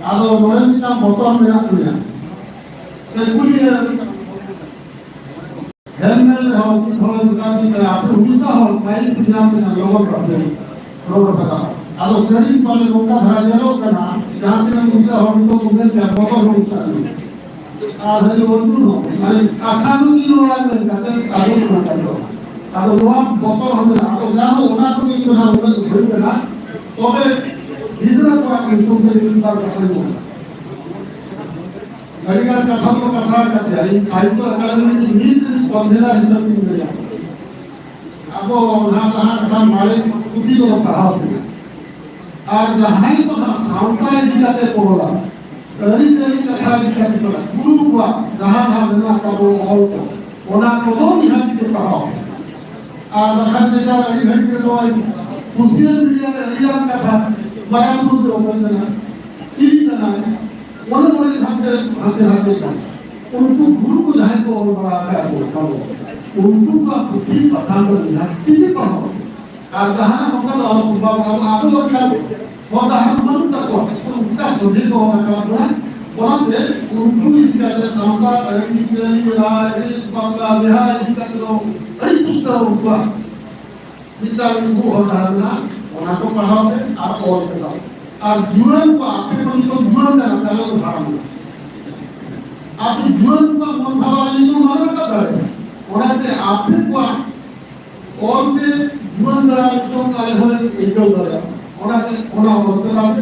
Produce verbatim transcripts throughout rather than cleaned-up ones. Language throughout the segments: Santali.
ᱟᱫᱚ ᱱᱚᱰᱮ ᱢᱤᱫᱴᱟᱝ ᱵᱚᱛᱚᱨ ᱢᱮᱱᱟᱜ ᱛᱤᱧᱟ᱾ ᱥᱮ ᱠᱩᱞᱤ ᱦᱮᱡ ᱞᱮᱱ ᱨᱮᱦᱚᱸ ᱩᱱᱠᱤᱱ ᱦᱚᱲ ᱢᱮᱛᱟ ᱫᱤᱧ ᱛᱟᱦᱮᱸ, "ᱟᱯᱮ ᱩᱲᱤᱥᱥᱟ ᱦᱚᱲ ᱯᱟᱭᱤᱯ ᱯᱮ ᱧᱟᱢ ᱠᱮᱫᱟ, ᱞᱚᱜᱚᱱ ᱠᱟᱛᱮ ᱨᱚᱲ ᱨᱟᱠᱟᱵ." ᱟᱫᱚ ᱥᱟᱹᱨᱤ ᱯᱟᱞᱮ ᱱᱚᱝᱠᱟ ᱫᱷᱟᱨᱟ ᱧᱮᱞᱚᱜ ᱠᱟᱱᱟ, ᱡᱟᱦᱟᱸ ᱛᱤᱱᱟᱹᱜ ᱩᱲᱤᱥᱥᱟ ᱦᱚᱲ ᱱᱤᱛᱚᱜ ᱠᱚ ᱧᱮᱞ ᱠᱮᱫᱟ, ᱵᱚᱛᱚᱨ ᱦᱚᱸ ᱩᱲᱤᱥᱥᱟ ᱨᱮ᱾ ᱟᱨ ᱦᱟᱹᱱᱤ ᱚᱨᱡᱩᱱ ᱦᱚᱸ, ᱢᱟᱱᱮ, ᱠᱟᱛᱷᱟ ᱫᱚ ᱤᱧ ᱨᱚᱲᱟ ᱢᱮᱱ ᱠᱟᱛᱮ ᱟᱫᱚ ᱚᱱᱟ ᱠᱟᱛᱷᱟ᱾ ᱟᱫᱚ ᱱᱚᱣᱟ ᱵᱚᱛᱚᱨ ᱦᱚᱸ ᱢᱮᱱᱟᱜᱼᱟ᱾ ᱟᱫᱚ ᱡᱟᱦᱟᱸ ᱚᱱᱟ ᱠᱚ ᱤᱧ ᱫᱚ ᱱᱟᱦᱟᱜ ᱩᱱᱟᱹᱜ ᱫᱚ ᱵᱟᱹᱧ ᱢᱮᱱᱟ, ᱛᱚᱵᱮ ᱜᱤᱫᱽᱨᱟᱹ ᱠᱚᱣᱟᱜ ᱧᱩᱛᱩᱢ ᱛᱮ ᱢᱤᱫ ᱵᱟᱨ ᱠᱟᱛᱷᱟᱧ ᱢᱮᱱᱟ᱾ ᱟᱹᱰᱤ ᱜᱟᱱ ᱠᱟᱛᱷᱟ ᱠᱚ ᱠᱟᱛᱷᱟ ᱟᱠᱟᱫ ᱜᱮᱭᱟ᱾ ᱤᱧ ᱥᱟᱦᱤᱛᱛᱚ ᱮᱠᱟᱰᱮᱢᱤ ᱨᱤᱱᱤᱡ ᱢᱤᱫ convener ᱦᱤᱥᱟᱹᱵ ᱛᱤᱧ ᱞᱟᱹᱭᱟ᱾ ᱟᱵᱚ ᱱᱟᱦᱟᱜ ᱡᱟᱦᱟᱸ ᱠᱟᱛᱷᱟ ᱢᱟᱨᱮ ᱯᱩᱛᱷᱤ ᱠᱚ ᱯᱟᱲᱦᱟᱣ ᱠᱮᱫᱟ, ᱟᱨ ᱡᱟᱦᱟᱸᱭ ᱠᱚ ᱱᱟᱦᱟᱜ ᱥᱟᱶᱛᱟ ᱤᱫᱤ ᱠᱟᱛᱮ ᱠᱚ ᱚᱞᱟ, ᱟᱹᱨᱤᱪᱟᱹᱞᱤ ᱠᱟᱛᱷᱟ ᱤᱫᱤ ᱠᱟᱛᱮ ᱠᱚ ᱚᱞᱟ, ᱜᱩᱨᱩ ᱠᱚᱣᱟᱜ ᱡᱟᱦᱟᱸ ᱱᱟᱦᱟᱜ ᱢᱮᱱᱟᱜ ᱛᱟᱵᱚ ᱚᱞ ᱠᱚ, ᱚᱱᱟ ᱠᱚᱫᱚ ᱱᱤᱦᱟᱹᱛ ᱜᱮ ᱯᱟᱲᱦᱟᱣ᱾ ᱟᱨ ᱵᱟᱠᱷᱟᱱ ᱱᱮᱛᱟᱨ ᱟᱹᱰᱤ ᱜᱷᱟᱹᱲᱤᱡ ᱜᱮ ᱱᱚᱜᱼᱚᱭ social media ᱨᱮ ᱟᱹᱰᱤ ᱜᱟᱱ ᱠᱟᱛᱷᱟ ᱢᱟᱨᱟᱝ ᱵᱩᱨᱩ ᱫᱚ ᱚᱠᱚᱭ ᱠᱟᱱᱟ, ᱪᱤᱞᱤ ᱠᱟᱱᱟᱭ, ᱚᱱᱮ ᱚᱱᱮ ᱦᱟᱱᱛᱮ ᱦᱟᱱᱛᱮ ᱦᱟᱱᱛᱮ ᱠᱟᱱᱟ᱾ ᱩᱱᱠᱩ ᱜᱩᱨᱩ ᱠᱚ ᱡᱟᱦᱟᱸᱭ ᱠᱚ ᱚᱞ ᱵᱟᱲᱟ ᱟᱠᱟᱫ ᱠᱚ ᱛᱟᱵᱚ, ᱩᱱᱠᱩ ᱠᱚᱣᱟᱜ ᱯᱩᱛᱷᱤ ᱯᱟᱛᱷᱟᱢ ᱫᱚ ᱱᱤᱦᱟᱹᱛ ᱛᱮᱜᱮ ᱯᱟᱲᱦᱟᱣ᱾ ᱟᱨ ᱡᱟᱦᱟᱸ ᱱᱚᱝᱠᱟ ᱫᱚ ᱟᱵᱚ ᱵᱟᱵᱟ ᱟᱵᱚ ᱟᱵᱚ ᱞᱮᱠᱟᱱ ᱦᱚᱲ ᱰᱟᱦᱟᱨ ᱵᱟᱹᱱᱩᱜ ᱛᱟᱠᱚᱣᱟ, ᱚᱱᱠᱟ ᱥᱚᱡᱷᱮ ᱠᱚ ᱦᱚᱸ ᱨᱟᱠᱟᱵ ᱠᱟᱱᱟ᱾ ᱚᱱᱟᱛᱮ ᱩᱱᱠᱩ ᱤᱫᱤ ᱠᱟᱛᱮ ᱥᱟᱶᱛᱟ ᱟᱹᱨᱤᱪᱟᱹᱞᱤ, ᱨᱟᱭ ᱨᱤᱛ, ᱵᱟᱯᱞᱟ ᱵᱤᱦᱟ ᱤᱫᱤ ᱠᱟᱛᱮ ᱫᱚ ᱟᱹᱰᱤ ᱯᱩᱥᱴᱟᱹᱣ ᱩᱱᱠᱩᱣᱟᱜ ᱢᱤᱫᱴᱟᱝ ᱩᱱᱠᱩ ᱦᱚᱲ ᱰᱟᱦᱟᱨ ᱢᱮᱱᱟᱜᱼᱟ᱾ ᱚᱱᱟ ᱠᱚ ᱯᱟᱲᱦᱟᱣ ᱯᱮ ᱟᱨ ᱚᱞ ᱯᱮ ᱛᱟᱵᱚᱱ᱾ ᱟᱨ ᱡᱩᱣᱟᱹᱱ ᱠᱚ, ᱟᱯᱮ ᱠᱚ ᱱᱤᱛᱚᱜ ᱡᱩᱣᱟᱹᱱ ᱠᱟᱱᱟ, ᱛᱟᱦᱞᱮ ᱫᱚ ᱦᱟᱲᱟᱢ ᱠᱟᱱᱟ᱾ ᱟᱯᱮ ᱡᱩᱣᱟᱹᱱ ᱠᱚᱣᱟᱜ ᱢᱚᱱ ᱵᱷᱟᱵᱟᱣ ᱟᱞᱮ ᱫᱚ ᱵᱟᱞᱮ ᱨᱟᱠᱟᱵ ᱫᱟᱲᱮᱭᱟᱜᱼᱟ᱾ ᱚᱱᱟᱛᱮ ᱟᱯᱮ ᱠᱚᱣᱟᱜ ᱚᱞᱛᱮ ᱡᱩᱣᱟᱹᱱ ᱵᱮᱲᱟ ᱱᱤᱛᱚᱝ ᱟᱞᱮ ᱦᱚᱸᱞᱮ ᱟᱹᱭᱠᱟᱹᱣ ᱫᱟᱲᱮᱭᱟᱜᱼᱟ᱾ ᱚᱱᱟᱛᱮ ᱚᱱᱟ ᱚᱞ ᱛᱮ ᱟᱯᱮ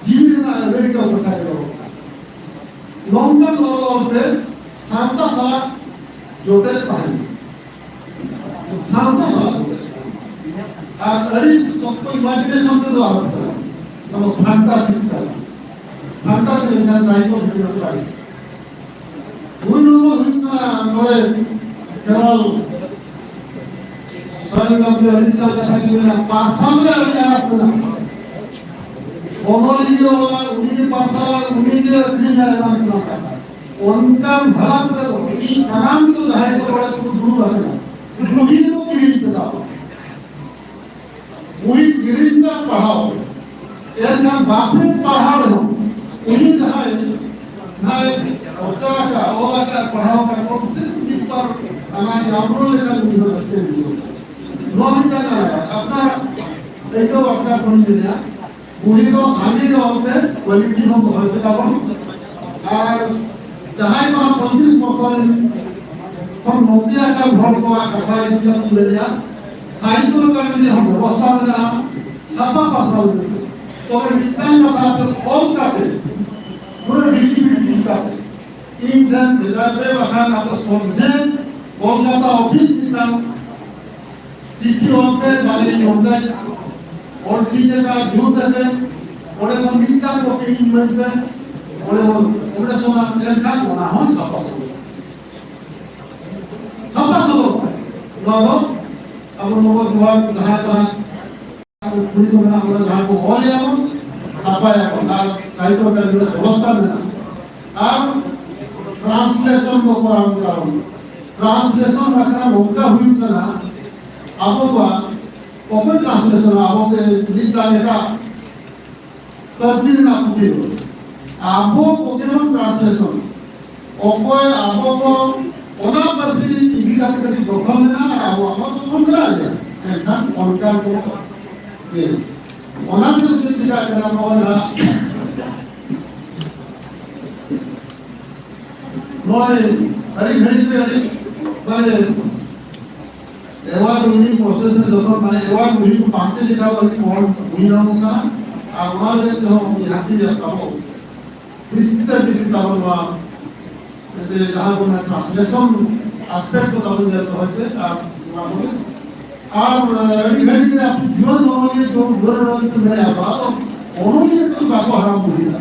ᱡᱤᱣᱤ ᱨᱮᱱᱟᱜ ᱟᱹᱲᱟᱹᱭ ᱫᱚ ᱠᱟᱛᱷᱟ ᱜᱮ ᱨᱚᱲ ᱠᱟᱱᱟ᱾ ᱱᱚᱝᱠᱟᱱ ᱚᱞ ᱚᱞᱛᱮ ᱥᱟᱶᱛᱟ ᱥᱟᱞᱟᱜ ᱡᱚᱴᱮᱫ ᱛᱟᱦᱮᱱ᱾ ᱥᱟᱶᱛᱟ ᱥᱟᱞᱟᱜ ᱡᱚᱴᱮᱫ ᱛᱟᱦᱮᱱ᱾ ᱟᱨ ᱟᱹᱰᱤ ᱥᱚᱠᱛᱚ imagination ᱛᱮᱫᱚ ᱟᱞᱚ ᱪᱟᱞᱟᱜ᱾ ᱱᱚᱣᱟ ᱯᱷᱟᱱᱴᱟᱥᱤ ᱪᱟᱞᱟᱜ᱾ ᱯᱷᱟᱱᱴᱟᱥᱤ ᱞᱮᱠᱷᱟᱱ ᱥᱟᱦᱤᱛᱛᱚ ᱵᱷᱤᱛᱨᱤ ᱨᱮ ᱵᱟᱭ ᱦᱩᱭ ᱱᱚᱣᱟ ᱦᱩᱭᱩᱜ ᱠᱟᱱᱟ ᱱᱚᱰᱮ ᱠᱷᱮᱨᱣᱟᱞ ᱥᱟᱹᱨᱤ ᱜᱚᱢᱠᱮ ᱟᱹᱰᱤ ᱢᱟᱨᱟᱝ ᱠᱟᱛᱷᱟ ᱜᱮ ᱢᱮᱱᱟ, ᱯᱟᱨᱥᱟᱞ ᱨᱮ ᱟᱹᱰᱤ ᱟᱱᱟᱴ ᱢᱮᱱᱟᱜᱼᱟ᱾ ᱚᱱᱚᱞᱤᱭᱟᱹ ᱚᱞᱟ, ᱩᱱᱤ ᱜᱮ ᱯᱟᱨᱥᱟᱞᱟ, ᱩᱱᱤ ᱜᱮ ᱟᱹᱠᱷᱨᱤᱧᱟ, ᱮᱢᱟᱱ ᱛᱮᱢᱟᱱ ᱠᱟᱛᱷᱟ᱾ ᱚᱱᱠᱟᱱ ᱦᱟᱞᱟᱛ ᱨᱮ ᱤᱧ ᱥᱟᱱᱟᱢ ᱠᱚ ᱡᱟᱦᱟᱸᱭ ᱠᱚ ᱱᱚᱰᱮ ᱠᱚ ᱫᱩᱲᱩᱵ ᱟᱠᱟᱱᱟ, ᱵᱩᱦᱤ ᱫᱚ ᱠᱤᱨᱤᱧ ᱯᱮ ᱛᱟᱵᱚᱱ᱾ ᱵᱩᱦᱤ ᱠᱤᱨᱤᱧ ᱯᱮ ᱟᱨ ᱯᱟᱲᱦᱟᱣ ᱯᱮ᱾ ᱮᱱᱠᱷᱟᱱ ᱵᱟᱯᱮ ᱯᱟᱲᱦᱟᱣ ᱨᱮᱦᱚᱸ ᱩᱱᱤ ᱡᱟᱦᱟᱸᱭ ᱡᱟᱦᱟᱸᱭ ᱚᱞ ᱟᱠᱟᱫ, ᱚᱞ ᱟᱠᱟᱫ, ᱯᱟᱲᱦᱟᱣ ᱟᱠᱟᱫ, ᱠᱚᱢ ᱥᱮ ᱠᱚᱢ ᱢᱤᱫ ᱵᱟᱨ ᱟᱱᱟ ᱧᱟᱢ ᱨᱮᱦᱚᱸ ᱞᱮᱠᱷᱟᱱ ᱩᱱᱤ ᱦᱚᱸ ᱨᱟᱹᱥᱠᱟᱹ ᱵᱩᱡᱷᱟᱹᱣᱟ᱾ ᱱᱚᱣᱟ ᱢᱤᱫᱴᱟᱝ ᱟᱱᱟᱴ᱾ ᱟᱯᱱᱟᱨ ᱟᱹᱭᱠᱟᱹᱣ ᱟᱯᱱᱟᱨ ᱠᱷᱚᱱ ᱜᱮ ᱞᱟᱹᱭᱟ, ᱵᱩᱦᱤ ᱫᱚ ᱥᱟᱸᱜᱮ ᱜᱮ ᱚᱞ ᱯᱮ, quality ᱦᱚᱸ ᱫᱚᱦᱚᱭ ᱯᱮ ᱛᱟᱵᱚᱱ᱾ ᱟᱨ ᱡᱟᱦᱟᱸᱭ ᱠᱚ ᱯᱚᱸᱭᱛᱨᱤᱥ ᱵᱚᱪᱷᱚᱨ ᱨᱮᱱ ᱠᱷᱚᱱ ᱱᱚᱛᱮ ᱟᱠᱟᱱ ᱦᱚᱲ ᱠᱚᱣᱟᱜ ᱠᱟᱛᱷᱟ ᱤᱫᱤ ᱠᱟᱛᱮ ᱞᱟᱹᱭᱟ, ᱥᱟᱦᱤᱛᱛᱚ ᱮᱠᱟᱰᱮᱢᱤ ᱨᱮᱦᱚᱸ ᱵᱮᱵᱚᱥᱛᱷᱟ ᱢᱮᱱᱟᱜᱼᱟ, ᱪᱷᱟᱯᱟ ᱯᱟᱥᱱᱟᱣ ᱞᱟᱹᱜᱤᱫ᱾ ᱛᱚᱵᱮ ᱢᱤᱫᱴᱟᱝ ᱠᱟᱛᱷᱟ ᱯᱮ ᱚᱞ ᱠᱟᱛᱮ, ᱯᱩᱨᱟᱹ ᱰᱤᱴᱤᱵᱤᱴᱤ ᱠᱟᱛᱮ ᱤᱧ ᱴᱷᱮᱱ ᱵᱷᱮᱡᱟ ᱯᱮ, ᱵᱟᱠᱷᱟᱱ ᱟᱯᱮ ᱥᱚᱡᱷᱮ ᱠᱳᱞᱠᱟᱛᱟ ᱚᱯᱷᱤᱥ ᱢᱤᱫᱴᱟᱝ ᱪᱤᱴᱷᱤ ᱚᱞ ᱯᱮ, ᱢᱟᱱᱮ ᱤᱧ ᱚᱱᱠᱟᱧ ᱚᱞ ᱴᱷᱤᱠ ᱟᱠᱟᱫ, ᱡᱩᱛ ᱟᱠᱟᱫ, ᱚᱸᱰᱮ ᱠᱷᱚᱱ ᱢᱤᱫᱴᱟᱝ ᱠᱚᱯᱤ ᱤᱧ ᱤᱢᱟᱹᱧ ᱯᱮ, ᱚᱸᱰᱮ ᱠᱷᱚᱱ ᱚᱯᱟᱨᱮᱥᱚᱱ ᱮᱱᱠᱷᱟᱱ ᱚᱱᱟ ᱦᱚᱸ ᱥᱟᱯᱷᱟ ᱥᱟᱹᱯᱷᱤ᱾ ᱥᱟᱯᱷᱟ ᱥᱚᱫᱚᱨ ᱯᱮ᱾ ᱱᱚᱣᱟ ᱫᱚ ᱟᱵᱚ ᱱᱚᱣᱟ ᱡᱟᱦᱟᱸ ᱠᱟᱱᱟ, ᱠᱩᱲᱤ ᱠᱚ ᱢᱮᱱᱟᱜ ᱵᱚᱱᱟ, ᱡᱟᱦᱟᱸ ᱠᱚ ᱚᱞᱮᱜᱼᱟ ᱵᱚᱱ, ᱥᱟᱯᱷᱟᱭᱟ ᱵᱚᱱ, ᱟᱨ ᱥᱟᱦᱤᱛᱛᱚ ᱮᱠᱟᱰᱮᱢᱤ ᱨᱮ ᱵᱮᱵᱚᱥᱛᱷᱟ ᱢᱮᱱᱟᱜᱼᱟ᱾ ᱟᱨ ᱴᱨᱟᱱᱥᱞᱮᱥᱚᱱ ᱫᱚ ᱠᱚᱨᱟᱣ ᱦᱩᱭᱩᱜ ᱛᱟᱵᱚᱱᱟ᱾ ᱴᱨᱟᱱᱥᱞᱮᱥᱚᱱ ᱵᱟᱠᱷᱨᱟ ᱱᱚᱝᱠᱟ ᱦᱩᱭᱩᱜ ᱠᱟᱱᱟ, ᱟᱵᱚ ᱠᱚᱣᱟᱜ ᱚᱠᱚᱭ ᱴᱨᱟᱱᱥᱞᱮᱥᱚᱱ? ᱟᱵᱚ ᱛᱮ ᱢᱤᱫᱴᱟᱝ ᱮᱴᱟᱜ ᱯᱟᱹᱨᱥᱤ ᱨᱮᱱᱟᱜ ᱯᱩᱛᱷᱤ ᱫᱚ ᱟᱵᱚ ᱠᱚᱜᱮ ᱵᱚᱱ ᱴᱨᱟᱱᱥᱞᱮᱥᱚᱱ᱾ ᱚᱠᱚᱭ ᱟᱵᱚ ᱠᱚ ᱚᱱᱟ ᱯᱟᱹᱨᱥᱤ ᱤᱫᱤ ᱠᱟᱛᱮ ᱠᱟᱹᱴᱤᱡ ᱫᱚᱠᱷᱚᱞ ᱢᱮᱱᱟᱜᱼᱟ, ᱟᱵᱚᱣᱟᱜ ᱢᱟ ᱫᱚᱠᱷᱚᱞ ᱢᱮᱱᱟᱜ ᱜᱮᱭᱟ, ᱮᱱᱠᱷᱟᱱ ᱚᱱᱠᱟ ᱠᱚ ᱜᱮ᱾ ᱚᱱᱟ ᱛᱮ ᱪᱮᱫ ᱪᱤᱠᱟᱹᱜ ᱠᱟᱱᱟ, ᱱᱚᱜᱼᱚᱭ ᱱᱟᱦᱟᱜ ᱱᱚᱜᱼᱚᱭ ᱟᱹᱰᱤ ᱜᱷᱟᱹᱲᱤᱡ ᱨᱮ ᱟᱹᱰᱤ ᱢᱟᱱᱮ ᱮᱣᱟᱨᱰ ᱩᱭᱤᱱᱤᱝ ᱯᱨᱚᱥᱮᱥ ᱨᱮ ᱡᱚᱠᱷᱚᱱ ᱢᱟᱱᱮ ᱮᱣᱟᱨᱰ ᱩᱭᱤᱱᱤᱝ ᱯᱟᱱᱛᱮ ᱞᱮᱠᱟ ᱟᱹᱰᱤ ᱢᱚᱡᱽ ᱦᱩᱭ ᱧᱟᱢᱚᱜ ᱠᱟᱱᱟ᱾ ᱟᱨ ᱚᱱᱟ ᱞᱟᱹᱜᱤᱫ ᱛᱮᱦᱚᱸ ᱡᱟᱦᱟᱸ ᱛᱤᱱᱟᱹᱜ ᱟᱵᱚ ᱵᱤᱥᱛᱤᱛ ᱵᱤᱥᱛᱤᱛ ᱟᱵᱚ ᱱᱚᱣᱟ ᱡᱟᱦᱟᱸ ᱵᱚᱱ ᱴᱨᱟᱱᱥᱞᱮᱥᱚᱱ ᱟᱥᱯᱮᱠᱴ ᱠᱚ ᱛᱟᱵᱚᱱ ᱧᱮᱞ ᱫᱚᱦᱚᱭ ᱯᱮ᱾ ᱟᱨ ᱱᱚᱣᱟ ᱠᱚᱜᱮ ᱟᱨ ᱟᱹᱰᱤ ᱜᱷᱟᱹᱲᱤᱡ ᱨᱮ ᱟᱯᱮ ᱡᱩᱣᱟᱹᱱ ᱚᱱᱚᱞᱤᱭᱟᱹ ᱠᱚ, ᱡᱩᱣᱟᱹᱱ ᱚᱱᱚᱞᱤᱭᱟᱹ ᱠᱚ ᱢᱮᱱᱟ, ᱵᱟᱵᱟ ᱫᱚ ᱚᱱᱚᱞᱤᱭᱟᱹ ᱠᱚ ᱵᱟᱠᱚ ᱦᱟᱲᱟᱢ ᱵᱩᱲᱦᱤᱜᱼᱟ᱾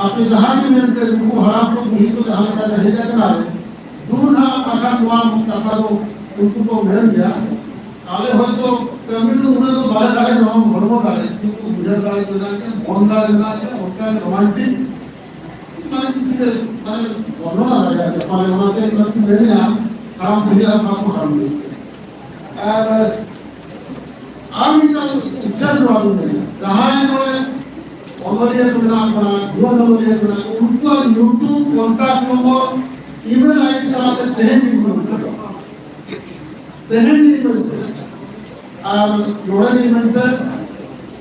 ᱟᱯᱮ ᱡᱟᱦᱟᱸ ᱜᱮ ᱢᱮᱱ ᱯᱮ, ᱩᱱᱠᱩ ᱦᱟᱲᱟᱢ ᱠᱚ ᱵᱩᱲᱦᱤ ᱠᱚ ᱡᱟᱦᱟᱸ ᱞᱮᱠᱟ ᱠᱚ ᱦᱮᱡ ᱟᱠᱟᱱᱟ, ᱫᱩ ᱱᱟᱦᱟᱜ ᱵᱟᱠᱷᱟᱱ ᱱᱚᱣᱟ ᱠᱟᱛᱷᱟ ᱫᱚ ᱩᱱᱠᱩ ᱠᱚ ᱢᱮᱱ ᱜᱮᱭᱟ, ᱟᱞᱮ ᱦᱚᱭᱛᱳ ᱠᱟᱹᱢᱤ ᱫᱚ ᱩᱱᱟᱹᱜ ᱫᱚ ᱵᱟᱞᱮ ᱫᱟᱲᱮ ᱨᱮᱦᱚᱸ, ᱦᱚᱲᱢᱚ ᱫᱟᱲᱮ, ᱠᱤᱱᱛᱩ ᱩᱭᱦᱟᱹᱨ ᱫᱟᱲᱮ ᱢᱮᱱᱟᱜ ᱜᱮᱭᱟ, ᱢᱚᱱ ᱫᱟᱲᱮ ᱢᱮᱱᱟᱜ ᱜᱮᱭᱟ, ᱚᱱᱠᱟ ᱨᱳᱢᱟᱱᱴᱤᱠ ᱢᱟᱱᱮ ᱪᱮᱫ ᱢᱟᱱᱮ ᱵᱚᱨᱱᱚᱱᱟ ᱫᱟᱲᱮᱭᱟᱜ ᱜᱮᱭᱟ᱾ ᱯᱟᱞᱮ ᱚᱱᱟᱛᱮ ᱤᱧ ᱫᱚᱧ ᱢᱮᱱᱮᱫᱼᱟ, ᱦᱟᱲᱟᱢ ᱵᱩᱲᱦᱤ ᱟᱨ ᱵᱟᱠᱚ ᱦᱟᱲᱟᱢ ᱵᱩᱲᱦᱤ᱾ ᱟᱨ ᱟᱨ ᱢᱤᱫᱴᱟᱝ ᱩᱪᱷᱟᱹᱱ ᱱᱚᱣᱟ ᱫᱚᱧ ᱢᱮᱱᱟ, ᱡᱟᱦᱟᱸᱭ ᱱᱚᱰᱮ ᱚᱱᱚᱞᱤᱭᱟᱹ ᱠᱚ ᱢᱮᱱᱟᱜ ᱠᱚᱣᱟ, ᱡᱩᱣᱟᱹᱱ ᱚᱱᱚᱞᱤᱭᱟᱹ ᱠᱚ ᱢᱮᱱᱟᱜ ᱠᱚᱣᱟ, ᱩᱱᱠᱩᱣᱟᱜ ᱧᱩᱛᱩᱢ, contact number, email ID ᱥᱟᱞᱟᱜ ᱛᱮ ᱛᱮᱦᱮᱧ ᱜᱮ ᱵᱚᱱ ᱩᱫᱩᱜᱟ᱾ ᱛᱮᱦᱮᱧ ᱜᱮ ᱵᱚᱱ ᱩᱫᱩᱜᱟ᱾ ᱟᱨ ᱱᱚᱰᱮ ᱜᱮ ᱢᱮᱱᱛᱮ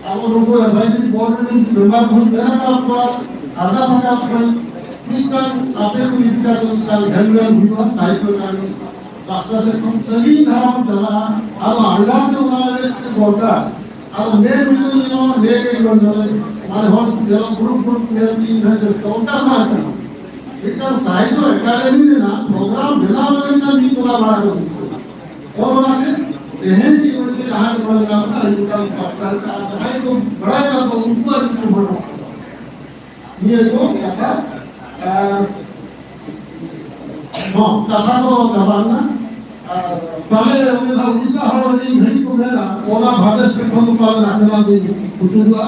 ᱟᱵᱚ ᱱᱩᱠᱩ advisory board ᱨᱮᱱ member ᱠᱚ ᱢᱮᱱ ᱟᱠᱟᱫ ᱠᱚᱣᱟ, ᱟᱨᱫᱟᱥ ᱟᱠᱟᱫ ᱠᱚᱣᱟ, ᱢᱤᱫᱴᱟᱝ ᱟᱯᱮ ᱠᱚ ᱤᱫᱤ ᱠᱟᱛᱮ ᱢᱤᱫᱴᱟᱝ ᱜᱷᱮᱞ ᱜᱷᱮᱞ ᱦᱩᱭᱩᱜᱼᱟ, ᱥᱟᱦᱤᱛᱛᱚ ᱮᱠᱟᱰᱮᱢᱤ ᱯᱟᱥᱴᱟ ᱥᱮᱫ ᱠᱷᱚᱱ ᱥᱟᱺᱜᱤᱧ ᱫᱷᱟᱨᱟ ᱵᱚᱱ ᱪᱟᱞᱟᱜᱼᱟ᱾ ᱟᱫᱚ ᱟᱸᱜᱟ ᱛᱮ ᱚᱱᱟ ᱞᱟᱹᱜᱤᱫ ᱛᱮ ᱫᱚᱨᱠᱟᱨ᱾ ᱟᱫᱚ ᱱᱮ ᱢᱤᱫᱴᱟᱝ ᱧᱮᱞᱚᱜᱼᱟ, ᱱᱮ ᱜᱮ ᱡᱤᱵᱚᱱ ᱫᱷᱚᱨᱮ, ᱢᱟᱱᱮ ᱦᱚᱲ ᱧᱮᱞᱚᱜ ᱜᱨᱩᱯ ᱜᱨᱩᱯ ᱧᱮᱞ ᱛᱮ ᱤᱧ ᱦᱚᱸ ᱨᱟᱹᱥᱠᱟᱹ, ᱚᱱᱠᱟ ᱫᱚ ᱵᱟᱝ ᱠᱟᱱᱟ᱾ ᱢᱤᱫᱴᱟᱝ ᱥᱟᱦᱤᱛᱛᱚ ᱮᱠᱟᱰᱮᱢᱤ ᱨᱮᱱᱟᱜ ᱯᱨᱳᱜᱨᱟᱢ ᱵᱮᱱᱟᱣ ᱞᱟᱹᱜᱤᱫ ᱛᱮ ᱢᱤᱫ ᱵᱚᱸᱜᱟ ᱵᱟᱲᱟ ᱠᱚ ᱦᱩᱭᱩᱜ ᱠᱟᱱᱟ᱾ ᱚᱱᱟᱛᱮ ᱛᱮᱦᱮᱧ ᱡᱤᱵᱚᱱ ᱛᱮ ᱡᱟᱦᱟᱸᱭ ᱠᱚ ᱢᱮᱱᱟᱜ ᱠᱚᱣᱟ, ᱟᱹᱰᱤ ᱜᱚᱴᱟᱝ ᱯᱟᱥᱴᱟ ᱨᱮ ᱟᱨ ᱡᱟᱦᱟᱸᱭ ᱠᱚ ᱵᱟᱲᱟᱭ ᱠᱟᱱᱟ ᱠᱚ, ᱩᱱᱠᱩᱣᱟᱜ ᱧᱩᱛᱩᱢ ᱦᱚᱸ ᱱᱚᱣᱟ ᱠᱟᱱᱟ᱾ ᱱᱤᱭᱟᱹ ᱠᱚ ᱠᱟᱛᱷᱟ᱾ ᱟᱨ ᱦᱚᱸ, ᱠᱟᱛᱷᱟ ᱠᱚ ᱪᱟᱵᱟ ᱮᱱᱟ᱾ ᱟᱨ ᱯᱟᱞᱮ ᱚᱸᱰᱮ ᱫᱚ ᱩᱲᱤᱥᱥᱟ ᱦᱚᱲ ᱟᱹᱰᱤ ᱜᱷᱟᱹᱲᱤᱡ ᱠᱚ ᱢᱮᱱᱟ, ᱚᱱᱟ ᱵᱷᱟᱫᱮᱥ ᱯᱮ ᱠᱷᱚᱱ ᱫᱚ ᱯᱟᱞᱮ ᱱᱟᱥᱮᱱᱟᱜ ᱫᱚᱧ ᱩᱪᱩᱜᱚᱜᱼᱟ᱾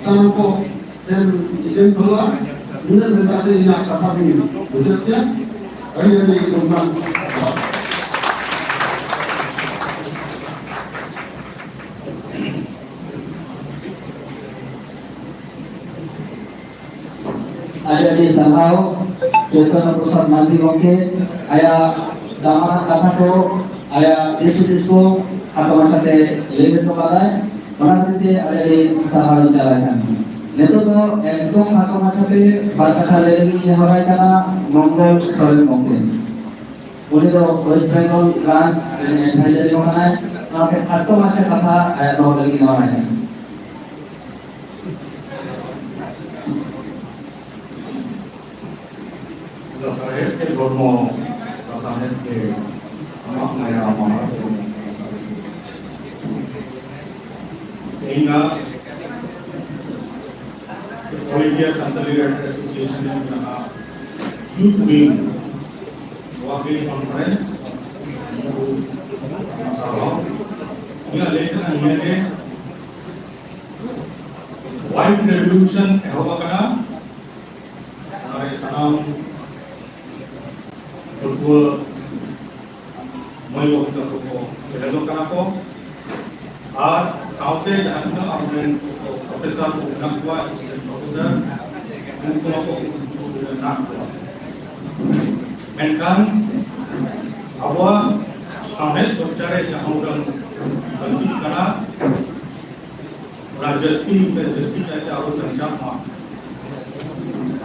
ᱥᱟᱱᱟᱢ ᱠᱚ ᱴᱷᱮᱱ ᱤᱠᱟᱹᱧ ᱫᱚᱦᱚᱜᱼᱟ᱾ ᱱᱩᱱᱟᱹᱜ ᱢᱮᱱ ᱠᱟᱛᱮ ᱤᱧᱟᱹᱜ ᱠᱟᱛᱷᱟ ᱫᱚᱧ ᱢᱩᱪᱟᱹᱫ ᱠᱮᱫᱟ᱾ ᱟᱹᱰᱤ ᱟᱹᱰᱤ ᱜᱚᱱᱢᱟᱱ᱾ ᱟᱹᱰᱤ ᱟᱹᱰᱤ ᱥᱟᱨᱦᱟᱣ ᱪᱳᱭᱛᱚᱱᱱᱚ ᱯᱨᱚᱥᱟᱫᱽ ᱢᱟᱹᱡᱷᱤ ᱜᱚᱢᱠᱮ ᱟᱭᱟᱜ ᱫᱟᱢᱟᱱᱟᱜ ᱠᱟᱛᱷᱟ ᱠᱚ, ᱟᱭᱟᱜ ᱫᱤᱥ ᱦᱩᱫᱤᱥ ᱠᱚ ᱠᱷᱟᱴᱚ ᱢᱟᱪᱷᱟᱛᱮ ᱞᱟᱹᱭ ᱦᱚᱴᱚ ᱠᱟᱫᱟᱭ᱾ ᱚᱱᱟ ᱠᱷᱟᱹᱛᱤᱨ ᱛᱮ ᱟᱹᱰᱤ ᱟᱹᱰᱤ ᱥᱟᱨᱦᱟᱣ ᱤᱧ ᱪᱟᱞᱟᱭ ᱠᱟᱱ ᱜᱮᱭᱟ᱾ ᱱᱤᱛᱚᱜ ᱫᱚ ᱮᱠᱫᱚᱢ ᱠᱷᱟᱴᱚ ᱢᱟᱪᱷᱟᱛᱮ ᱵᱟᱨ ᱠᱟᱛᱷᱟ ᱞᱟᱹᱭ ᱞᱟᱹᱜᱤᱫ ᱤᱧ ᱱᱮᱦᱚᱨᱟᱭ ᱠᱟᱱᱟ ᱢᱚᱝᱜᱚᱞ ᱥᱚᱨᱮᱱ ᱜᱚᱢᱠᱮ᱾ ᱩᱱᱤ ᱫᱚ ᱳᱭᱮᱥᱴ ᱵᱮᱝᱜᱚᱞ ᱵᱨᱟᱧᱪ ᱨᱮᱱ advisory ᱦᱚᱸ ᱠᱟᱱᱟᱭ᱾ ᱚᱱᱟᱛᱮ ᱠᱷᱟᱴᱚ ᱢᱟᱪᱷᱟ ᱠᱟᱛᱷᱟ ᱟᱭᱟᱜ ᱫᱚᱦᱚ ᱞᱟᱹᱜᱤᱫ ᱱᱮᱦᱚᱨᱟᱭ ᱠᱟᱱᱟ᱾ ᱞᱟᱥᱟᱲᱦᱮᱫ ᱜᱮ ᱫᱷᱚᱨᱢᱚ, ᱞᱟᱥᱟᱲᱦᱮᱫ ᱜᱮ ᱟᱢᱟᱜ ᱢᱟᱭᱟ, ᱟᱢᱟᱜ ᱫᱷᱚᱨᱢᱚ, ᱞᱟᱥᱟᱲᱦᱮᱫ ᱜᱮ᱾ ᱛᱮᱦᱮᱧᱟᱜ All India Santali Writers Association ᱨᱮᱱ ᱡᱟᱦᱟᱸ youth wing, ᱱᱚᱣᱟ ᱜᱮ conference, ᱩᱱᱠᱩ ᱥᱟᱨᱦᱟᱣ᱾ ᱤᱧᱟᱹᱜ ᱞᱟᱹᱭ ᱠᱟᱱᱟ ᱱᱤᱭᱟᱹ ᱜᱮ, white revolution ᱮᱦᱚᱵ ᱟᱠᱟᱱᱟ᱾ ᱚᱱᱟᱨᱮ ᱥᱟᱱᱟᱢ ᱯᱟᱹᱴᱷᱩᱣᱟᱹ ᱢᱟᱹᱭ ᱵᱟᱹᱵᱩ ᱛᱟᱠᱚ ᱠᱚ ᱥᱮᱞᱮᱫᱚᱜ ᱠᱟᱱᱟ ᱠᱚ᱾ ᱟᱨ ᱥᱟᱶᱛᱮ ᱡᱟᱦᱟᱸ ᱛᱤᱱᱟᱹᱜ ᱟᱵᱚᱨᱮᱱ ᱯᱨᱚᱯᱷᱮᱥᱚᱨ ᱠᱚ ᱢᱮᱱᱟᱜ ᱠᱚᱣᱟ, ᱮᱥᱤᱥᱴᱮᱱᱴ ᱯᱨᱚᱯᱷᱮᱥᱚᱨ, ᱩᱱᱠᱩ ᱦᱚᱸᱠᱚ ᱩᱱᱠᱩ ᱢᱮᱱᱟᱜ ᱠᱚᱣᱟ᱾ ᱢᱮᱱᱠᱷᱟᱱ ᱟᱵᱚᱣᱟᱜ ᱥᱟᱶᱦᱮᱫ ᱪᱚᱨᱪᱟ ᱨᱮ ᱡᱟᱦᱟᱸ ᱩᱰᱟᱹᱝ ᱞᱟᱹᱠᱛᱤᱜ ᱠᱟᱱᱟ, ᱚᱱᱟ ᱡᱟᱹᱥᱛᱤ ᱥᱮ ᱡᱟᱹᱥᱛᱤ ᱠᱟᱭᱛᱮ ᱟᱵᱚ ᱪᱟᱨᱪᱟᱜ ᱢᱟ᱾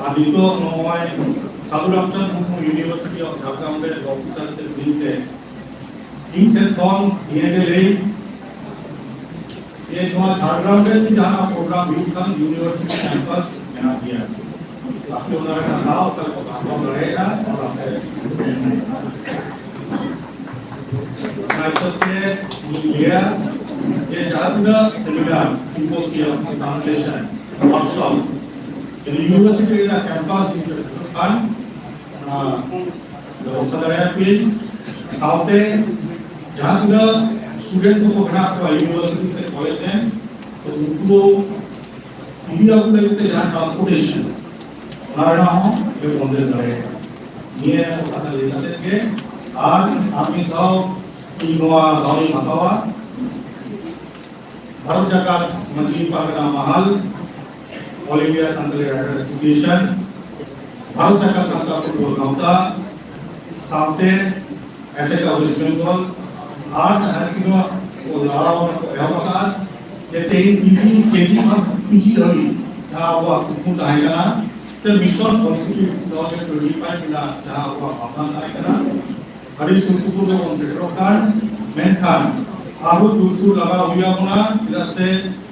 ᱟᱨ ᱱᱤᱛᱚᱜ ᱱᱚᱜᱼᱚᱭ Sadhu Ramchand Murmu University of Jharkhand ᱨᱮ ᱯᱨᱚᱯᱷᱮᱥᱚᱨ ᱛᱮ ᱫᱤᱱ ᱛᱮ ᱤᱧ ᱥᱮᱫ ᱠᱷᱚᱱ ᱱᱤᱭᱟᱹ ᱜᱮ ᱞᱟᱹᱭ ᱡᱮ ᱱᱚᱣᱟ ᱡᱷᱟᱲᱜᱨᱟᱢ ᱨᱮ ᱡᱩᱫᱤ ᱡᱟᱦᱟᱱᱟᱜ ᱯᱨᱳᱜᱨᱟᱢ ᱦᱩᱭᱩᱜ ᱠᱷᱟᱱ ᱤᱭᱩᱱᱤᱵᱷᱟᱨᱥᱤᱴᱤ ᱠᱮᱢᱯᱟᱥ ᱢᱮᱱᱟᱜ ᱜᱮᱭᱟ᱾ ᱟᱯᱮ ᱚᱱᱟ ᱨᱮᱱᱟᱜ ᱫᱟᱣ ᱚᱠᱟ ᱞᱮᱠᱟ ᱯᱮ ᱦᱟᱛᱟᱣ ᱫᱟᱲᱮᱭᱟᱜᱼᱟ, ᱚᱱᱟ ᱯᱮ ᱢᱮᱱ ᱫᱟᱲᱮᱭᱟᱜᱼᱟ᱾ ᱚᱱᱟ ᱦᱤᱥᱟᱹᱵ ᱛᱮ ᱤᱧ ᱞᱟᱹᱭᱟ ᱡᱮ ᱡᱟᱦᱟᱸ ᱛᱤᱱᱟᱹᱜ ᱥᱮᱢᱤᱱᱟᱨ, ᱥᱤᱢᱯᱳᱥᱤᱭᱟᱢ, ᱴᱨᱟᱱᱥᱞᱮᱥᱚᱱ, ᱣᱟᱨᱠᱥᱚᱯ ᱡᱩᱫᱤ ᱤᱭᱩᱱᱤᱵᱷᱟᱨᱥᱤᱴᱤ ᱨᱮᱱᱟᱜ ᱠᱮᱢᱯᱟᱥ ᱡᱩᱫᱤ ᱯᱮ ᱠᱷᱚᱡᱚᱜ ᱠᱷᱟᱱ, ᱚᱱᱟ ᱵᱮᱵᱚᱥᱛᱷᱟ ᱫᱟᱲᱮᱭᱟᱜ ᱯᱮ᱾ ᱥᱟᱶᱛᱮ ᱡᱟᱦᱟᱸ ᱛᱤᱱᱟᱹᱜ ᱥᱴᱩᱰᱮᱱᱴ ᱠᱚᱠᱚ ᱢᱮᱱᱟᱜ ᱠᱚᱣᱟ ᱤᱭᱩᱱᱤᱵᱷᱟᱨᱥᱤᱴᱤ ᱥᱮ ᱠᱚᱞᱮᱡᱽ ᱨᱮᱱ, ᱛᱚ ᱩᱱᱠᱩ ᱫᱚ ᱤᱫᱤ ᱟᱹᱜᱩ ᱞᱟᱹᱜᱤᱫ ᱛᱮ ᱡᱟᱦᱟᱸ ᱴᱨᱟᱱᱥᱯᱳᱨᱴᱮᱥᱚᱱ, ᱚᱱᱟ ᱨᱮᱱᱟᱜ ᱦᱚᱸ ᱯᱮ ᱵᱚᱱᱫᱮᱡᱽ ᱫᱟᱲᱮᱭᱟᱜᱼᱟ᱾ ᱱᱤᱭᱟᱹ ᱠᱟᱛᱷᱟ ᱞᱟᱹᱭ ᱠᱟᱛᱮ ᱜᱮ, ᱟᱨ ᱟᱨ ᱢᱤᱫ ᱫᱷᱟᱣ ᱤᱧ ᱱᱚᱣᱟ ᱫᱟᱣ ᱤᱧ ᱦᱟᱛᱟᱣᱟ᱾ ᱵᱷᱟᱨᱚᱛ ᱡᱟᱠᱟᱛ ᱢᱟᱹᱡᱷᱤ ᱯᱟᱨᱜᱟᱱᱟ ᱢᱟᱦᱟᱞ, All India Santali Writers Association, Bharat ᱡᱟᱠᱟᱛ ᱥᱟᱱᱛᱟᱲ ᱯᱟᱹᱴᱷᱩᱣᱟᱹ ᱜᱟᱶᱛᱟ, ᱥᱟᱶᱛᱮ ᱮᱥᱮᱠᱟ ᱳᱭᱮᱥᱴ ᱵᱮᱝᱜᱚᱞ, ᱟᱨ ᱡᱟᱦᱟᱸᱭ ᱠᱤᱱ ᱠᱚ ᱞᱟᱲᱟᱣ ᱠᱚ ᱮᱦᱚᱵ ᱟᱠᱟᱫ, ᱡᱮ ᱛᱮᱦᱮᱧ ᱯᱤᱡᱤ, ᱠᱮᱡᱤ ᱠᱷᱚᱱ ᱯᱤᱡᱤ ᱫᱷᱟᱹᱵᱤᱡ ᱡᱟᱦᱟᱸ ᱟᱵᱚᱣᱟᱜ ᱠᱩᱠᱢᱩ ᱛᱟᱦᱮᱸ ᱠᱟᱱᱟ, ᱥᱮ mission constitute two thousand twenty five ᱨᱮᱱᱟᱜ ᱡᱟᱦᱟᱸ ᱟᱵᱚᱣᱟᱜ ᱵᱷᱟᱵᱽᱱᱟ ᱛᱟᱦᱮᱸ ᱠᱟᱱᱟ, ᱟᱹᱰᱤ ᱥᱩᱨ ᱥᱩᱯᱩᱨ ᱨᱮᱵᱚᱱ ᱥᱮᱴᱮᱨᱚᱜ ᱠᱟᱱ, ᱢᱮᱱᱠᱷᱟᱱ ᱟᱨᱦᱚᱸ ᱡᱳᱨᱥᱳᱨ ᱞᱟᱜᱟᱣ ᱦᱩᱭ ᱟᱵᱚᱱᱟ, ᱪᱮᱫᱟᱜ ᱥᱮ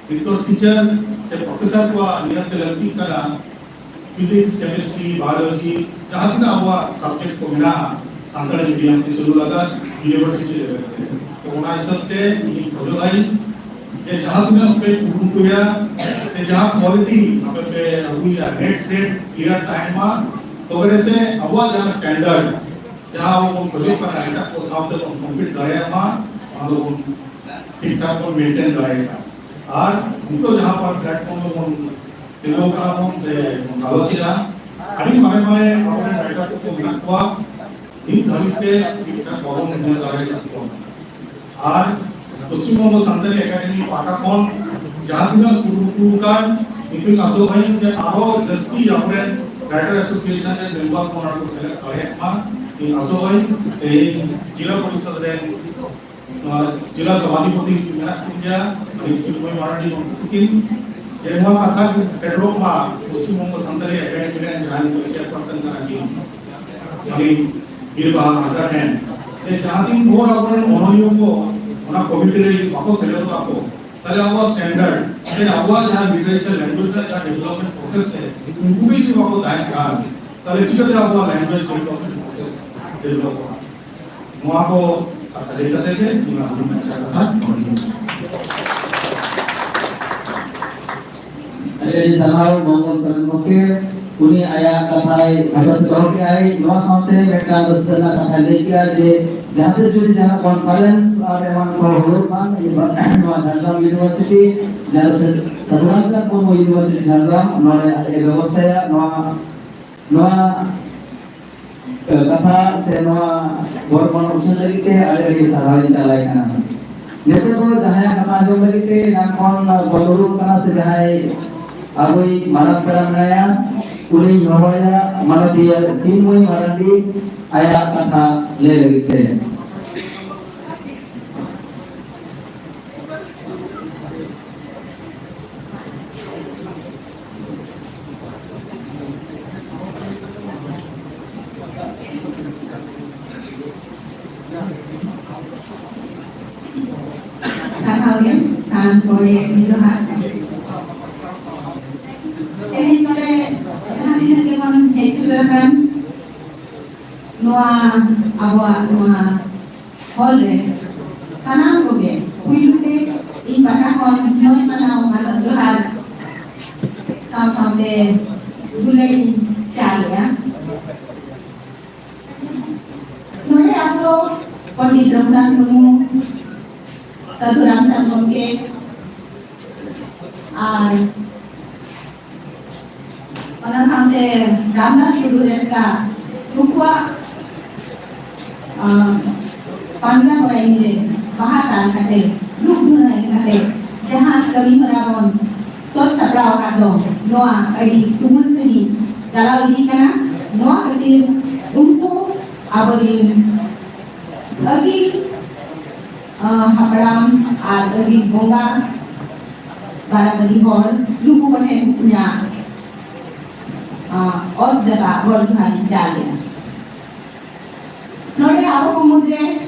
ᱱᱤᱛᱚᱜ ᱴᱤᱪᱟᱨ ᱥᱮ ᱯᱨᱚᱯᱷᱮᱥᱚᱨ ᱠᱚᱣᱟᱜ ᱱᱤᱦᱟᱹᱛ ᱞᱟᱹᱠᱛᱤᱜ ᱠᱟᱱᱟ ᱯᱷᱤᱡᱤᱠᱥ, ᱠᱮᱢᱤᱥᱴᱨᱤ, ᱵᱟᱭᱳᱞᱚᱡᱤ, ᱡᱟᱦᱟᱸ ᱛᱤᱱᱟᱹᱜ ᱟᱵᱚᱣᱟᱜ ᱥᱟᱵᱡᱮᱠᱴ ᱠᱚ ᱢᱮᱱᱟᱜᱼᱟ ᱥᱟᱱᱛᱟᱲᱤ ᱢᱤᱰᱤᱭᱟᱢ ᱛᱮ ᱪᱟᱹᱞᱩ ᱞᱟᱜᱟᱫ ᱤᱭᱩᱱᱤᱵᱷᱟᱨᱥᱤᱴᱤ ᱞᱮᱵᱮᱞ ᱛᱮ᱾ ᱛᱚ ᱚᱱᱟ ᱦᱤᱥᱟᱹᱵ ᱛᱮ ᱤᱧ ᱠᱷᱚᱡᱚᱜ ᱟᱹᱧ ᱡᱮ ᱡᱟᱦᱟᱸ ᱛᱤᱱᱟᱹᱜ ᱯᱮ ᱠᱩᱨᱩᱢᱩᱴᱩᱭᱟ ᱥᱮ ᱡᱟᱦᱟᱸ ᱠᱣᱟᱞᱤᱴᱤ ᱟᱯᱮ ᱯᱮ ᱟᱹᱜᱩᱭᱟ, ᱱᱮᱴ ᱥᱮᱴ ᱠᱞᱤᱭᱟᱨ ᱛᱟᱦᱮᱱ ᱢᱟ, ᱛᱚᱵᱮ ᱥᱮ ᱟᱵᱚᱣᱟᱜ ᱡᱟᱦᱟᱸ ᱥᱴᱮᱱᱰᱟᱨᱰ ᱡᱟᱦᱟᱸ ᱟᱵᱚ ᱵᱚᱱ ᱠᱷᱚᱡᱚᱜ ᱠᱟᱱᱟ ᱮᱴᱟᱜ ᱠᱚ ᱥᱟᱶᱛᱮ ᱵᱚᱱ ᱠᱚᱢᱯᱤᱴ ᱫᱟᱲᱮᱭᱟᱜ ᱢᱟ, ᱚᱱᱟ ᱫᱚᱵᱚᱱ ᱴᱷᱤᱠ ᱴᱷᱟᱠ ᱵᱚᱱ ᱢᱮᱱᱴᱮᱱ ᱫᱟᱲᱮᱭᱟᱜᱼᱟ᱾ ᱟᱨ ᱱᱤᱛᱚᱜ ᱡᱟᱦᱟᱸ platform ᱨᱮᱵᱚᱱ ᱛᱤᱸᱜᱩ ᱠᱟᱱᱟ ᱵᱚᱱ ᱥᱮ ᱵᱚᱱ ᱜᱟᱞᱚᱪᱮᱜᱼᱟ, ᱟᱹᱰᱤ ᱢᱟᱨᱮ ᱢᱟᱨᱮ ᱟᱵᱚᱨᱮᱱ ᱨᱟᱭᱴᱟᱨ ᱠᱚ ᱢᱮᱱᱟᱜ ᱠᱚᱣᱟ, ᱱᱤᱛ ᱫᱷᱟᱹᱵᱤᱡ ᱛᱮ ᱴᱷᱤᱠ ᱴᱷᱟᱠ ᱵᱟᱵᱚᱱ ᱩᱭᱦᱟᱹᱨ ᱫᱟᱲᱮᱭᱟᱠᱟᱫ ᱠᱚᱣᱟ᱾ ᱟᱨ ᱯᱚᱥᱪᱤᱢ ᱵᱚᱝᱜᱚ ᱥᱟᱱᱛᱟᱲᱤ ᱮᱠᱟᱰᱮᱢᱤ ᱯᱟᱦᱴᱟ ᱠᱷᱚᱱ ᱡᱟᱦᱟᱸ ᱛᱤᱱᱟᱹᱜ ᱠᱩᱨᱩᱢᱩᱴᱩ ᱟᱠᱟᱱ, ᱤᱧ ᱟᱥᱚᱜ ᱟᱹᱧ ᱡᱮ ᱟᱨᱚ ᱡᱟᱹᱥᱛᱤ ᱟᱵᱚᱨᱮᱱ ᱨᱟᱭᱴᱟᱨ ᱮᱥᱳᱥᱤᱭᱮᱥᱚᱱ ᱨᱮᱱ ᱢᱮᱢᱵᱟᱨ ᱠᱚ ᱚᱱᱟ ᱨᱮᱠᱚ ᱥᱮᱞᱮᱫ ᱫᱟᱲᱮᱭᱟᱜ ᱢᱟ᱾ ᱤᱧ ᱟᱥᱚᱜ ᱟᱹᱧ ᱛᱮᱦᱮᱧ ᱡᱮᱞᱟ ᱯᱚᱨᱤᱥᱚᱫ ᱨᱮᱱ ᱱᱚᱣᱟ ᱡᱮᱞᱟ ᱥᱚᱵᱷᱟᱫᱷᱤᱯᱚᱛᱤ ᱢᱮᱱᱟᱜ ᱠᱤᱱ ᱜᱮᱭᱟ, ᱢᱟᱹᱱᱤᱡ ᱪᱤᱱᱢᱚᱭ ᱢᱟᱨᱟᱱᱰᱤ ᱜᱚᱢᱠᱮ ᱛᱤᱠᱤᱱ, ᱡᱮ ᱱᱚᱣᱟ ᱠᱟᱛᱷᱟ ᱥᱮᱴᱮᱨᱚᱜ ᱢᱟ ᱯᱚᱥᱪᱤᱢ ᱵᱚᱝᱜᱚ ᱥᱟᱱᱛᱟᱲᱤ ᱮᱠᱟᱰᱮᱢᱤ ᱨᱮᱱ ᱡᱟᱦᱟᱸᱭ ᱪᱮᱭᱟᱨᱯᱟᱨᱥᱚᱱ ᱠᱟᱱᱟ ᱠᱤᱱ, ᱢᱟᱹᱱᱤᱡ ᱵᱤᱨ ᱵᱟᱦᱟ ᱦᱟᱸᱥᱫᱟ ᱴᱷᱮᱱ, ᱡᱮ ᱡᱟᱦᱟᱸ ᱛᱤᱱ ᱵᱷᱳᱨ ᱟᱵᱚᱨᱮᱱ ᱚᱱᱚᱞᱤᱭᱟᱹ ᱠᱚ ᱚᱱᱟ ᱠᱚᱢᱤᱴᱤ ᱨᱮ ᱵᱟᱠᱚ ᱥᱮᱞᱮᱫᱚᱜᱼᱟ ᱠᱚ, ᱛᱟᱦᱞᱮ ᱟᱵᱚᱣᱟᱜ ᱥᱴᱮᱱᱰᱟᱨᱰ ᱥᱮ ᱟᱵᱚᱣᱟᱜ ᱡᱟᱦᱟᱸ ᱞᱤᱴᱟᱨᱮᱪᱟᱨ ᱞᱮᱝᱜᱩᱭᱮᱡᱽ ᱨᱮᱱᱟᱜ ᱡᱟᱦᱟᱸ ᱰᱮᱵᱷᱞᱚᱯᱢᱮᱱᱴ ᱯᱨᱚᱥᱮᱥ ᱨᱮ ᱩᱱᱠᱩ ᱜᱮ ᱡᱩᱫᱤ ᱵᱟᱠᱚ ᱛᱟᱦᱮᱱ ᱠᱷᱟᱱ, ᱛᱟᱦᱞᱮ ᱪᱤᱠᱟᱹᱛᱮ ᱟᱵᱚᱣᱟᱜ ᱞᱮᱝᱜᱩᱭᱮᱡᱽ ᱰᱮᱵᱷᱞᱚᱯᱢᱮᱱᱴ ᱯᱨᱚᱥᱮᱥ ᱰᱮᱵᱷᱞᱚᱯᱚᱜᱼᱟ? ᱱᱚᱣᱟ ᱠᱚ ᱠᱟᱛᱷᱟ ᱞᱟᱹᱭ ᱠᱟᱛᱮ ᱜᱮ ᱤᱧᱟᱹᱜ ᱦᱩᱰᱤᱧ ᱢᱟᱪᱷᱟ ᱠᱟᱛᱷᱟ ᱱᱚᱰᱮ ᱜᱮ᱾ ᱟᱹᱰᱤ ᱟᱹᱰᱤ ᱥᱟᱨᱦᱟᱣ ᱢᱚᱝᱜᱚᱞ ᱥᱚᱨᱮᱱ ᱜᱚᱢᱠᱮ, ᱩᱱᱤ ᱟᱭᱟᱜ ᱠᱟᱛᱷᱟᱭ ᱦᱟᱯᱟᱛ ᱫᱚᱦᱚ ᱠᱮᱫᱟᱭ᱾ ᱱᱚᱣᱟ ᱥᱟᱶᱛᱮ ᱢᱤᱫᱴᱟᱝ ᱨᱟᱹᱥᱠᱟᱹ ᱨᱮᱱᱟᱜ ᱠᱟᱛᱷᱟᱭ ᱞᱟᱹᱭ ᱠᱮᱫᱟ ᱡᱮ ᱡᱟᱦᱟᱸ ᱛᱤᱥ ᱡᱩᱫᱤ ᱡᱟᱦᱟᱸ ᱠᱚᱱᱯᱷᱟᱨᱮᱱᱥ ᱟᱨ ᱮᱢᱟᱱ ᱠᱚ ᱦᱩᱭᱩᱜ ᱠᱷᱟᱱ, ᱱᱚᱣᱟ ᱡᱷᱟᱲᱜᱨᱟᱢ ᱤᱭᱩᱱᱤᱵᱷᱟᱨᱥᱤᱴᱤ, ᱡᱟᱦᱟᱸ ᱫᱚ ᱥᱟᱹᱫᱷᱩ ᱨᱟᱢᱪᱟᱸᱫᱽ ᱢᱩᱨᱢᱩ ᱤᱭᱩᱱᱤᱵᱷᱟᱨᱥᱤᱴᱤ ᱡᱷᱟᱲᱜᱨᱟᱢ, ᱱᱚᱰᱮ ᱟᱡ ᱮ ᱵᱮᱵᱚᱥᱛᱷᱟᱭᱟ᱾ ᱱᱚᱣᱟ, ᱱᱚᱣᱟ ᱠᱟᱛᱷᱟ ᱥᱮ ᱱᱚᱣᱟ ᱵᱚᱨ ᱵᱚᱱ ᱩᱪᱷᱟᱹᱱ ᱞᱟᱹᱜᱤᱫ ᱛᱮ ᱟᱹᱰᱤ ᱟᱹᱰᱤ ᱥᱟᱨᱦᱟᱣ ᱤᱧ ᱪᱟᱞᱟᱭ ᱠᱟᱱᱟ᱾ ᱱᱤᱛᱚᱜ ᱫᱚ ᱡᱟᱦᱟᱸᱭᱟᱜ ᱠᱟᱛᱷᱟ ᱟᱸᱡᱚᱢ ᱞᱟᱹᱜᱤᱫ ᱛᱮ ᱮᱱᱟᱝ ᱠᱷᱚᱱ ᱵᱚᱱ ᱩᱰᱩᱠ ᱠᱟᱱᱟ ᱥᱮ ᱡᱟᱦᱟᱸᱭ ᱟᱵᱚᱭᱤᱡ ᱢᱟᱨᱟᱝ ᱯᱮᱲᱟ ᱢᱮᱱᱟᱭᱟ, ᱩᱱᱤᱧ ᱦᱚᱦᱚᱭᱟ ᱢᱟᱱᱚᱛᱤᱭᱟᱹ ᱪᱤᱱᱢᱚᱭ ᱢᱟᱨᱟᱱᱰᱤ ᱟᱭᱟᱜ ᱠᱟᱛᱷᱟ ᱞᱟᱹᱭ ᱞᱟᱹᱜᱤᱫ ᱛᱮ᱾ ᱥᱟᱨᱦᱟᱣ ᱜᱮ, ᱥᱟᱱᱟᱢ ᱠᱚᱜᱮ ᱡᱚᱦᱟᱨ᱾ ᱛᱮᱦᱮᱧ ᱱᱚᱰᱮ ᱡᱟᱦᱟᱸ ᱛᱤᱱᱟᱹᱜ ᱜᱮᱵᱚᱱ ᱦᱮᱡ ᱥᱮᱴᱮᱨ ᱟᱠᱟᱱ, ᱱᱚᱣᱟ ᱟᱵᱚᱣᱟᱜ ᱱᱚᱣᱟ ᱦᱚᱞ ᱨᱮ ᱥᱟᱱᱟᱢ ᱠᱚᱜᱮ ᱯᱩᱭᱞᱩ ᱛᱮ ᱤᱧ ᱯᱟᱦᱴᱟ ᱠᱷᱚᱱ ᱢᱟᱹᱭ ᱢᱟᱱᱟᱣ ᱢᱟᱱᱚᱛ ᱡᱚᱦᱟᱨ ᱥᱟᱶ ᱥᱟᱶᱛᱮ ᱫᱩᱞᱟᱹᱲ ᱤᱧ ᱪᱟᱞᱮᱜᱼᱟ᱾ ᱱᱚᱰᱮ ᱟᱵᱚ ᱯᱚᱱᱰᱤᱛ ᱨᱚᱜᱷᱩᱱᱟᱛᱷ ᱢᱩᱨᱢᱩ, ᱥᱟᱹᱫᱷᱩ ᱨᱟᱢᱪᱟᱸᱫᱽ ᱜᱚᱢᱠᱮ ᱟᱨ ᱚᱱᱟ ᱥᱟᱶᱛᱮ ᱨᱟᱢᱫᱟᱥ ᱴᱩᱰᱩ ᱮᱥᱠᱟ ᱱᱩᱠᱩᱣᱟᱜ, ᱟᱸ, ᱯᱟᱸᱡᱟ ᱦᱚᱨᱟ ᱤᱧ ᱞᱟᱹᱭ᱾ ᱵᱟᱦᱟ ᱪᱟᱞ ᱠᱟᱛᱮ, ᱫᱷᱩᱯ ᱫᱷᱩᱱᱟᱹ ᱮᱢ ᱠᱟᱛᱮ ᱡᱟᱦᱟᱸ ᱠᱟᱹᱢᱤ ᱦᱚᱨᱟ ᱵᱚᱱ ᱥᱟᱹᱛ ᱥᱟᱯᱲᱟᱣ ᱟᱠᱟᱫ ᱫᱚ, ᱱᱚᱣᱟ ᱟᱹᱰᱤ ᱥᱩᱢᱩᱞ ᱥᱟᱺᱦᱤᱡ ᱪᱟᱞᱟᱣ ᱤᱫᱤᱜ ᱠᱟᱱᱟ᱾ ᱱᱚᱣᱟ ᱠᱷᱟᱹᱛᱤᱨ ᱩᱱᱠᱩ ᱟᱵᱚᱨᱤᱱ ᱟᱹᱜᱤᱞ, ᱟᱸ, ᱦᱟᱯᱲᱟᱢ ᱟᱨ ᱟᱹᱜᱤᱞ ᱵᱚᱸᱜᱟ ᱵᱟᱨᱟᱵᱟᱹᱨᱤ ᱦᱚᱲ, ᱱᱩᱠᱩ ᱠᱚᱴᱷᱮᱱ ᱤᱧᱟᱹᱜ, ᱟᱸ, ᱚᱛ ᱡᱟᱭᱜᱟ ᱜᱚᱰ ᱡᱚᱦᱟᱨ ᱤᱧ ᱪᱟᱞ ᱮᱫᱟ᱾ ᱱᱚᱰᱮ ᱟᱵᱚ ᱠᱚ ᱢᱩᱫᱽᱨᱮ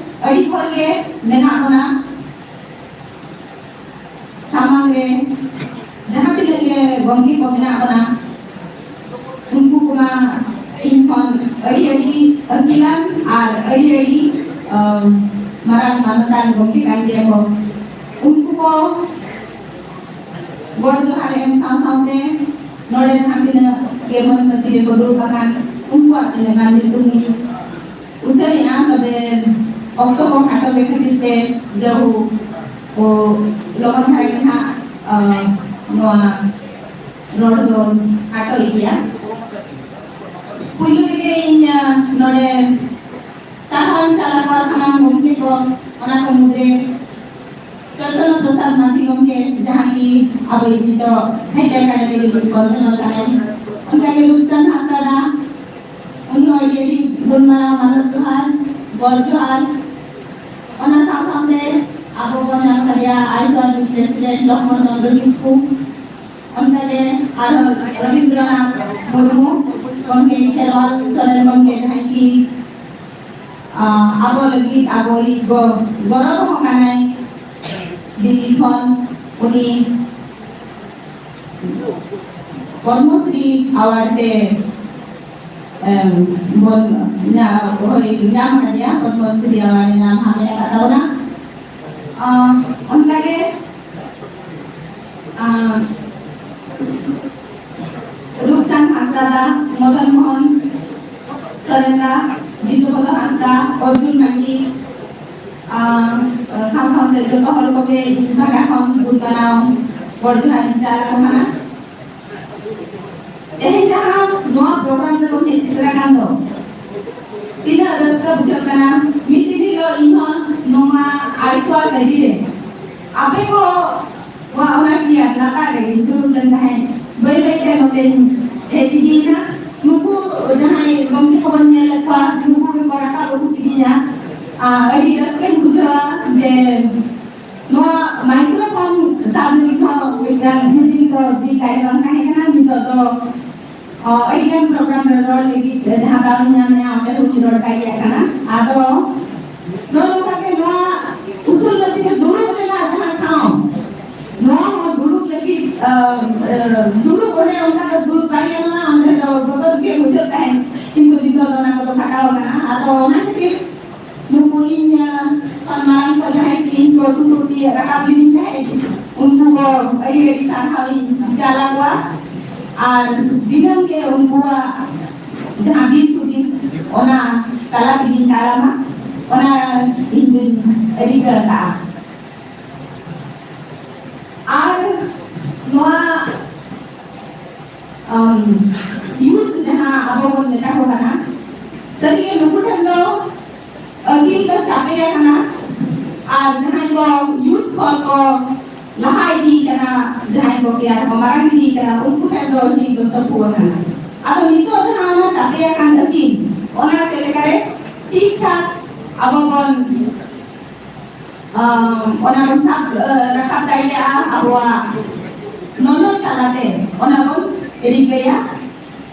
ᱟᱹᱰᱤ ᱦᱚᱲ ᱜᱮ ᱢᱮᱱᱟᱜ ᱵᱚᱱᱟ᱾ ᱥᱟᱢᱟᱝ ᱨᱮ ᱡᱟᱦᱟᱸ ᱛᱤᱱᱟᱹᱜ ᱜᱮ ᱜᱚᱢᱠᱮ ᱠᱚ ᱢᱮᱱᱟᱜ ᱵᱚᱱᱟ, ᱩᱱᱠᱩ ᱠᱚᱢᱟ ᱤᱧ ᱠᱷᱚᱱ ᱟᱹᱰᱤ ᱟᱹᱰᱤ ᱟᱹᱠᱤᱞᱟᱱ ᱟᱨ ᱟᱹᱰᱤ ᱟᱹᱰᱤ, ᱟᱢ, ᱢᱟᱨᱟᱝ ᱢᱟᱱᱚᱛᱟᱱ ᱜᱚᱢᱠᱮ ᱠᱟᱱ ᱜᱮᱭᱟ ᱠᱚ᱾ ᱩᱱᱠᱩ ᱠᱚ ᱜᱚᱰ ᱡᱚᱦᱟᱨ ᱮᱢ ᱥᱟᱶ ᱥᱟᱶᱛᱮ ᱱᱚᱰᱮ ᱡᱟᱦᱟᱸ ᱛᱤᱱᱟᱹᱜ ᱜᱮ ᱢᱟᱹᱱ ᱢᱟᱹᱪᱷᱤ ᱨᱮᱠᱚ ᱫᱩᱲᱩᱵ ᱟᱠᱟᱱ, ᱩᱱᱠᱩᱣᱟᱜ ᱛᱤᱱᱟᱹᱜ ᱜᱟᱱ ᱧᱩᱛᱩᱢ ᱤᱧ ᱩᱪᱷᱟᱹᱱᱮᱜᱼᱟ, ᱛᱚᱵᱮ ᱚᱠᱛᱚ ᱠᱚ ᱠᱷᱟᱴᱚ ᱜᱮ ᱠᱷᱟᱹᱛᱤᱨ ᱛᱮ ᱡᱟᱹᱦᱩ ᱠᱚ ᱞᱚᱜᱚᱱ ᱫᱷᱟᱨᱟ ᱜᱮ ᱱᱟᱦᱟᱜ, ᱟᱸ, ᱱᱚᱣᱟ ᱨᱚᱲ ᱫᱚ ᱠᱷᱟᱴᱚ ᱤᱫᱤᱭᱟ᱾ ᱯᱩᱭᱞᱩ ᱨᱮᱜᱮ ᱤᱧ, ᱟᱸ, ᱱᱚᱰᱮ ᱥᱟᱨᱦᱟᱣ ᱤᱧ ᱪᱟᱞ ᱟᱠᱚᱣᱟ ᱥᱟᱱᱟᱢ ᱜᱚᱢᱠᱮ ᱠᱚ, ᱚᱱᱟ ᱠᱚ ᱢᱩᱫᱽᱨᱮ ᱪᱚᱭᱛᱚᱱᱱᱚ ᱯᱨᱚᱥᱟᱫᱽ ᱢᱟᱹᱡᱷᱤ ᱜᱚᱢᱠᱮ, ᱡᱟᱦᱟᱸ ᱠᱤ ᱟᱵᱚᱭᱤᱡ ᱱᱤᱛᱚᱜ ᱥᱟᱦᱤᱛᱭᱚ ᱮᱠᱟᱰᱮᱢᱤ ᱨᱤᱱᱤᱡ convener ᱠᱟᱱᱟᱭ, ᱚᱱᱠᱟᱜᱮ ᱨᱩᱯᱪᱟᱸᱫᱽ ᱦᱟᱸᱥᱫᱟ ᱫᱟ, ᱩᱱᱤ ᱦᱚᱸ ᱟᱹᱰᱤ ᱟᱹᱰᱤ ᱜᱩᱱ ᱢᱟᱱᱟᱣ ᱢᱟᱱᱚᱛ ᱡᱚᱦᱟᱨ, ᱜᱚᱰ ᱡᱚᱦᱟᱨ᱾ ᱚᱱᱟ ᱥᱟᱶ ᱥᱟᱶᱛᱮ ᱟᱵᱚ ᱵᱚᱱ ᱧᱟᱢ ᱠᱟᱫᱮᱭᱟ ᱟᱭᱥᱚ ᱨᱤᱱᱤᱡ president ᱞᱚᱠᱷᱢᱚᱬ ᱪᱚᱸᱫᱽᱨᱚ ᱠᱤᱥᱠᱩ, ᱚᱱᱠᱟᱜᱮ ᱟᱨᱦᱚᱸ ᱨᱚᱵᱤᱱᱫᱨᱚᱱᱟᱛᱷ ᱢᱩᱨᱢᱩ ᱜᱚᱢᱠᱮ, ᱠᱷᱮᱨᱣᱟᱞ ᱥᱚᱨᱮᱱ ᱜᱚᱢᱠᱮ, ᱡᱟᱦᱟᱸᱭ ᱠᱤ, ᱟᱸ, ᱟᱵᱚ ᱞᱟᱹᱜᱤᱫ ᱟᱵᱚᱭᱤᱡ ᱜᱚ-, ᱜᱚᱨᱚᱵ ᱦᱚᱸ ᱠᱟᱱᱟᱭ᱾ ᱫᱤᱞᱞᱤ ᱠᱷᱚᱱ ᱩᱱᱤ ᱯᱚᱫᱢᱚᱥᱨᱤ award ᱛᱮ, ᱮᱢ, ᱵᱚᱱ ᱧᱟ-, ᱦᱳᱭ, ᱧᱟᱢ ᱟᱠᱟᱫᱮᱭᱟ, ᱯᱚᱫᱢᱚᱥᱨᱤ award ᱮ ᱧᱟᱢ ᱦᱟᱢᱮᱴ ᱟᱠᱟᱫ ᱛᱟᱵᱚᱱᱟ᱾ ᱟᱸ, ᱚᱱᱠᱟᱜᱮ, ᱟᱸ, ᱨᱩᱯᱪᱟᱸᱫᱽ ᱦᱟᱸᱥᱫᱟ ᱫᱟ, ᱢᱚᱫᱚᱱ ᱢᱳᱦᱚᱱ ᱥᱚᱨᱮᱱ ᱫᱟ, ᱡᱤᱛᱩᱯᱚᱫᱚ ᱦᱟᱸᱥᱫᱟ, ᱚᱨᱡᱩᱱ ᱢᱟᱹᱱᱰᱤ, ᱟᱸ, ᱥᱟᱶ ᱥᱟᱶᱛᱮ ᱡᱚᱛᱚ ᱦᱚᱲ ᱠᱚᱜᱮ ᱤᱧ ᱯᱟᱦᱴᱟ ᱠᱷᱚᱱ ᱜᱩᱱ ᱢᱟᱱᱟᱣ ᱜᱚᱰ ᱡᱚᱦᱟᱨ ᱤᱧ ᱪᱟᱞ ᱟᱠᱚ ᱠᱟᱱᱟ᱾ ᱛᱮᱦᱮᱧ ᱡᱟᱦᱟᱸ ᱱᱚᱣᱟ program ᱨᱮᱵᱚᱱ ᱦᱮᱡ ᱥᱮᱴᱮᱨ ᱟᱠᱟᱱ ᱫᱚ, ᱛᱤᱱᱟᱹᱜ ᱨᱟᱹᱥᱠᱟᱹ ᱵᱩᱡᱷᱟᱹᱜ ᱠᱟᱱᱟ᱾ ᱢᱤᱫ ᱫᱤᱱ ᱦᱤᱞᱳᱜ ᱤᱧ ᱦᱚᱸ ᱱᱚᱣᱟ ᱟᱭᱥᱣᱟ ᱜᱟᱹᱰᱤ ᱨᱮ ᱟᱯᱮ ᱠᱚ ᱚᱱᱟ ᱪᱮᱭᱟᱨ ᱞᱟᱛᱟᱨ ᱨᱮ ᱫᱩᱲᱩᱵ ᱞᱮᱱ ᱛᱟᱦᱮᱸᱫ, ᱵᱟᱹᱭ ᱵᱟᱹᱭ ᱛᱮ ᱱᱚᱛᱮᱧ ᱦᱮᱡ ᱤᱫᱤᱭᱮᱱᱟ᱾ ᱱᱩᱠᱩ ᱡᱟᱦᱟᱸᱭ ᱜᱚᱢᱠᱮ ᱠᱚᱵᱚᱱ ᱧᱮᱞ ᱞᱮᱫ ᱠᱚᱣᱟ, ᱱᱩᱠᱩ ᱜᱮᱠᱚ ᱨᱟᱠᱟᱵ ᱟᱹᱜᱩ ᱠᱤᱫᱤᱧᱟ᱾ ᱟᱨ ᱟᱹᱰᱤ ᱨᱟᱹᱥᱠᱟᱹᱧ ᱵᱩᱡᱷᱟᱹᱣᱟ ᱡᱮ ᱱᱚᱣᱟ ᱢᱟᱭᱠᱨᱳᱯᱷᱳᱱ ᱥᱟᱵ ᱞᱟᱹᱜᱤᱫ ᱦᱚᱸ ᱢᱤᱫᱴᱟᱝ ᱫᱤᱱ ᱫᱚ ᱫᱤ ᱛᱟᱭᱚᱢ ᱛᱟᱦᱮᱸ ᱠᱟᱱᱟ, ᱱᱤᱛᱚᱜ ᱫᱚ ᱚ, ᱟᱹᱰᱤᱜᱟᱱ ᱯᱨᱳᱜᱨᱟᱢ ᱨᱮ ᱨᱚᱲ ᱞᱟᱹᱜᱤᱫ ᱡᱟᱦᱟᱸ ᱫᱟᱣ ᱤᱧ ᱧᱟᱢᱮᱜᱼᱟ, ᱚᱸᱰᱮ ᱦᱚᱸᱧ ᱨᱚᱲ ᱫᱟᱲᱮᱭᱟᱜ ᱠᱟᱱᱟ᱾ ᱟᱫᱚ ᱱᱚᱜᱼᱚ ᱱᱚᱝᱠᱟ ᱜᱮ ᱱᱚᱣᱟ ᱩᱥᱩᱞ ᱢᱟᱹᱪᱤ ᱨᱮ ᱫᱩᱲᱩᱵ ᱨᱮᱱᱟᱜ ᱡᱟᱦᱟᱸ ᱴᱷᱟᱶ, ᱱᱚᱣᱟ ᱦᱚᱸ ᱫᱩᱲᱩᱵ ᱞᱟᱹᱜᱤᱫ, ᱟᱢ, ᱟᱢ, ᱫᱩᱲᱩᱵ ᱚᱸᱰᱮ ᱚᱱᱠᱟ ᱫᱚ ᱫᱩᱲᱩᱵ ᱵᱟᱭ ᱜᱟᱱᱚᱜᱼᱟ, ᱚᱸᱰᱮ ᱫᱚ ᱵᱚᱛᱚᱨ ᱜᱮ ᱵᱩᱡᱷᱟᱹᱜ ᱛᱟᱦᱮᱸᱫ, ᱠᱤᱱᱛᱩ ᱱᱤᱛᱚᱜ ᱫᱚ ᱚᱱᱟ ᱠᱚᱫᱚ ᱠᱷᱟᱴᱟᱣ ᱟᱠᱟᱱᱟ᱾ ᱟᱫᱚ ᱚᱱᱟ ᱠᱷᱟᱹᱛᱤᱨ ᱱᱩᱠᱩ ᱤᱧ, ᱟᱸ, ᱠᱷᱚᱱ ᱢᱟᱨᱟᱝ ᱠᱚ ᱡᱟᱦᱟᱸᱭ ᱠᱤ ᱤᱧ ᱠᱚ ᱥᱩᱛᱩᱜ ᱛᱤᱭᱟᱹᱜ ᱨᱟᱠᱟᱵ ᱞᱤᱫᱤᱧ ᱛᱟᱦᱮᱸᱫ, ᱩᱱᱠᱩ ᱠᱚ ᱟᱹᱰᱤ ᱟᱹᱰᱤ ᱥᱟᱨᱦᱟᱣ ᱤᱧ ᱪᱟᱞ ᱟᱠᱚᱣᱟ᱾ ᱟᱨ ᱫᱤᱱᱟᱹᱢ ᱜᱮ ᱩᱱᱠᱩᱣᱟᱜ ᱡᱟᱦᱟᱸ ᱫᱤᱥ ᱦᱩᱫᱤᱥ, ᱚᱱᱟ ᱛᱟᱞᱟ ᱛᱮᱜᱤᱧ ᱛᱟᱲᱟᱢᱟ, ᱚᱱᱟ ᱤᱧ ᱫᱩᱧ ᱨᱤᱠᱟᱹ ᱟᱠᱟᱫᱼᱟ᱾ ᱟᱨ ᱱᱚᱣᱟ ᱟᱢ, ᱭᱩᱛᱷ ᱡᱟᱦᱟᱸ ᱟᱵᱚ ᱵᱚᱱ ᱢᱮᱛᱟ ᱠᱚ ᱠᱟᱱᱟ, ᱥᱟᱹᱨᱤᱜᱮ ᱱᱩᱠᱩ ᱴᱷᱮᱱ ᱫᱚ ᱟᱹᱠᱤᱞ ᱫᱚ ᱪᱟᱯᱮ ᱟᱠᱟᱱᱟ᱾ ᱟᱨ ᱡᱟᱦᱟᱸᱭ ᱠᱚ ᱭᱩᱛᱷ ᱠᱷᱚᱱ ᱠᱚ ᱞᱟᱦᱟ ᱤᱫᱤ ᱠᱟᱱᱟ, ᱡᱟᱦᱟᱸᱭ ᱠᱚ ᱜᱮᱭᱟᱱ ᱠᱚ ᱢᱟᱨᱟᱝ ᱤᱫᱤ ᱠᱟᱱᱟ, ᱩᱱᱠᱩ ᱴᱷᱮᱱ ᱫᱚ ᱟᱹᱠᱤᱞ ᱫᱚ ᱛᱟᱹᱯᱩ ᱟᱠᱟᱱᱟ᱾ ᱟᱫᱚ ᱱᱤᱛᱚᱜ ᱡᱟᱦᱟᱸ ᱚᱱᱟ ᱪᱟᱯᱮ ᱟᱠᱟᱱ ᱟᱹᱠᱤᱞ, ᱚᱱᱟ ᱪᱮᱫ ᱞᱮᱠᱟᱨᱮ ᱴᱷᱤᱠ ᱴᱷᱟᱠ ᱟᱵᱚ ᱵᱚᱱ ᱟᱢ, ᱚᱱᱟ ᱵᱚᱱ ᱥᱟᱵ, ᱮ, ᱨᱟᱠᱟᱵ ᱫᱟᱲᱮᱭᱟᱜᱼᱟ ᱟᱵᱚᱣᱟᱜ ᱱᱚᱱᱚᱞ ᱛᱟᱞᱟᱛᱮ, ᱚᱱᱟ ᱵᱚᱱ ᱨᱤᱠᱟᱹᱭᱟ᱾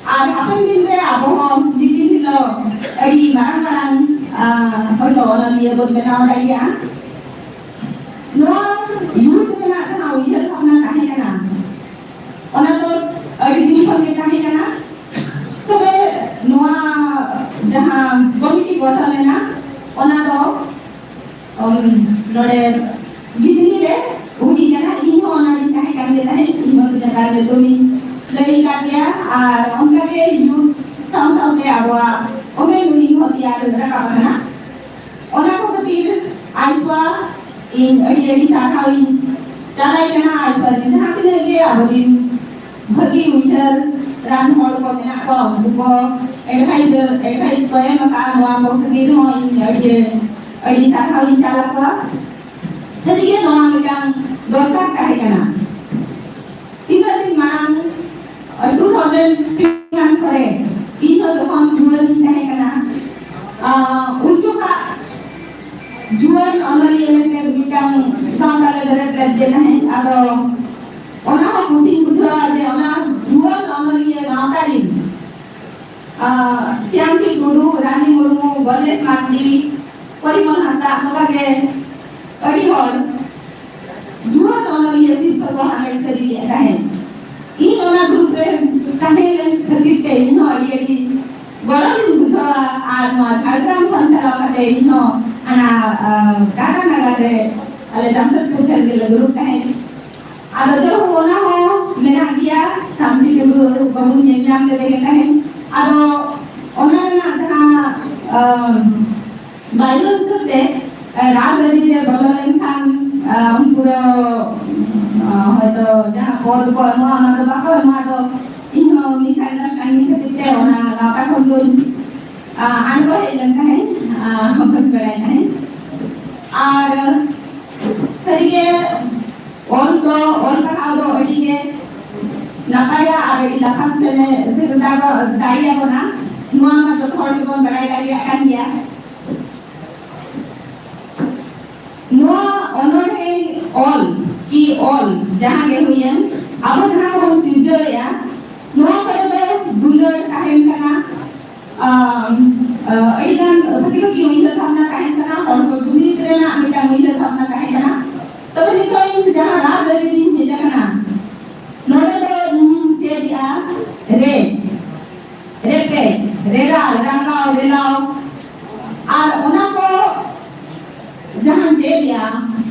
ᱟᱨ ᱦᱟᱯᱮᱱ ᱫᱤᱱ ᱨᱮ ᱟᱵᱚ ᱦᱚᱸ ᱢᱤᱫ ᱫᱤᱱ ᱦᱤᱞᱳᱜ ᱟᱹᱰᱤ ᱢᱟᱨᱟᱝ ᱢᱟᱨᱟᱝ, ᱟ, ᱦᱚᱭᱛᱳ ᱚᱱᱚᱞᱤᱭᱟᱹ ᱵᱚᱱ ᱵᱮᱱᱟᱣ ᱫᱟᱲᱮᱭᱟᱜᱼᱟ᱾ ᱱᱚᱣᱟ ᱭᱩᱛᱷ ᱨᱮᱱᱟᱜ ᱡᱟᱦᱟᱸ ᱩᱭᱦᱟᱹᱨ ᱵᱷᱟᱵᱽᱱᱟ ᱛᱟᱦᱮᱸ ᱠᱟᱱᱟ, ᱚᱱᱟ ᱫᱚ ᱟᱹᱰᱤ ᱫᱤᱱ ᱠᱷᱚᱱ ᱜᱮ ᱛᱟᱦᱮᱸ ᱠᱟᱱᱟ᱾ ᱛᱚᱵᱮ ᱱᱚᱣᱟ ᱡᱟᱦᱟᱸ ᱠᱚᱢᱤᱴᱤ ᱜᱚᱴᱷᱚᱱ ᱮᱱᱟ, ᱚᱱᱟ ᱫᱚ ᱚᱢ, ᱱᱚᱰᱮ ᱜᱤᱫᱽᱨᱤ ᱨᱮ ᱦᱩᱭ ᱠᱟᱱᱟ, ᱤᱧ ᱦᱚᱸ ᱚᱱᱟ ᱨᱤᱧ ᱛᱟᱦᱮᱸ ᱠᱟᱱ ᱜᱮ ᱛᱟᱦᱮᱸᱫ, ᱤᱧ ᱦᱚᱸ ᱛᱤᱱᱟᱹᱜ ᱜᱟᱱ ᱧᱩᱛᱩᱢᱤᱧ ᱞᱟᱹᱭ ᱟᱠᱟᱫ ᱜᱮᱭᱟ᱾ ᱟᱨ ᱚᱱᱠᱟ ᱜᱮ ᱭᱩᱛᱷ ᱥᱟᱶ ᱥᱟᱶᱛᱮ ᱟᱵᱚᱣᱟᱜ ᱚᱢᱮᱱ ᱩᱱᱤ ᱦᱚᱸ ᱛᱮᱭᱟᱨ ᱨᱟᱠᱟᱵ ᱟᱠᱟᱱᱟ᱾ ᱚᱱᱟ ᱠᱚ ᱠᱷᱟᱹᱛᱤᱨ ᱟᱭᱥᱣᱟ ᱤᱧ ᱟᱹᱰᱤ ᱟᱹᱰᱤ ᱥᱟᱨᱦᱟᱣ ᱤᱧ ᱪᱟᱞᱟᱭ ᱠᱟᱱᱟ᱾ ᱟᱭᱥᱣᱟ ᱨᱮᱱ ᱡᱟᱦᱟᱸ ᱛᱤᱱᱟᱹᱜ ᱜᱮ ᱟᱵᱚᱨᱮᱱ ᱵᱷᱟᱹᱜᱤ ᱩᱭᱦᱟᱹᱨ ᱨᱟᱱ ᱦᱚᱲ ᱠᱚ ᱢᱮᱱᱟᱜ ᱠᱚᱣᱟ, ᱩᱱᱠᱩ ᱠᱚ ᱮᱰᱵᱷᱟᱭᱤᱥ, ᱮᱰᱵᱷᱟᱭᱤᱥ ᱠᱚ ᱮᱢ ᱟᱠᱟᱫᱼᱟ, ᱱᱚᱣᱟ ᱠᱚ ᱠᱷᱟᱹᱛᱤᱨ ᱦᱚᱸ ᱤᱧ ᱟᱹᱰᱤ ᱟᱹᱰᱤ ᱥᱟᱨᱦᱟᱣ ᱤᱧ ᱪᱟᱞ ᱟᱠᱚᱣᱟ᱾ ᱥᱟᱹᱨᱤᱜᱮ ᱱᱚᱣᱟ ᱢᱤᱫᱴᱟᱝ ᱫᱚᱨᱠᱟᱨ ᱛᱟᱦᱮᱸ ᱠᱟᱱᱟ᱾ ᱛᱤᱱᱟᱹᱜ ᱫᱤᱱ ᱢᱟᱲᱟᱝ, ᱟᱨ two thousand ᱠᱷᱚᱱ ᱠᱚᱨᱮ ᱤᱧ ᱦᱚᱸ ᱡᱚᱠᱷᱚᱱ ᱡᱩᱣᱟᱹᱱ ᱤᱧ ᱛᱟᱦᱮᱸ ᱠᱟᱱᱟ, ᱟᱸ, ᱩᱱ ᱡᱚᱠᱷᱟᱜ ᱡᱩᱣᱟᱹᱱ ᱚᱱᱚᱞᱤᱭᱟᱹ ᱢᱮᱱᱛᱮ ᱢᱤᱫᱴᱟᱝ ᱥᱟᱶᱛᱟ ᱨᱮ ᱵᱮᱨᱮᱫ ᱞᱮᱫ ᱜᱮ ᱛᱟᱦᱮᱸᱫ᱾ ᱟᱫᱚ ᱚᱱᱟ ᱦᱚᱸ ᱠᱩᱥᱤᱧ ᱵᱩᱡᱷᱟᱹᱣᱟ ᱡᱮ ᱚᱱᱟ ᱡᱩᱣᱟᱹᱱ ᱚᱱᱚᱞᱤᱭᱟᱹ ᱜᱟᱶᱛᱟ ᱨᱤᱱ, ᱟᱸ, ᱥᱤᱭᱟᱝᱥᱤ ᱴᱩᱰᱩ, ᱨᱟᱱᱤ ᱢᱩᱨᱢᱩ, ᱜᱚᱱᱮᱥ ᱢᱟᱨᱰᱤ, ᱯᱚᱨᱤᱢᱚᱞ ᱦᱟᱸᱥᱫᱟ, ᱱᱚᱝᱠᱟ ᱜᱮ ᱟᱹᱰᱤ ᱦᱚᱲ ᱡᱩᱣᱟᱹᱱ ᱚᱱᱚᱞᱤᱭᱟᱹ ᱥᱤᱨᱯᱷᱟᱹ ᱠᱚ ᱦᱟᱢᱮᱴ ᱥᱟᱹᱨᱤ ᱞᱮᱫ ᱛᱟᱦᱮᱸᱫ᱾ ᱤᱧ ᱚᱱᱟ ᱜᱨᱩᱯ ᱨᱮ ᱛᱟᱦᱮᱸ ᱞᱮᱱ ᱠᱷᱟᱹᱛᱤᱨ ᱛᱮ ᱤᱧ ᱦᱚᱸ ᱟᱹᱰᱤ ᱟᱹᱰᱤ ᱜᱚᱨᱚᱵᱤᱧ ᱵᱩᱡᱷᱟᱹᱣᱟ᱾ ᱟᱨ ᱱᱚᱣᱟ ᱡᱷᱟᱲᱜᱨᱟᱢ ᱠᱷᱚᱱ ᱪᱟᱞᱟᱣ ᱠᱟᱛᱮ ᱤᱧ ᱦᱚᱸ ᱦᱟᱱᱟ, ᱟᱸ, ᱴᱟᱴᱟ ᱱᱟᱜᱟᱨ ᱨᱮ ᱟᱞᱮ ᱡᱟᱢᱥᱮᱫᱽᱯᱩᱨ ᱴᱷᱮᱱ ᱜᱮᱞᱮ ᱫᱩᱲᱩᱵ ᱛᱟᱦᱮᱸᱫ᱾ ᱟᱫᱚ ᱡᱟᱭᱦᱳᱠ, ᱚᱱᱟ ᱦᱚᱸ ᱢᱮᱱᱟᱜ ᱜᱮᱭᱟ, ᱥᱟᱢᱥᱤ ᱴᱩᱰᱩ ᱵᱟᱹᱵᱩ ᱧᱮᱞ ᱧᱟᱢ ᱞᱮᱫᱮ ᱜᱮ ᱛᱟᱦᱮᱸᱫ᱾ ᱟᱫᱚ ᱚᱱᱟ ᱨᱮᱱᱟᱜ ᱡᱟᱦᱟᱸ, ᱟᱸ, ᱵᱟᱭᱨᱚ ᱦᱤᱥᱟᱹᱵ ᱛᱮ, ᱮ, ᱨᱟᱡᱽᱟᱹᱨᱤ ᱨᱮ ᱵᱚᱞᱚ ᱞᱮᱱᱠᱷᱟᱱ, ᱮ, ᱩᱱᱠᱩ ᱫᱚ, ᱮ, ᱦᱚᱭᱛᱚ ᱡᱟᱦᱟᱸ ᱯᱚᱫᱽ ᱠᱚ ᱮᱢᱚᱜᱼᱟ, ᱚᱱᱟ ᱫᱚ ᱵᱟᱠᱚ ᱮᱢᱚᱜᱼᱟ᱾ ᱟᱫᱚ ᱤᱧ ᱦᱚᱸ misunderstanding ᱠᱷᱟᱹᱛᱤᱨ ᱛᱮ ᱚᱱᱟ ᱜᱟᱶᱛᱟ ᱠᱷᱚᱱ ᱫᱚᱧ, ᱮ, ᱟᱬᱜᱚ ᱦᱮᱡ ᱞᱮᱱ ᱛᱟᱦᱮᱸᱫ, ᱮ, ᱵᱟᱹᱧ ᱵᱟᱲᱟᱭ ᱛᱟᱦᱮᱸᱫ᱾ ᱟᱨ ᱥᱟᱹᱨᱤᱜᱮ ᱚᱞ ᱫᱚ, ᱚᱞ ᱯᱟᱲᱦᱟᱣ ᱫᱚ ᱟᱹᱰᱤ ᱜᱮ ᱱᱟᱯᱟᱭᱟ ᱟᱨ ᱟᱹᱰᱤ ᱞᱟᱯᱷᱟᱝ ᱥᱮᱱᱮ ᱥᱮᱴᱮᱨ ᱫᱟᱲᱮᱭᱟᱵᱚᱱᱟ, ᱱᱚᱣᱟ ᱢᱟ ᱡᱚᱛᱚ ᱦᱚᱲ ᱜᱮᱵᱚᱱ ᱵᱟᱲᱟᱭ ᱫᱟᱲᱮᱭᱟᱜ ᱠᱟᱱ ᱜᱮᱭᱟ᱾ ᱱᱚᱣᱟ ᱚᱱᱚᱬᱦᱮ ᱚᱞ ᱠᱤ ᱚᱞ ᱡᱟᱦᱟᱸ ᱜᱮ ᱦᱩᱭᱮᱱ, ᱟᱵᱚ ᱡᱟᱦᱟᱸ ᱵᱚᱱ ᱥᱤᱨᱡᱟᱹᱣᱮᱜᱼᱟ, ᱱᱚᱣᱟ ᱠᱚᱨᱮ ᱫᱚ ᱫᱩᱞᱟᱹᱲ ᱛᱟᱦᱮᱱ ᱠᱟᱱᱟ, ᱟᱢ, ᱟ, ᱟᱹᱰᱤᱜᱟᱱ ᱵᱷᱟᱹᱜᱤ ᱵᱷᱟᱹᱜᱤ ᱩᱭᱦᱟᱹᱨ ᱵᱷᱟᱵᱽᱱᱟ ᱛᱟᱦᱮᱱ ᱠᱟᱱᱟ, ᱦᱚᱲ ᱠᱚ ᱡᱩᱢᱤᱫ ᱨᱮᱱᱟᱜ ᱢᱤᱫᱴᱟᱝ ᱩᱭᱦᱟᱹᱨ ᱵᱷᱟᱵᱽᱱᱟ ᱛᱟᱦᱮᱸ ᱠᱟᱱᱟ᱾ ᱛᱚᱵᱮ ᱱᱤᱛᱚᱜ ᱤᱧ ᱡᱟᱦᱟᱸ ᱨᱟᱡᱽ ᱟᱹᱨᱤ ᱨᱤᱧ ᱦᱮᱡ ᱟᱠᱟᱱᱟ, ᱱᱚᱰᱮ ᱫᱚ ᱤᱧᱤᱧ ᱪᱮᱫ ᱮᱫᱼᱟ ᱨᱮ, ᱨᱮᱯᱮᱡ, ᱨᱮᱨᱟᱲ, ᱨᱟᱸᱜᱟᱣ, ᱨᱮᱞᱟᱣ, ᱟᱨ ᱚᱱᱟ ᱠᱚ ᱡᱟᱦᱟᱸ ᱪᱮᱫ ᱮᱫᱼᱟ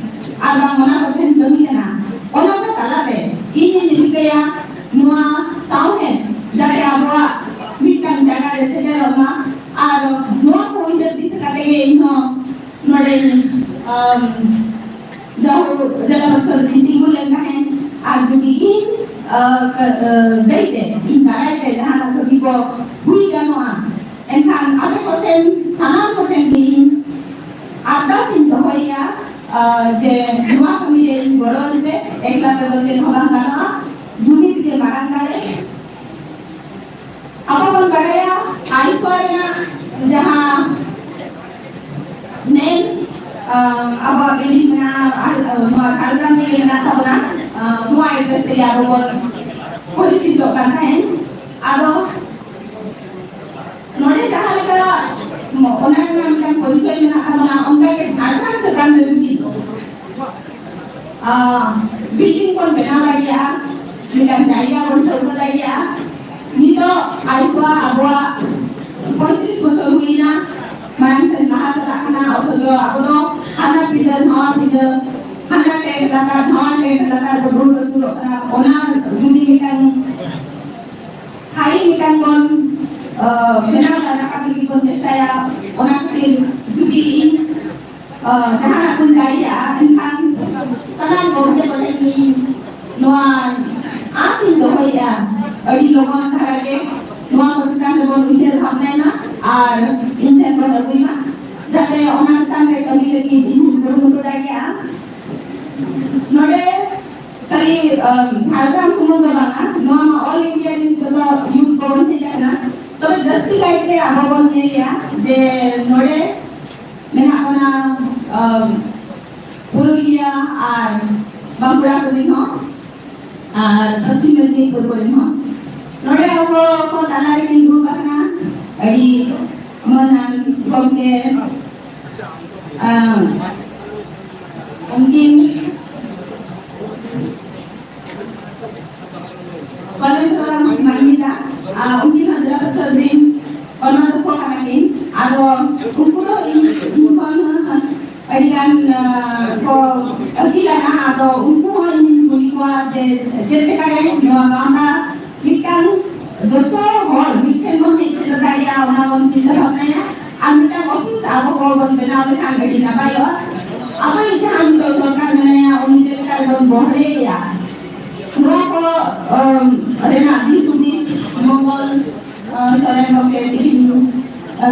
ᱟᱨ ᱵᱟᱝ ᱚᱱᱟ ᱠᱚ ᱴᱷᱮᱱ ᱠᱟᱹᱢᱤ ᱠᱟᱱᱟ, ᱚᱱᱟ ᱠᱚ ᱛᱟᱞᱟᱛᱮ ᱤᱧᱤᱧ ᱨᱤᱠᱟᱹᱭᱟ ᱱᱚᱣᱟ ᱥᱟᱶᱦᱮᱫ ᱡᱟᱛᱮ ᱟᱵᱚᱣᱟᱜ ᱢᱤᱫᱴᱟᱝ ᱡᱟᱭᱜᱟ ᱨᱮ ᱥᱮᱴᱮᱨᱚᱜ ᱢᱟ᱾ ᱟᱨ ᱱᱚᱣᱟ ᱠᱚ ᱩᱭᱦᱟᱹᱨ ᱫᱤᱥᱟᱹ ᱠᱟᱛᱮ ᱜᱮ ᱤᱧ ᱦᱚᱸ ᱱᱚᱰᱮᱧ, ᱟᱢ, ᱡᱟᱦᱳ ᱡᱮᱞᱟ ᱯᱚᱨᱤᱥᱚᱫ ᱨᱤᱧ ᱛᱤᱸᱜᱩ ᱞᱮᱱ ᱛᱟᱦᱮᱸᱫ᱾ ᱟᱨ ᱡᱩᱫᱤ ᱤᱧ, ᱟ, ᱠᱟ-, ᱟ, ᱫᱟᱹᱭᱛᱮ, ᱤᱧ ᱫᱟᱨᱟᱭ ᱛᱮ ᱡᱟᱦᱟᱱᱟᱜ ᱠᱟᱹᱢᱤ ᱠᱚ ᱦᱩᱭ ᱜᱟᱱᱚᱜᱼᱟ, ᱮᱱᱠᱷᱟᱱ ᱟᱯᱮ ᱠᱚᱴᱷᱮᱱ, ᱥᱟᱱᱟᱢ ᱠᱚᱴᱷᱮᱱ ᱜᱮ ᱤᱧ ᱟᱨᱫᱟᱥ ᱤᱧ ᱫᱚᱦᱚᱭᱮᱫᱼᱟ, ᱟᱨ ᱡᱮ ᱱᱚᱣᱟ ᱠᱟᱹᱢᱤ ᱨᱮ ᱤᱧ ᱜᱚᱲᱚ ᱟᱹᱧ ᱯᱮ, ᱮᱠᱞᱟ ᱛᱮᱫᱚ ᱪᱮᱫ ᱦᱚᱸ ᱵᱟᱝ ᱜᱟᱱᱚᱜᱼᱟ, ᱡᱩᱢᱤᱫ ᱜᱮ ᱢᱟᱨᱟᱝ ᱫᱟᱲᱮ᱾ ᱟᱵᱚ ᱵᱚᱱ ᱵᱟᱲᱟᱭᱟ, ᱟᱭᱥᱣᱟ ᱨᱮᱱᱟᱜ ᱡᱟᱦᱟᱸ ᱢᱮᱱ, ᱟᱸ, ᱟᱵᱚᱣᱟᱜ ᱵᱤᱞᱰᱤᱝ ᱢᱮᱱᱟᱜᱼᱟ, ᱟᱨ, ᱟᱸ, ᱱᱚᱣᱟ ᱡᱷᱟᱲᱜᱨᱟᱢ ᱨᱮᱜᱮ ᱢᱮᱱᱟᱜ ᱛᱟᱵᱚᱱᱟ, ᱟᱸ, ᱱᱚᱣᱟ ᱮᱰᱨᱮᱥ ᱛᱮᱜᱮ ᱟᱵᱚ ᱵᱚᱱ ᱯᱚᱨᱤᱪᱤᱛᱚᱜ ᱠᱟᱱ ᱛᱟᱦᱮᱸᱫ᱾ ᱟᱫᱚ ᱱᱚᱰᱮ ᱡᱟᱦᱟᱸ ᱞᱮᱠᱟ ᱚᱱᱟ ᱨᱮᱱᱟᱜ ᱢᱤᱫᱴᱟᱝ ᱯᱚᱨᱤᱪᱚᱭ ᱢᱮᱱᱟᱜ ᱛᱟᱵᱚᱱᱟ, ᱚᱱᱠᱟ ᱜᱮ ᱡᱷᱟᱲᱠᱷᱚᱸᱰ ᱪᱮᱛᱟᱱ ᱨᱮ ᱡᱩᱫᱤ, ᱟᱸ, ᱵᱤᱞᱰᱤᱝ ᱵᱚᱱ ᱵᱮᱱᱟᱣ ᱫᱟᱲᱮᱭᱟᱜᱼᱟ, ᱢᱤᱫᱴᱟᱝ ᱡᱟᱭᱜᱟ ᱵᱚᱱ ᱴᱷᱟᱹᱣᱠᱟᱹ ᱫᱟᱲᱮᱭᱟᱜᱼᱟ᱾ ᱱᱤᱛᱚᱜ ᱟᱭᱥᱣᱟ ᱟᱵᱚᱣᱟᱜ ᱯᱚᱸᱭᱛᱨᱤᱥ ᱵᱚᱪᱷᱚᱨ ᱦᱩᱭᱱᱟ, ᱢᱟᱲᱟᱝ ᱥᱮᱫ ᱞᱟᱦᱟ ᱪᱟᱞᱟᱜ ᱠᱟᱱᱟ, ᱚᱛᱷᱚᱪᱚ ᱟᱵᱚ ᱫᱚ ᱦᱟᱱᱟ ᱯᱤᱸᱰᱟᱹ ᱱᱟᱣᱟ ᱯᱤᱸᱰᱟᱹ, ᱦᱟᱱᱟ ᱴᱮᱱᱴ ᱞᱟᱛᱟᱨ ᱱᱟᱣᱟ ᱴᱮᱱᱴ ᱞᱟᱛᱟᱨ ᱵᱚ ᱫᱩᱲᱩᱵ ᱟᱹᱪᱩᱨᱚᱜ ᱠᱟᱱᱟ᱾ ᱚᱱᱟ ᱡᱩᱫᱤ ᱢᱤᱫᱴᱟᱝ ᱛᱷᱟᱭᱤ ᱢᱤᱫᱴᱟᱝ ᱵᱚᱱ, ᱟᱸ, ᱵᱮᱱᱟᱣ ᱫᱟᱲᱮᱭᱟᱜ ᱞᱟᱹᱜᱤᱫ ᱵᱚᱱ ᱪᱮᱥᱴᱟᱭᱟ᱾ ᱚᱱᱟ ᱠᱷᱟᱹᱛᱤᱨ ᱡᱩᱫᱤ ᱤᱧ, ᱟᱸ, ᱡᱟᱦᱟᱱᱟᱜ ᱵᱚᱱ ᱫᱟᱲᱮᱭᱟᱜᱼᱟ, ᱮᱱᱠᱷᱟᱱ ᱥᱟᱱᱟᱢ ᱜᱚᱢᱠᱮ ᱠᱚᱴᱷᱮᱱ ᱜᱮ ᱱᱚᱣᱟ ᱟᱸᱥ ᱤᱧ ᱫᱚᱦᱚᱭᱮᱫᱼᱟ, ᱟᱹᱰᱤ ᱞᱚᱜᱚᱱ ᱫᱷᱟᱨᱟ ᱜᱮ ᱱᱚᱣᱟ ᱠᱚ ᱪᱮᱛᱟᱱ ᱨᱮᱵᱚᱱ ᱩᱭᱦᱟᱹᱨ ᱵᱷᱟᱵᱽᱱᱟᱭ ᱢᱟ ᱟᱨ ᱤᱧ ᱴᱷᱮᱱ ᱵᱚᱱ ᱟᱹᱜᱩᱭ ᱢᱟ, ᱡᱟᱛᱮ ᱚᱱᱟ ᱪᱮᱛᱟᱱ ᱨᱮ ᱠᱟᱹᱢᱤ ᱞᱟᱹᱜᱤᱫ ᱤᱧ ᱠᱩᱨᱩᱢᱩᱴᱩ ᱫᱟᱲᱮᱭᱟᱜᱼᱟ᱾ ᱱᱚᱰᱮ ᱠᱷᱟᱹᱞᱤ, ᱟᱢ, ᱡᱷᱟᱲᱜᱨᱟᱢ ᱥᱩᱢᱩᱝ ᱫᱚ ᱵᱟᱝᱟ, ᱱᱚᱣᱟ ᱢᱟ all India ᱨᱮᱱ ᱡᱚᱛᱚ youth ᱠᱚᱵᱚᱱ ᱦᱮᱡ ᱟᱠᱟᱱᱟ᱾ ᱛᱚᱵᱮ ᱡᱟᱹᱥᱛᱤ ᱠᱟᱭᱛᱮ ᱟᱵᱚ ᱵᱚᱱ ᱧᱮᱞᱮᱜᱼᱟ ᱡᱮ ᱱᱚᱰᱮ ᱢᱮᱱᱟᱜ ᱵᱚᱱᱟ, ᱟᱢ, ᱯᱩᱨᱩᱞᱤᱭᱟ ᱟᱨ ᱵᱟᱸᱠᱩᱲᱟ ᱠᱚᱨᱮᱱ ᱦᱚᱸ, ᱟᱨ ᱯᱚᱥᱪᱤᱢ ᱢᱮᱫᱽᱱᱤᱯᱩᱨ ᱠᱚᱨᱮᱱ ᱦᱚᱸ᱾ ᱱᱚᱰᱮ ᱟᱵᱚ ᱠᱚ ᱛᱟᱞᱟ ᱨᱮᱠᱤᱱ ᱫᱩᱲᱩᱵ ᱟᱠᱟᱱᱟ ᱟᱹᱰᱤ ᱢᱟᱹᱱᱟᱱ ᱜᱚᱢᱠᱮ, ᱟᱢ, ᱩᱱᱠᱤᱱ ᱠᱚᱞᱮᱡᱽ ᱨᱮᱱ ᱢᱟᱹᱱᱢᱤ ᱫᱟ, ᱟᱨ ᱩᱱᱠᱤᱱ ᱦᱚᱸ ᱡᱮᱞᱟ ᱯᱚᱨᱤᱥᱚᱫ ᱨᱤᱱ ᱠᱚᱨᱢᱟᱫᱷᱚᱠᱠᱷᱚ ᱠᱟᱱᱟ ᱠᱤᱱ᱾ ᱟᱫᱚ ᱩᱱᱠᱩ ᱫᱚ ᱤᱧ, ᱤᱧ ᱠᱷᱚᱱ ᱟᱹᱰᱤ ᱜᱟᱱ, ᱟᱸ, ᱠᱚ ᱟᱹᱠᱤᱞ ᱟᱱᱟ᱾ ᱟᱫᱚ ᱩᱱᱠᱩ ᱦᱚᱸ ᱤᱧ ᱠᱩᱞᱤ ᱠᱚᱣᱟ ᱡᱮ ᱪᱮᱫ ᱞᱮᱠᱟ ᱨᱮ ᱱᱚᱣᱟ ᱜᱟᱶᱛᱟ ᱢᱤᱫᱴᱟᱝ ᱡᱚᱛᱚ ᱦᱚᱲ ᱢᱤᱫᱴᱷᱮᱱ ᱵᱚᱱ ᱦᱮᱡ ᱥᱮᱴᱮᱨ ᱫᱟᱲᱮᱭᱟᱜᱼᱟ, ᱚᱱᱟ ᱵᱚᱱ ᱪᱤᱱᱛᱟᱹ ᱵᱷᱟᱵᱽᱱᱟᱭᱟ᱾ ᱟᱨ ᱢᱤᱫᱴᱟᱝ ᱚᱯᱷᱤᱥ ᱟᱵᱚ ᱦᱚᱲ ᱵᱚᱱ ᱵᱮᱱᱟᱣ ᱞᱮᱠᱷᱟᱱ ᱟᱹᱰᱤ ᱱᱟᱯᱟᱭᱚᱜᱼᱟ᱾ ᱟᱵᱚᱭᱤᱡ ᱡᱟᱦᱟᱸ ᱱᱤᱛᱚᱜ ᱥᱚᱨᱠᱟᱨ ᱢᱮᱱᱟᱭᱟ, ᱩᱱᱤ ᱪᱮᱫ ᱞᱮᱠᱟ ᱨᱮᱵᱚᱱ ᱵᱚᱦᱲᱮᱭᱟ, ᱱᱚᱣᱟ ᱠᱚ, ᱟᱢ, ᱨᱮᱱᱟᱜ ᱫᱤᱥ ᱦᱩᱫᱤᱥ ᱢᱚᱝᱜᱚᱞ, ᱟᱢ, ᱥᱚᱨᱮᱱ ᱜᱚᱢᱠᱮ ᱛᱤᱠᱤᱱ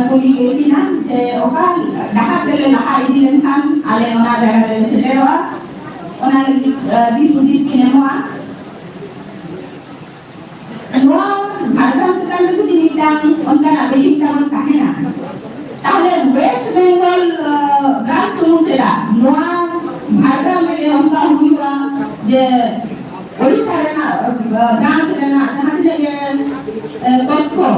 ᱠᱩᱞᱤ ᱠᱮᱫ ᱠᱤᱱᱟ ᱡᱮ ᱚᱠᱟ ᱰᱟᱦᱟᱨ ᱛᱮᱞᱮ ᱞᱟᱦᱟ ᱤᱫᱤ ᱞᱮᱱᱠᱷᱟᱱ ᱟᱞᱮ ᱚᱱᱟ ᱡᱟᱭᱜᱟ ᱨᱮᱞᱮ ᱥᱮᱴᱮᱨᱚᱜᱼᱟ, ᱚᱱᱟ ᱞᱟᱹᱜᱤᱫ ᱫᱤᱥ ᱦᱩᱫᱤᱥ ᱠᱤᱱ ᱮᱢᱚᱜᱼᱟ᱾ ᱱᱚᱣᱟ ᱡᱷᱟᱲᱜᱨᱟᱢ ᱪᱮᱛᱟᱱ ᱨᱮ ᱡᱩᱫᱤ ᱢᱤᱫᱴᱟᱝ ᱚᱱᱠᱟᱱᱟᱜ ᱵᱤᱞᱰᱤᱝ ᱛᱟᱵᱚᱱ ᱛᱟᱦᱮᱱᱟ, ᱛᱟᱦᱚᱞᱮ ᱣᱮᱥᱴ ᱵᱮᱝᱜᱚᱞ ᱵᱨᱟᱧᱪ ᱥᱩᱢᱩᱝ ᱪᱮᱫᱟᱜ, ᱱᱚᱣᱟ ᱡᱷᱟᱲᱜᱨᱟᱢ ᱨᱮᱜᱮ ᱚᱱᱠᱟ ᱦᱩᱭᱩᱜᱼᱟ ᱡᱮ ᱳᱰᱤᱥᱟ ᱨᱮᱱᱟᱜ ᱵᱨᱟᱧᱪ ᱨᱮᱱᱟᱜ ᱡᱟᱦᱟᱸ ᱛᱤᱱᱟᱹᱜ ᱜᱮ ᱛᱚᱛᱛᱷᱚ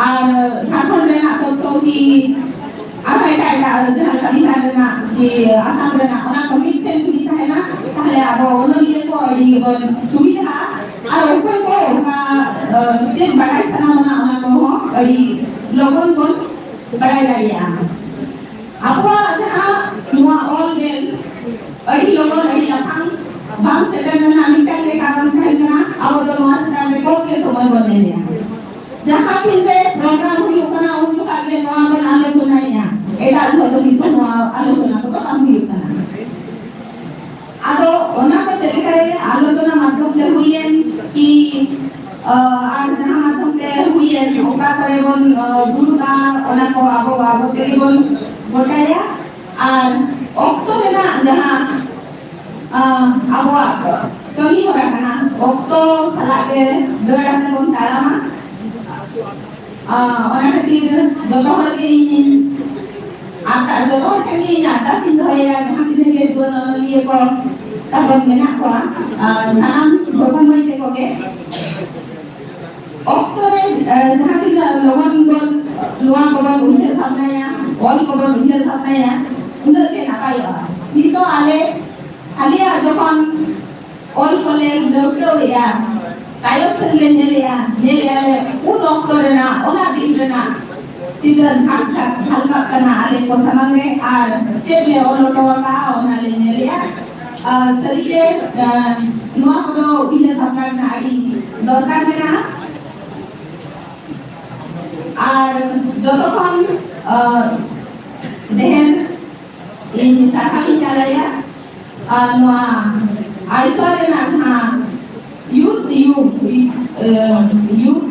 ᱟᱨ ᱡᱷᱟᱲᱠᱷᱚᱸᱰ ᱨᱮᱱᱟᱜ ᱛᱚᱛᱛᱷᱚ ᱠᱤ ᱟᱨᱦᱚᱸ ᱮᱴᱟᱜ ᱮᱴᱟᱜ ᱡᱟᱦᱟᱸ ᱞᱮᱠᱟ ᱵᱤᱦᱟᱨ ᱨᱮᱱᱟᱜ ᱠᱤ ᱟᱥᱟᱢ ᱨᱮᱱᱟᱜ, ᱚᱱᱟ ᱠᱚ ᱢᱤᱫᱴᱷᱮᱱ ᱡᱩᱫᱤ ᱛᱟᱦᱮᱱᱟ, ᱛᱟᱦᱚᱞᱮ ᱟᱵᱚ ᱚᱱᱚᱞᱤᱭᱟᱹ ᱠᱚ ᱟᱹᱰᱤ ᱵᱚᱱ ᱥᱩᱵᱤᱫᱷᱟᱜᱼᱟ᱾ ᱟᱨ ᱚᱠᱚᱭ ᱠᱚ ᱚᱱᱟ ᱪᱮᱫ ᱵᱟᱲᱟᱭ ᱥᱟᱱᱟ ᱵᱚᱱᱟ, ᱚᱱᱟ ᱠᱚᱦᱚᱸ ᱟᱹᱰᱤ ᱞᱚᱜᱚᱱ ᱵᱚᱱ ᱵᱟᱲᱟᱭ ᱫᱟᱲᱮᱭᱟᱜᱼᱟ᱾ ᱟᱵᱚᱣᱟᱜ ᱡᱟᱦᱟᱸ ᱱᱚᱣᱟ ᱚᱞ ᱜᱮᱞ ᱟᱹᱰᱤ ᱞᱚᱜᱚᱱ, ᱟᱹᱰᱤ ᱞᱟᱯᱷᱟᱝ ᱵᱟᱝ ᱥᱮᱴᱮᱨ ᱨᱮᱱᱟᱜ ᱢᱤᱫᱴᱟᱝ ᱜᱮ ᱠᱟᱨᱚᱱ ᱛᱟᱦᱮᱸ ᱠᱟᱱᱟ, ᱟᱵᱚ ᱫᱚ ᱱᱚᱣᱟ ᱪᱮᱛᱟᱱ ᱨᱮ ᱠᱚᱢ ᱜᱮ ᱥᱚᱢᱚᱭ ᱵᱚᱱ ᱮᱢᱮᱜᱼᱟ᱾ ᱡᱟᱦᱟᱸ ᱛᱤᱱ ᱨᱮ ᱯᱨᱳᱜᱨᱟᱢ ᱦᱩᱭᱩᱜ ᱠᱟᱱᱟ, ᱩᱱ ᱡᱚᱠᱷᱟᱜ ᱜᱮ ᱱᱚᱣᱟ ᱵᱚᱱ ᱟᱞᱳᱪᱚᱱᱟᱭᱮᱜᱼᱟ, ᱮᱴᱟᱜ ᱡᱚᱦᱚᱜ ᱫᱚ ᱠᱤᱱᱛᱩ ᱱᱚᱣᱟ ᱟᱞᱳᱪᱚᱱᱟ ᱠᱚᱫᱚ ᱵᱟᱝ ᱦᱩᱭᱩᱜ ᱠᱟᱱᱟ᱾ ᱟᱫᱚ ᱚᱱᱟ ᱠᱚ ᱪᱮᱫ ᱞᱮᱠᱟᱨᱮ ᱟᱞᱳᱪᱚᱱᱟ ᱢᱟᱫᱽᱫᱷᱚᱢ ᱛᱮ ᱦᱩᱭᱮᱱ ᱠᱤ, ᱟᱨ ᱡᱟᱦᱟᱸ ᱢᱟᱫᱽᱫᱷᱚᱢ ᱛᱮ ᱦᱩᱭᱮᱱ, ᱚᱠᱟ ᱠᱚᱨᱮ ᱵᱚᱱ ᱫᱩᱲᱩᱵᱼᱟ, ᱚᱱᱟ ᱠᱚ ᱟᱵᱚ ᱟᱵᱚ ᱛᱮᱜᱮ ᱵᱚᱱ ᱜᱚᱴᱟᱭᱟ᱾ ᱟᱨ ᱚᱠᱛᱚ ᱨᱮᱱᱟᱜ ᱡᱟᱦᱟᱸ ᱟᱵᱚᱣᱟᱜ ᱠᱟᱹᱢᱤ ᱦᱚᱨᱟ ᱠᱟᱱᱟ, ᱚᱠᱛᱚ ᱥᱟᱞᱟᱜ ᱜᱮ ᱫᱟᱹᱲ ᱟᱛᱮ ᱵᱚᱱ ᱛᱟᱲᱟᱢᱟ᱾ ᱚᱱᱟ ᱠᱷᱟᱹᱛᱤᱨ ᱡᱚᱛᱚ ᱦᱚᱲ ᱜᱮ ᱤᱧ ᱟᱨ ᱡᱚᱛᱚ ᱦᱚᱲ ᱴᱷᱮᱱ ᱜᱮ ᱤᱧ ᱟᱨᱫᱟᱥ ᱤᱧ ᱫᱚᱦᱚᱭᱟ, ᱡᱟᱦᱟᱸ ᱛᱤᱱᱟᱹᱜ ᱜᱮ ᱡᱩᱣᱟᱹᱱ ᱚᱱᱚᱞᱤᱭᱟᱹ ᱠᱚ ᱛᱟᱵᱚᱱ ᱢᱮᱱᱟᱜ ᱠᱚᱣᱟ, ᱥᱟᱱᱟᱢ ᱵᱟᱹᱵᱩ ᱢᱟᱹᱭ ᱛᱟᱠᱚ ᱜᱮ ᱚᱠᱛᱚ ᱨᱮ ᱡᱟᱦᱟᱸ ᱛᱤᱱᱟᱹᱜ ᱞᱚᱜᱚᱱ ᱵᱚᱱ ᱱᱚᱣᱟ ᱠᱚᱵᱚᱱ ᱩᱭᱦᱟᱹᱨ ᱵᱷᱟᱵᱽᱱᱟᱭᱟ, ᱚᱞ ᱠᱚᱵᱚᱱ ᱩᱭᱦᱟᱹᱨ ᱵᱷᱟᱵᱽᱱᱟᱭᱟ, ᱩᱱᱟᱹᱜ ᱜᱮ ᱱᱟᱯᱟᱭᱚᱜᱼᱟ᱾ ᱱᱤᱛᱚᱜ ᱟᱞᱮ ᱟᱞᱮᱭᱟᱜ ᱡᱚᱠᱷᱚᱱ ᱚᱞ ᱠᱚᱞᱮ ᱞᱟᱹᱣᱠᱟᱹᱣᱮᱫᱼᱟ, ᱛᱟᱭᱚᱢ ᱥᱮᱫ ᱞᱮ ᱧᱮᱞᱮᱫᱼᱟ, ᱧᱮᱞᱮᱫᱼᱟ ᱞᱮ ᱩᱱ ᱚᱠᱛᱚ ᱨᱮᱱᱟᱜ, ᱚᱱᱟ ᱫᱤᱱ ᱨᱮᱱᱟᱜ ᱪᱤᱛᱟᱹᱨ ᱡᱷᱟᱞ ᱡᱷᱟᱞ ᱡᱷᱟᱞᱠᱟᱜ ᱠᱟᱱᱟ ᱟᱞᱮ ᱠᱚ ᱥᱟᱢᱟᱝ ᱨᱮ, ᱟᱨ ᱪᱮᱫ ᱞᱮ ᱚᱞ ᱦᱚᱴᱚ ᱟᱠᱟᱫᱼᱟ ᱚᱱᱟ ᱞᱮ ᱧᱮᱞᱮᱫᱼᱟ᱾ ᱟᱨ ᱥᱟᱹᱨᱤᱜᱮ ᱱᱚᱣᱟ ᱠᱚᱫᱚ ᱩᱭᱦᱟᱹᱨ ᱵᱷᱟᱵᱽᱱᱟ ᱨᱮᱱᱟᱜ ᱟᱹᱰᱤ ᱫᱚᱨᱠᱟᱨ ᱢᱮᱱᱟᱜᱼᱟ᱾ ᱟᱨ ᱡᱚᱛᱚ ᱠᱷᱚᱱ ᱰᱷᱮᱨ ᱤᱧ ᱥᱟᱨᱦᱟᱣ ᱤᱧ ᱪᱟᱞᱟᱭᱟ ᱱᱚᱣᱟ ᱟᱭᱥᱚᱨ ᱨᱮᱱᱟᱜ ᱡᱟᱦᱟᱸ ᱭᱩᱛᱷ ᱭᱩᱛᱷ ᱭᱩᱛᱷ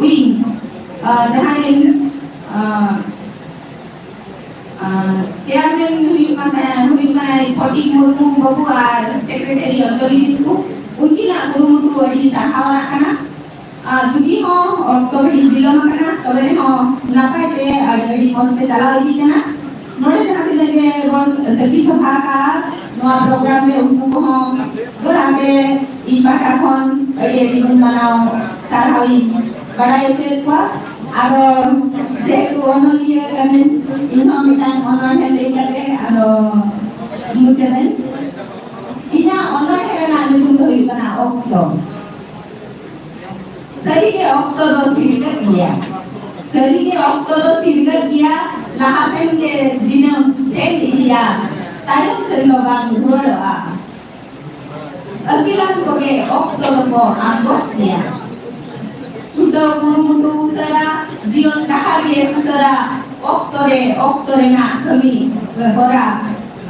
ᱩᱭᱤᱝ, ᱡᱟᱦᱟᱸ ᱨᱮᱱ ᱟᱨ, ᱟᱨ, ᱪᱮᱭᱟᱨᱢᱮᱱ ᱦᱩᱭᱩᱜ ᱠᱟᱱ ᱛᱟᱦᱮᱸ, ᱦᱩᱭᱩᱜ ᱠᱟᱱᱟᱭ ᱯᱷᱚᱴᱤᱠ ᱢᱩᱨᱢᱩ ᱵᱟᱹᱵᱩ ᱟᱨ ᱥᱮᱠᱨᱮᱴᱟᱨᱤ ᱚᱧᱡᱚᱞᱤ ᱠᱤᱥᱠᱩ᱾ ᱩᱱᱠᱤᱱᱟᱜ ᱠᱩᱨᱩᱢᱩᱴᱩ ᱟᱹᱰᱤ ᱥᱟᱨᱦᱟᱣ ᱟᱱᱟᱜ ᱠᱟᱱᱟ᱾ ᱟᱨ ᱡᱩᱫᱤ ᱦᱚᱸ ᱚᱠᱛᱚ ᱜᱷᱟᱹᱲᱤᱡ ᱵᱤᱞᱚᱢ ᱟᱠᱟᱱᱟ, ᱛᱚᱵᱮ ᱨᱮᱦᱚᱸ ᱱᱟᱯᱟᱭ ᱛᱮ ᱟᱹᱰᱤ, ᱟᱹᱰᱤ ᱢᱚᱡᱽ ᱛᱮ ᱪᱟᱞᱟᱣ ᱤᱫᱤᱜ ᱠᱟᱱᱟ᱾ ᱱᱚᱰᱮ ᱡᱟᱦᱟᱸ ᱛᱤᱱᱟᱹᱜ ᱜᱮ ᱵᱚᱱ ᱥᱟᱹᱠᱷᱤ ᱥᱚᱵᱷᱟ ᱟᱠᱟᱫ ᱱᱚᱣᱟ ᱯᱨᱳᱜᱨᱟᱢ ᱨᱮ, ᱩᱱᱠᱩ ᱠᱚᱦᱚᱸ ᱫᱚᱦᱲᱟ ᱛᱮ ᱤᱧ ᱯᱟᱦᱴᱟ ᱠᱷᱚᱱ ᱟᱹᱰᱤ, ᱟᱹᱰᱤ ᱜᱩᱱ ᱢᱟᱱᱟᱣ ᱥᱟᱨᱦᱟᱣ ᱤᱧ ᱵᱟᱲᱟᱭ ᱦᱚᱪᱚᱭᱮᱫ ᱠᱚᱣᱟ᱾ ᱟᱫᱚ ᱡᱮᱦᱮᱛᱩ ᱚᱱᱚᱞᱤᱭᱟᱹ ᱠᱟᱹᱱᱟᱹᱧ, ᱤᱧᱦᱚᱸ ᱢᱤᱫᱴᱟᱝ ᱚᱱᱚᱬᱦᱮ ᱞᱟᱹᱭ ᱠᱟᱛᱮ ᱟᱫᱚ ᱢᱩᱪᱟᱹᱫᱟᱹᱧ᱾ ᱤᱧᱟᱹᱜ ᱚᱱᱚᱬᱦᱮ ᱨᱮᱱᱟᱜ ᱧᱩᱛᱩᱢ ᱫᱚ ᱦᱩᱭᱩᱜ ᱠᱟᱱᱟ ᱚᱠᱛᱚ᱾ ᱥᱟᱹᱨᱤᱜᱮ ᱚᱠᱛᱚ ᱫᱚ ᱥᱤᱨᱜᱟᱹᱜ ᱜᱮᱭᱟ᱾ ᱥᱟᱹᱨᱤᱜᱮ ᱚᱠᱛᱚ ᱫᱚ ᱥᱤᱨᱜᱟᱹᱜ ᱜᱮᱭᱟ᱾ ᱞᱟᱦᱟ ᱥᱮᱱ ᱜᱮ ᱫᱤᱱᱟᱹᱢ ᱥᱮᱱ ᱤᱫᱤᱭᱟ, ᱛᱟᱭᱚᱢ ᱥᱮᱱ ᱫᱚ ᱵᱟᱝ ᱨᱩᱣᱟᱹᱲᱚᱜᱼᱟ᱾ ᱟᱹᱠᱤᱞᱟᱱ ᱠᱚᱜᱮ ᱚᱠᱛᱚ ᱫᱚᱠᱚ ᱟᱸᱜᱚᱪ ᱜᱮᱭᱟ᱾ ᱪᱷᱩᱴᱟᱹᱣ ᱠᱩᱨᱩᱢᱩᱴᱩ ᱩᱥᱟᱹᱨᱟ, ᱡᱤᱭᱚᱱ ᱰᱟᱦᱟᱨ ᱜᱮ ᱥᱩᱥᱟᱹᱨᱟ᱾ ᱚᱠᱛᱚ ᱨᱮ ᱚᱠᱛᱚ ᱨᱮᱱᱟᱜ ᱠᱟᱹᱢᱤ ᱦᱚᱨᱟ,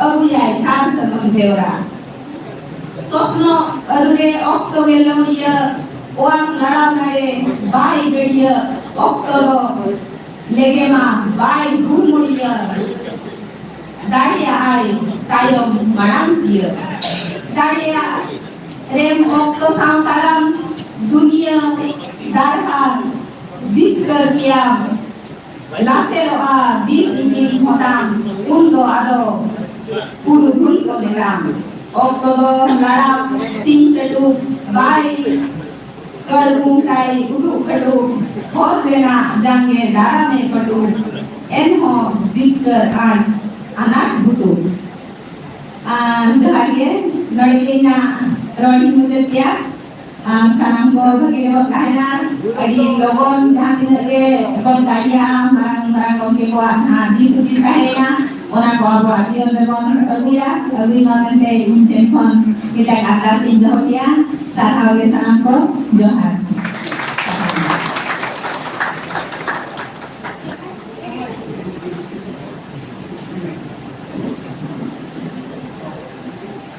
ᱟᱹᱜᱩᱭᱟᱭ ᱥᱟᱨ ᱥᱟᱹᱜᱩᱱ ᱵᱮᱣᱨᱟ᱾ ᱥᱚᱥᱱᱚᱜ ᱟᱹᱨᱩ ᱨᱮ ᱚᱠᱛᱚ ᱜᱮ ᱞᱟᱹᱣᱲᱤᱭᱟᱹ, ᱚᱣᱟᱝ ᱞᱟᱲᱟᱣ ᱱᱟᱲᱮ ᱵᱟᱭ ᱜᱟᱹᱲᱭᱟᱹ᱾ ᱚᱠᱛᱚ ᱫᱚ ᱞᱮᱜᱮᱢᱟ ᱵᱟᱭ ᱦᱩᱲᱢᱩᱲᱤᱭᱟᱹ, ᱫᱟᱲᱮᱭᱟᱜᱼᱟᱭ ᱛᱟᱭᱚᱢ ᱢᱟᱲᱟᱝ ᱪᱤᱭᱟᱹ᱾ ᱫᱟᱲᱮᱭᱟᱜ ᱨᱮᱢ ᱚᱠᱛᱚ ᱥᱟᱶ ᱛᱟᱲᱟᱢ, ᱫᱩᱱᱤᱭᱟᱹ ᱫᱟᱨᱦᱟ ᱡᱤᱛᱠᱟᱹᱨ ᱜᱮᱭᱟᱢ᱾ ᱞᱟᱥᱮᱨᱚᱜᱼᱟ ᱫᱤᱥ ᱦᱩᱫᱤᱥ ᱦᱚᱸᱛᱟᱢ, ᱩᱱ ᱫᱚ ᱟᱫᱚ ᱯᱩᱨᱩᱫᱷᱩᱞ ᱠᱚ ᱢᱮᱛᱟᱢ᱾ ᱚᱠᱛᱚ ᱫᱚ ᱞᱟᱲᱟᱢ ᱥᱤᱧ ᱥᱟᱹᱴᱩ ᱵᱟᱭ ᱠᱟᱹᱲᱵᱩᱝ ᱛᱟᱭ ᱩᱫᱩᱜ ᱠᱟᱹᱴᱩᱵ, ᱦᱚᱨ ᱨᱮᱱᱟᱜ ᱡᱟᱸᱜᱮ ᱫᱟᱨᱟᱢᱮ ᱯᱟᱹᱴᱩᱵ, ᱮᱱᱦᱚᱸ ᱡᱤᱛᱠᱟᱹᱨ ᱟᱱ ᱟᱱᱟᱴ ᱜᱷᱩᱴᱩ᱾ ᱟᱨ ᱡᱚᱦᱟᱨ ᱜᱮ, ᱱᱚᱰᱮ ᱜᱮ ᱤᱧᱟᱹᱜ ᱨᱚᱲ ᱤᱧ ᱢᱩᱪᱟᱹᱫ ᱜᱮᱭᱟ᱾ ᱟᱨ ᱥᱟᱱᱟᱢ ᱠᱚ ᱵᱷᱟᱹᱜᱤ ᱨᱮᱵᱚᱱ ᱛᱟᱦᱮᱱᱟ᱾ ᱟᱹᱰᱤ ᱞᱚᱜᱚᱱ ᱡᱟᱦᱟᱸ ᱛᱤᱱᱟᱹᱜ ᱜᱮ ᱵᱚᱱ ᱫᱟᱲᱮᱭᱟᱜᱼᱟ, ᱢᱟᱨᱟᱝ ᱢᱟᱨᱟᱝ ᱜᱚᱢᱠᱮ ᱠᱚᱣᱟᱜ ᱡᱟᱦᱟᱸ ᱫᱤᱥ ᱦᱩᱫᱤᱥ ᱛᱟᱦᱮᱸᱭᱮᱱᱟ, ᱚᱱᱟ ᱠᱚ ᱟᱵᱚᱣᱟᱜ ᱡᱤᱭᱚᱱ ᱨᱮᱵᱚᱱ ᱟᱹᱜᱩᱭᱟ, ᱟᱹᱜᱩᱭ ᱢᱟ ᱢᱮᱱᱛᱮ ᱤᱧ ᱴᱷᱮᱱ ᱠᱷᱚᱱ ᱢᱤᱫᱴᱟᱝ ᱟᱨᱫᱟᱥ ᱤᱧ ᱫᱚᱦᱚ ᱠᱮᱭᱟ᱾ ᱥᱟᱨᱦᱟᱣ ᱜᱮ ᱥᱟᱱᱟᱢ ᱠᱚ, ᱡᱚᱦᱟᱨ᱾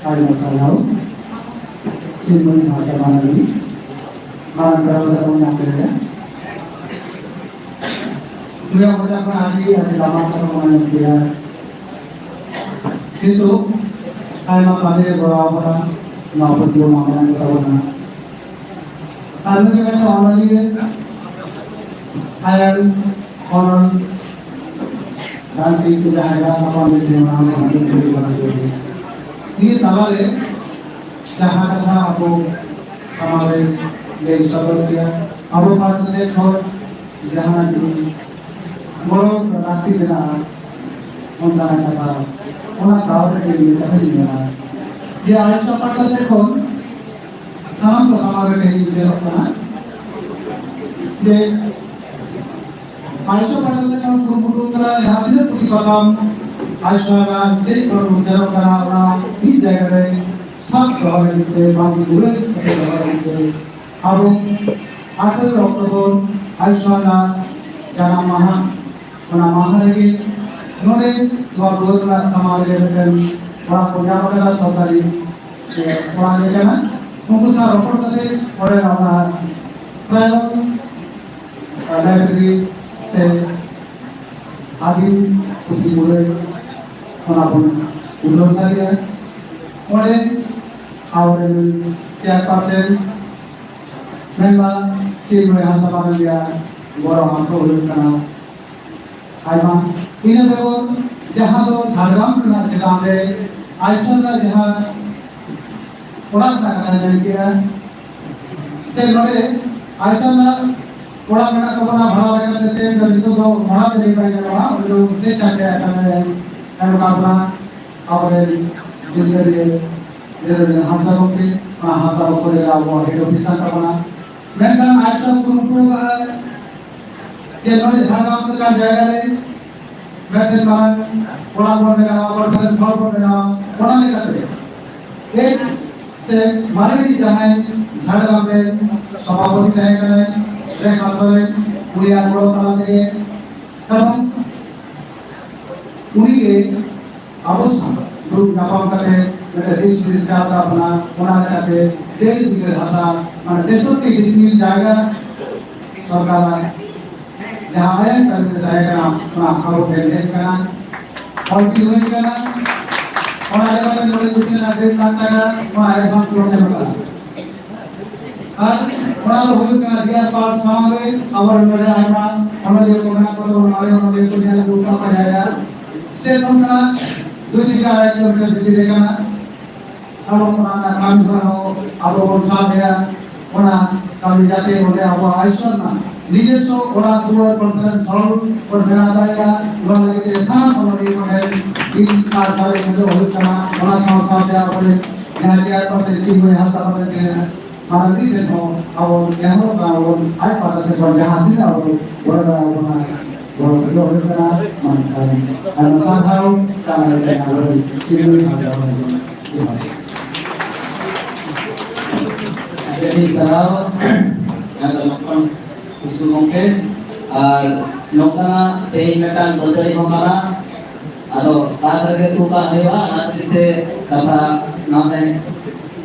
ᱟᱭᱢᱟ ᱥᱟᱨᱦᱟᱣ᱾ ᱪᱮᱫ ᱵᱚᱱ ᱮᱢᱟ ᱠᱚᱣᱟ ᱢᱟᱱᱟᱣ ᱞᱟᱹᱜᱤᱫ? ᱢᱟᱨᱟᱝ ᱯᱮᱲᱟ ᱠᱚ ᱛᱟᱵᱚᱱ ᱧᱟᱢ ᱠᱮᱫ ᱞᱮᱠᱟ᱾ ᱩᱱᱤᱭᱟᱜ ᱢᱚᱪᱟ ᱠᱷᱚᱱ ᱟᱹᱰᱤ, ᱟᱹᱰᱤ ᱫᱟᱢᱟᱱ ᱠᱟᱛᱷᱟ ᱵᱚᱱ ᱟᱸᱡᱚᱢ ᱠᱮᱫᱟ᱾ ᱠᱤᱱᱛᱩ ᱟᱭᱢᱟ ᱠᱟᱹᱢᱤ ᱨᱮ ᱜᱚᱲᱚ ᱟᱵᱚᱱᱟ, ᱱᱚᱣᱟ ᱯᱟᱹᱛᱭᱟᱹᱣ ᱢᱟ ᱢᱮᱱᱟᱜ ᱜᱮ ᱛᱟᱵᱚᱱᱟ᱾ ᱟᱨ ᱱᱩᱭ ᱫᱚ ᱢᱤᱫᱴᱟᱝ ᱚᱱᱚᱞᱤᱭᱟᱹ, ᱟᱭᱟᱨ ᱚᱱᱚᱞ, ᱥᱟᱱᱛᱤ ᱠᱚ ᱡᱟᱦᱟᱸᱭ ᱜᱟᱱ ᱟᱠᱚ ᱚᱸᱰᱮ ᱡᱮ ᱚᱱᱟ ᱠᱚ ᱟᱸᱡᱚᱢ ᱦᱩᱭᱩᱜ ᱠᱟᱱᱟ᱾ ᱱᱤᱭᱟᱹ ᱛᱟᱞᱟᱨᱮ ᱡᱟᱦᱟᱸ ᱠᱟᱛᱷᱟ ᱟᱵᱚ ᱥᱟᱢᱟᱝ ᱨᱮ ᱞᱟᱹᱭ ᱥᱚᱫᱚᱨ ᱠᱮᱭᱟ, ᱟᱵᱚ ᱯᱟᱦᱴᱟ ᱥᱮᱫ ᱠᱷᱚᱱ ᱡᱟᱦᱟᱱᱟᱜ ᱡᱩᱫᱤ ᱜᱚᱲᱚ ᱞᱟᱹᱠᱛᱤ ᱢᱮᱱᱟᱜᱼᱟ, ᱚᱱᱠᱟᱱᱟᱜ ᱠᱟᱛᱷᱟ, ᱚᱱᱟ ᱫᱟᱣ ᱨᱮ ᱞᱟᱹᱭ ᱠᱟᱛᱷᱟᱧ ᱢᱮᱱᱟ ᱡᱮ ᱟᱭᱳ ᱯᱟᱦᱴᱟ ᱥᱮᱫ ᱠᱷᱚᱱ ᱥᱟᱱᱟᱢ ᱠᱚ ᱥᱟᱢᱟᱝ ᱨᱮ ᱛᱮᱦᱮᱧ ᱩᱪᱟᱹᱲᱚᱜ ᱠᱟᱱᱟ ᱡᱮ ᱟᱭᱳ ᱯᱟᱦᱴᱟ ᱥᱮᱫ ᱠᱷᱚᱱ ᱠᱩᱨᱩᱢᱩᱴᱩ ᱠᱟᱱᱟ, ᱡᱟᱦᱟᱸ ᱛᱤᱱᱟᱹᱜ ᱯᱩᱛᱷᱤ ᱯᱟᱛᱷᱟᱢ ᱟᱭᱳ ᱥᱮᱫ ᱠᱷᱚᱱ ᱩᱪᱟᱹᱲᱚᱜ ᱠᱟᱱᱟ, ᱚᱱᱟ ᱢᱤᱫ ᱡᱟᱭᱜᱟ ᱨᱮ ᱥᱟᱵ ᱫᱚᱦᱚ ᱞᱟᱹᱜᱤᱫ ᱛᱮ, ᱵᱟᱝ ᱜᱩᱨᱟᱹᱭ ᱠᱟᱛᱮ ᱫᱚᱦᱚ ᱞᱟᱹᱜᱤᱫ ᱛᱮ ᱟᱵᱚ ᱟᱴᱷᱨᱚᱭ ᱚᱠᱴᱳᱵᱚᱨ ᱟᱭᱳ ᱨᱮᱱᱟᱜ ᱡᱟᱱᱟᱢ ᱢᱟᱦᱟ, ᱚᱱᱟ ᱢᱟᱦᱟ ᱨᱮᱜᱮ ᱱᱚᱰᱮ ᱱᱚᱣᱟ ᱫᱩᱣᱟᱹᱨ ᱨᱮᱱᱟᱜ ᱥᱟᱢᱟᱝ ᱨᱮ ᱢᱤᱫᱴᱮᱱ ᱚᱲᱟᱜ ᱠᱚ ᱧᱟᱢ ᱟᱠᱟᱫᱟ, ᱥᱚᱨᱠᱟᱨᱤ, ᱮ, ᱚᱲᱟᱜ ᱜᱮ ᱠᱟᱱᱟ᱾ ᱩᱱᱠᱩ ᱥᱟᱶ ᱨᱚᱯᱚᱲ ᱠᱟᱛᱮ ᱚᱸᱰᱮᱱᱟᱜ ᱚᱱᱟ ᱴᱨᱟᱭᱵᱟᱞ ᱞᱟᱭᱵᱨᱮᱨᱤ ᱥᱮ ᱟᱹᱫᱤᱢ ᱯᱩᱛᱷᱤ ᱢᱩᱨᱟᱹᱭ, ᱚᱱᱟ ᱵᱚᱱ ᱩᱰᱷᱟᱹᱣ ᱥᱟᱹᱨᱤᱭᱟ᱾ ᱚᱸᱰᱮ ᱟᱵᱚᱨᱮᱱ ᱪᱮᱭᱟᱨᱯᱟᱨᱥᱚᱱ ᱢᱮᱱᱢᱟ ᱪᱤᱱᱢᱚᱭ ᱦᱟᱸᱥᱫᱟ ᱢᱟᱱᱚᱱᱤᱭᱟ ᱜᱚᱲᱚ ᱦᱟᱸᱥᱫᱟ ᱦᱩᱭᱩᱜ ᱠᱟᱱᱟ᱾ ᱟᱭᱢᱟ, ᱤᱱᱟᱹ ᱵᱮᱜᱚᱨ ᱡᱟᱦᱟᱸ ᱫᱚ ᱡᱷᱟᱲᱜᱨᱟᱢ ᱨᱮᱱᱟᱜ ᱪᱮᱛᱟᱱ ᱨᱮ ᱟᱭᱥᱚᱞ ᱨᱮᱱᱟᱜ ᱡᱟᱦᱟᱸ ᱚᱲᱟᱜ ᱨᱮᱱᱟᱜ ᱠᱟᱛᱷᱟ ᱢᱮᱱ ᱠᱮᱜᱼᱟ, ᱥᱮ ᱱᱚᱰᱮ ᱟᱭᱥᱚᱞ ᱨᱮᱱᱟᱜ ᱚᱲᱟᱜ ᱢᱮᱱᱟᱜ ᱛᱟᱵᱚᱱᱟ ᱵᱷᱟᱲᱟ ᱞᱮᱠᱟᱛᱮ, ᱥᱮ ᱱᱤᱛᱚᱜ ᱫᱚ ᱵᱷᱟᱲᱟ ᱛᱮ ᱞᱟᱹᱭ ᱵᱟᱝ ᱜᱟᱱᱚᱜᱼᱟ, ᱩᱱᱤ ᱫᱚ ᱥᱮ ᱪᱟᱠᱨᱤ ᱟᱠᱟᱱᱟᱭ, ᱮᱢ ᱟᱠᱟᱫ ᱵᱚᱱᱟ ᱟᱵᱚᱨᱮᱱ ᱫᱤᱞᱜᱟᱹᱨᱤᱭᱟᱹ ᱫᱤᱞᱜᱟᱹᱨᱤᱭᱟᱹ ᱦᱟᱸᱥᱫᱟ ᱜᱚᱢᱠᱮ, ᱚᱱᱟ ᱦᱟᱸᱥᱫᱟ ᱜᱚᱢᱠᱮ ᱨᱮ ᱟᱵᱚᱣᱟᱜ ᱦᱮᱰ ᱚᱯᱷᱤᱥ ᱠᱟᱱ ᱛᱟᱵᱚᱱᱟ᱾ ᱢᱮᱱᱠᱷᱟᱱ ᱟᱭᱥᱚᱞ ᱠᱩᱨᱩᱢᱩᱴᱩ ᱟᱠᱟᱫᱼᱟ ᱡᱮ ᱱᱚᱰᱮ ᱡᱷᱟᱲᱜᱨᱟᱢ ᱞᱮᱠᱟᱱ ᱡᱟᱭᱜᱟ ᱨᱮ ᱢᱤᱫᱴᱮᱱ ᱢᱟᱨᱟᱝ ᱚᱲᱟᱜ ᱵᱚᱱ ᱵᱮᱱᱟᱣᱟ, ᱠᱚᱱᱯᱷᱟᱨᱮᱱᱥ ᱦᱚᱞ ᱵᱚᱱ ᱵᱮᱱᱟᱣᱟ, ᱚᱱᱟ ᱞᱮᱠᱟᱛᱮ ᱮᱠᱥ ᱥᱮ ᱢᱟᱨᱮ ᱡᱟᱦᱟᱸᱭ ᱡᱷᱟᱲᱜᱨᱟᱢ ᱨᱮᱱ ᱥᱚᱵᱷᱟᱯᱚᱛᱤ ᱛᱟᱦᱮᱸ ᱠᱟᱱᱟᱭ ᱨᱮᱠᱷᱟ ᱥᱚᱨᱮᱱ, ᱩᱱᱤᱭᱟᱜ ᱜᱚᱲᱚ ᱛᱟᱞᱟ ᱛᱮᱜᱮ ᱮᱵᱚᱝ ᱩᱱᱤᱜᱮ ᱟᱵᱚ ᱥᱟᱶ ᱫᱩᱲᱩᱵ ᱧᱟᱯᱟᱢ ᱠᱟᱛᱮ ᱢᱤᱫᱴᱮᱱ ᱞᱤᱥᱴ ᱞᱤᱥᱴ ᱪᱟᱞᱟᱜ ᱠᱟᱱᱟ, ᱚᱱᱟ ᱞᱮᱠᱟᱛᱮ ᱰᱮᱲ ᱵᱤᱜᱷᱟᱹ ᱦᱟᱥᱟ, ᱢᱟᱱᱮ ᱛᱮᱥᱚᱴᱴᱤ ᱰᱤᱥᱢᱤᱞ ᱡᱟᱭᱜᱟ ᱥᱚᱨᱠᱟᱨᱟᱜ ᱡᱟᱦᱟᱸ ᱟᱭᱟᱜ ᱠᱟᱹᱢᱤ ᱨᱮ ᱛᱟᱦᱮᱸ ᱠᱟᱱᱟ, ᱚᱱᱟ ᱟᱵᱚ ᱴᱷᱮᱱ ᱦᱮᱡ ᱠᱟᱱᱟ, ᱚᱞᱪᱤᱠᱤ ᱦᱩᱭ ᱠᱟᱱᱟ, ᱚᱱᱟ ᱨᱮ ᱱᱚᱰᱮ ᱢᱤᱫᱴᱮᱱ ᱟᱹᱰᱤ ᱞᱟᱠ ᱴᱟᱠᱟ ᱚᱱᱟ advance ᱵᱚᱱ ᱮᱢ ᱠᱟᱜᱼᱟ᱾ ᱟᱨ ᱚᱱᱟ ᱫᱚ ᱦᱩᱭᱩᱜ ᱠᱟᱱᱟ ᱰᱤᱭᱟᱨ ᱯᱟᱨᱠ ᱥᱟᱶ ᱨᱮ ᱟᱵᱚᱨᱮᱱ ᱱᱚᱰᱮ ᱟᱭᱢᱟ ᱚᱱᱚᱞᱤᱭᱟᱹ ᱠᱚ ᱢᱮᱱᱟᱜ ᱠᱚ ᱛᱟᱵᱚᱱᱟ, ᱟᱨ ᱚᱱᱚᱞᱤᱭᱟᱹ ᱠᱚ ᱧᱮᱞ ᱟᱹᱜᱩ ᱠᱟᱜ ᱠᱚᱣᱟ ᱡᱟᱭᱜᱟ ᱥᱴᱮᱥᱚᱱ ᱠᱟᱱᱟ, ᱫᱩᱭ ᱛᱷᱮᱠᱮ ᱟᱲᱟᱭ ᱠᱤᱞᱳᱢᱤᱴᱟᱨ ᱵᱷᱤᱛᱤᱨ ᱨᱮ ᱠᱟᱱᱟ᱾ ᱟᱵᱚ ᱚᱱᱟ ᱨᱮᱱᱟᱜ ᱠᱟᱹᱢᱤ ᱦᱚᱨᱟ ᱦᱚᱸ ᱟᱵᱚ ᱵᱚᱱ ᱥᱟᱵ ᱮᱫᱟ, ᱚᱱᱟ ᱠᱟᱹᱢᱤ ᱡᱟᱛᱮ ᱚᱸᱰᱮ ᱟᱵᱚᱣᱟᱜ ᱟᱭᱩᱥᱢᱟᱱ ᱱᱤᱡᱚᱥᱥᱚ ᱚᱲᱟᱜ ᱫᱩᱣᱟᱹᱨ ᱠᱚᱱᱯᱷᱟᱨᱮᱱᱥ ᱦᱚᱞ ᱵᱚᱱ ᱵᱮᱱᱟᱣ ᱫᱟᱲᱮᱭᱟᱜᱼᱟ᱾ ᱱᱚᱣᱟ ᱞᱟᱹᱜᱤᱫ ᱛᱮ ᱥᱟᱱᱟᱢ ᱠᱚ ᱱᱚᱰᱮ ᱢᱚᱬᱮ ᱫᱤᱱ ᱟᱨ ᱫᱟᱲᱮ ᱠᱚ ᱦᱩᱭᱩᱜ ᱠᱟᱱᱟ᱾ ᱚᱱᱟ ᱥᱟᱶ ᱥᱟᱶᱛᱮ ᱟᱵᱚᱨᱮᱱ ᱡᱟᱦᱟᱸ ᱪᱮᱭᱟᱨᱯᱟᱨᱥᱚᱱ ᱪᱤᱱᱢᱚᱭ ᱦᱟᱸᱥᱫᱟ ᱟᱵᱚᱨᱮᱱ ᱢᱟᱨᱟᱝ ᱴᱷᱮᱱ ᱦᱚᱸ ᱟᱵᱚ ᱱᱮᱦᱚᱨᱚᱜ ᱠᱟᱱᱟ ᱵᱚᱱ, ᱟᱡ ᱯᱟᱦᱴᱟ ᱥᱮᱫ ᱠᱷᱚᱱ ᱡᱟᱦᱟᱸ ᱛᱤᱱᱟᱹᱜ ᱟᱵᱚ ᱜᱚᱲᱚ ᱫᱟᱲᱮᱭᱟᱵᱚᱱᱟ, ᱜᱚᱲᱚ ᱫᱚ ᱦᱩᱭᱩᱜ ᱠᱟᱱᱟ᱾ ᱢᱟ ᱮᱱᱠᱷᱟᱱ ᱟᱭᱢᱟ ᱥᱟᱨᱦᱟᱣ, ᱪᱟᱞᱟᱣ ᱞᱮᱱᱟ ᱟᱵᱚᱨᱮᱱ ᱪᱤᱱᱢᱚᱭ ᱦᱟᱸᱥᱫᱟ ᱟᱵᱚᱨᱮᱱ᱾ ᱡᱚᱦᱟᱨ᱾ ᱟᱹᱰᱤ ᱟᱹᱰᱤ ᱥᱟᱨᱦᱟᱣ, ᱡᱟᱦᱟᱸ ᱫᱚ ᱞᱚᱠᱷᱚᱱ ᱠᱤᱥᱠᱩ ᱜᱚᱢᱠᱮ᱾ ᱟᱨ ᱱᱚᱝᱠᱟᱱᱟᱜ ᱛᱮᱦᱮᱧ ᱢᱤᱫᱴᱟᱝ ᱵᱟᱹᱛᱟᱹᱲᱤ ᱦᱚᱸ ᱠᱟᱱᱟ, ᱟᱫᱚ ᱛᱟᱠ ᱨᱮᱜᱮ ᱛᱩᱫ ᱠᱟᱜ ᱦᱩᱭᱩᱜᱼᱟ᱾ ᱚᱱᱟ ᱠᱷᱟᱹᱛᱤᱨ ᱛᱮ ᱠᱟᱛᱷᱟ ᱱᱚᱰᱮ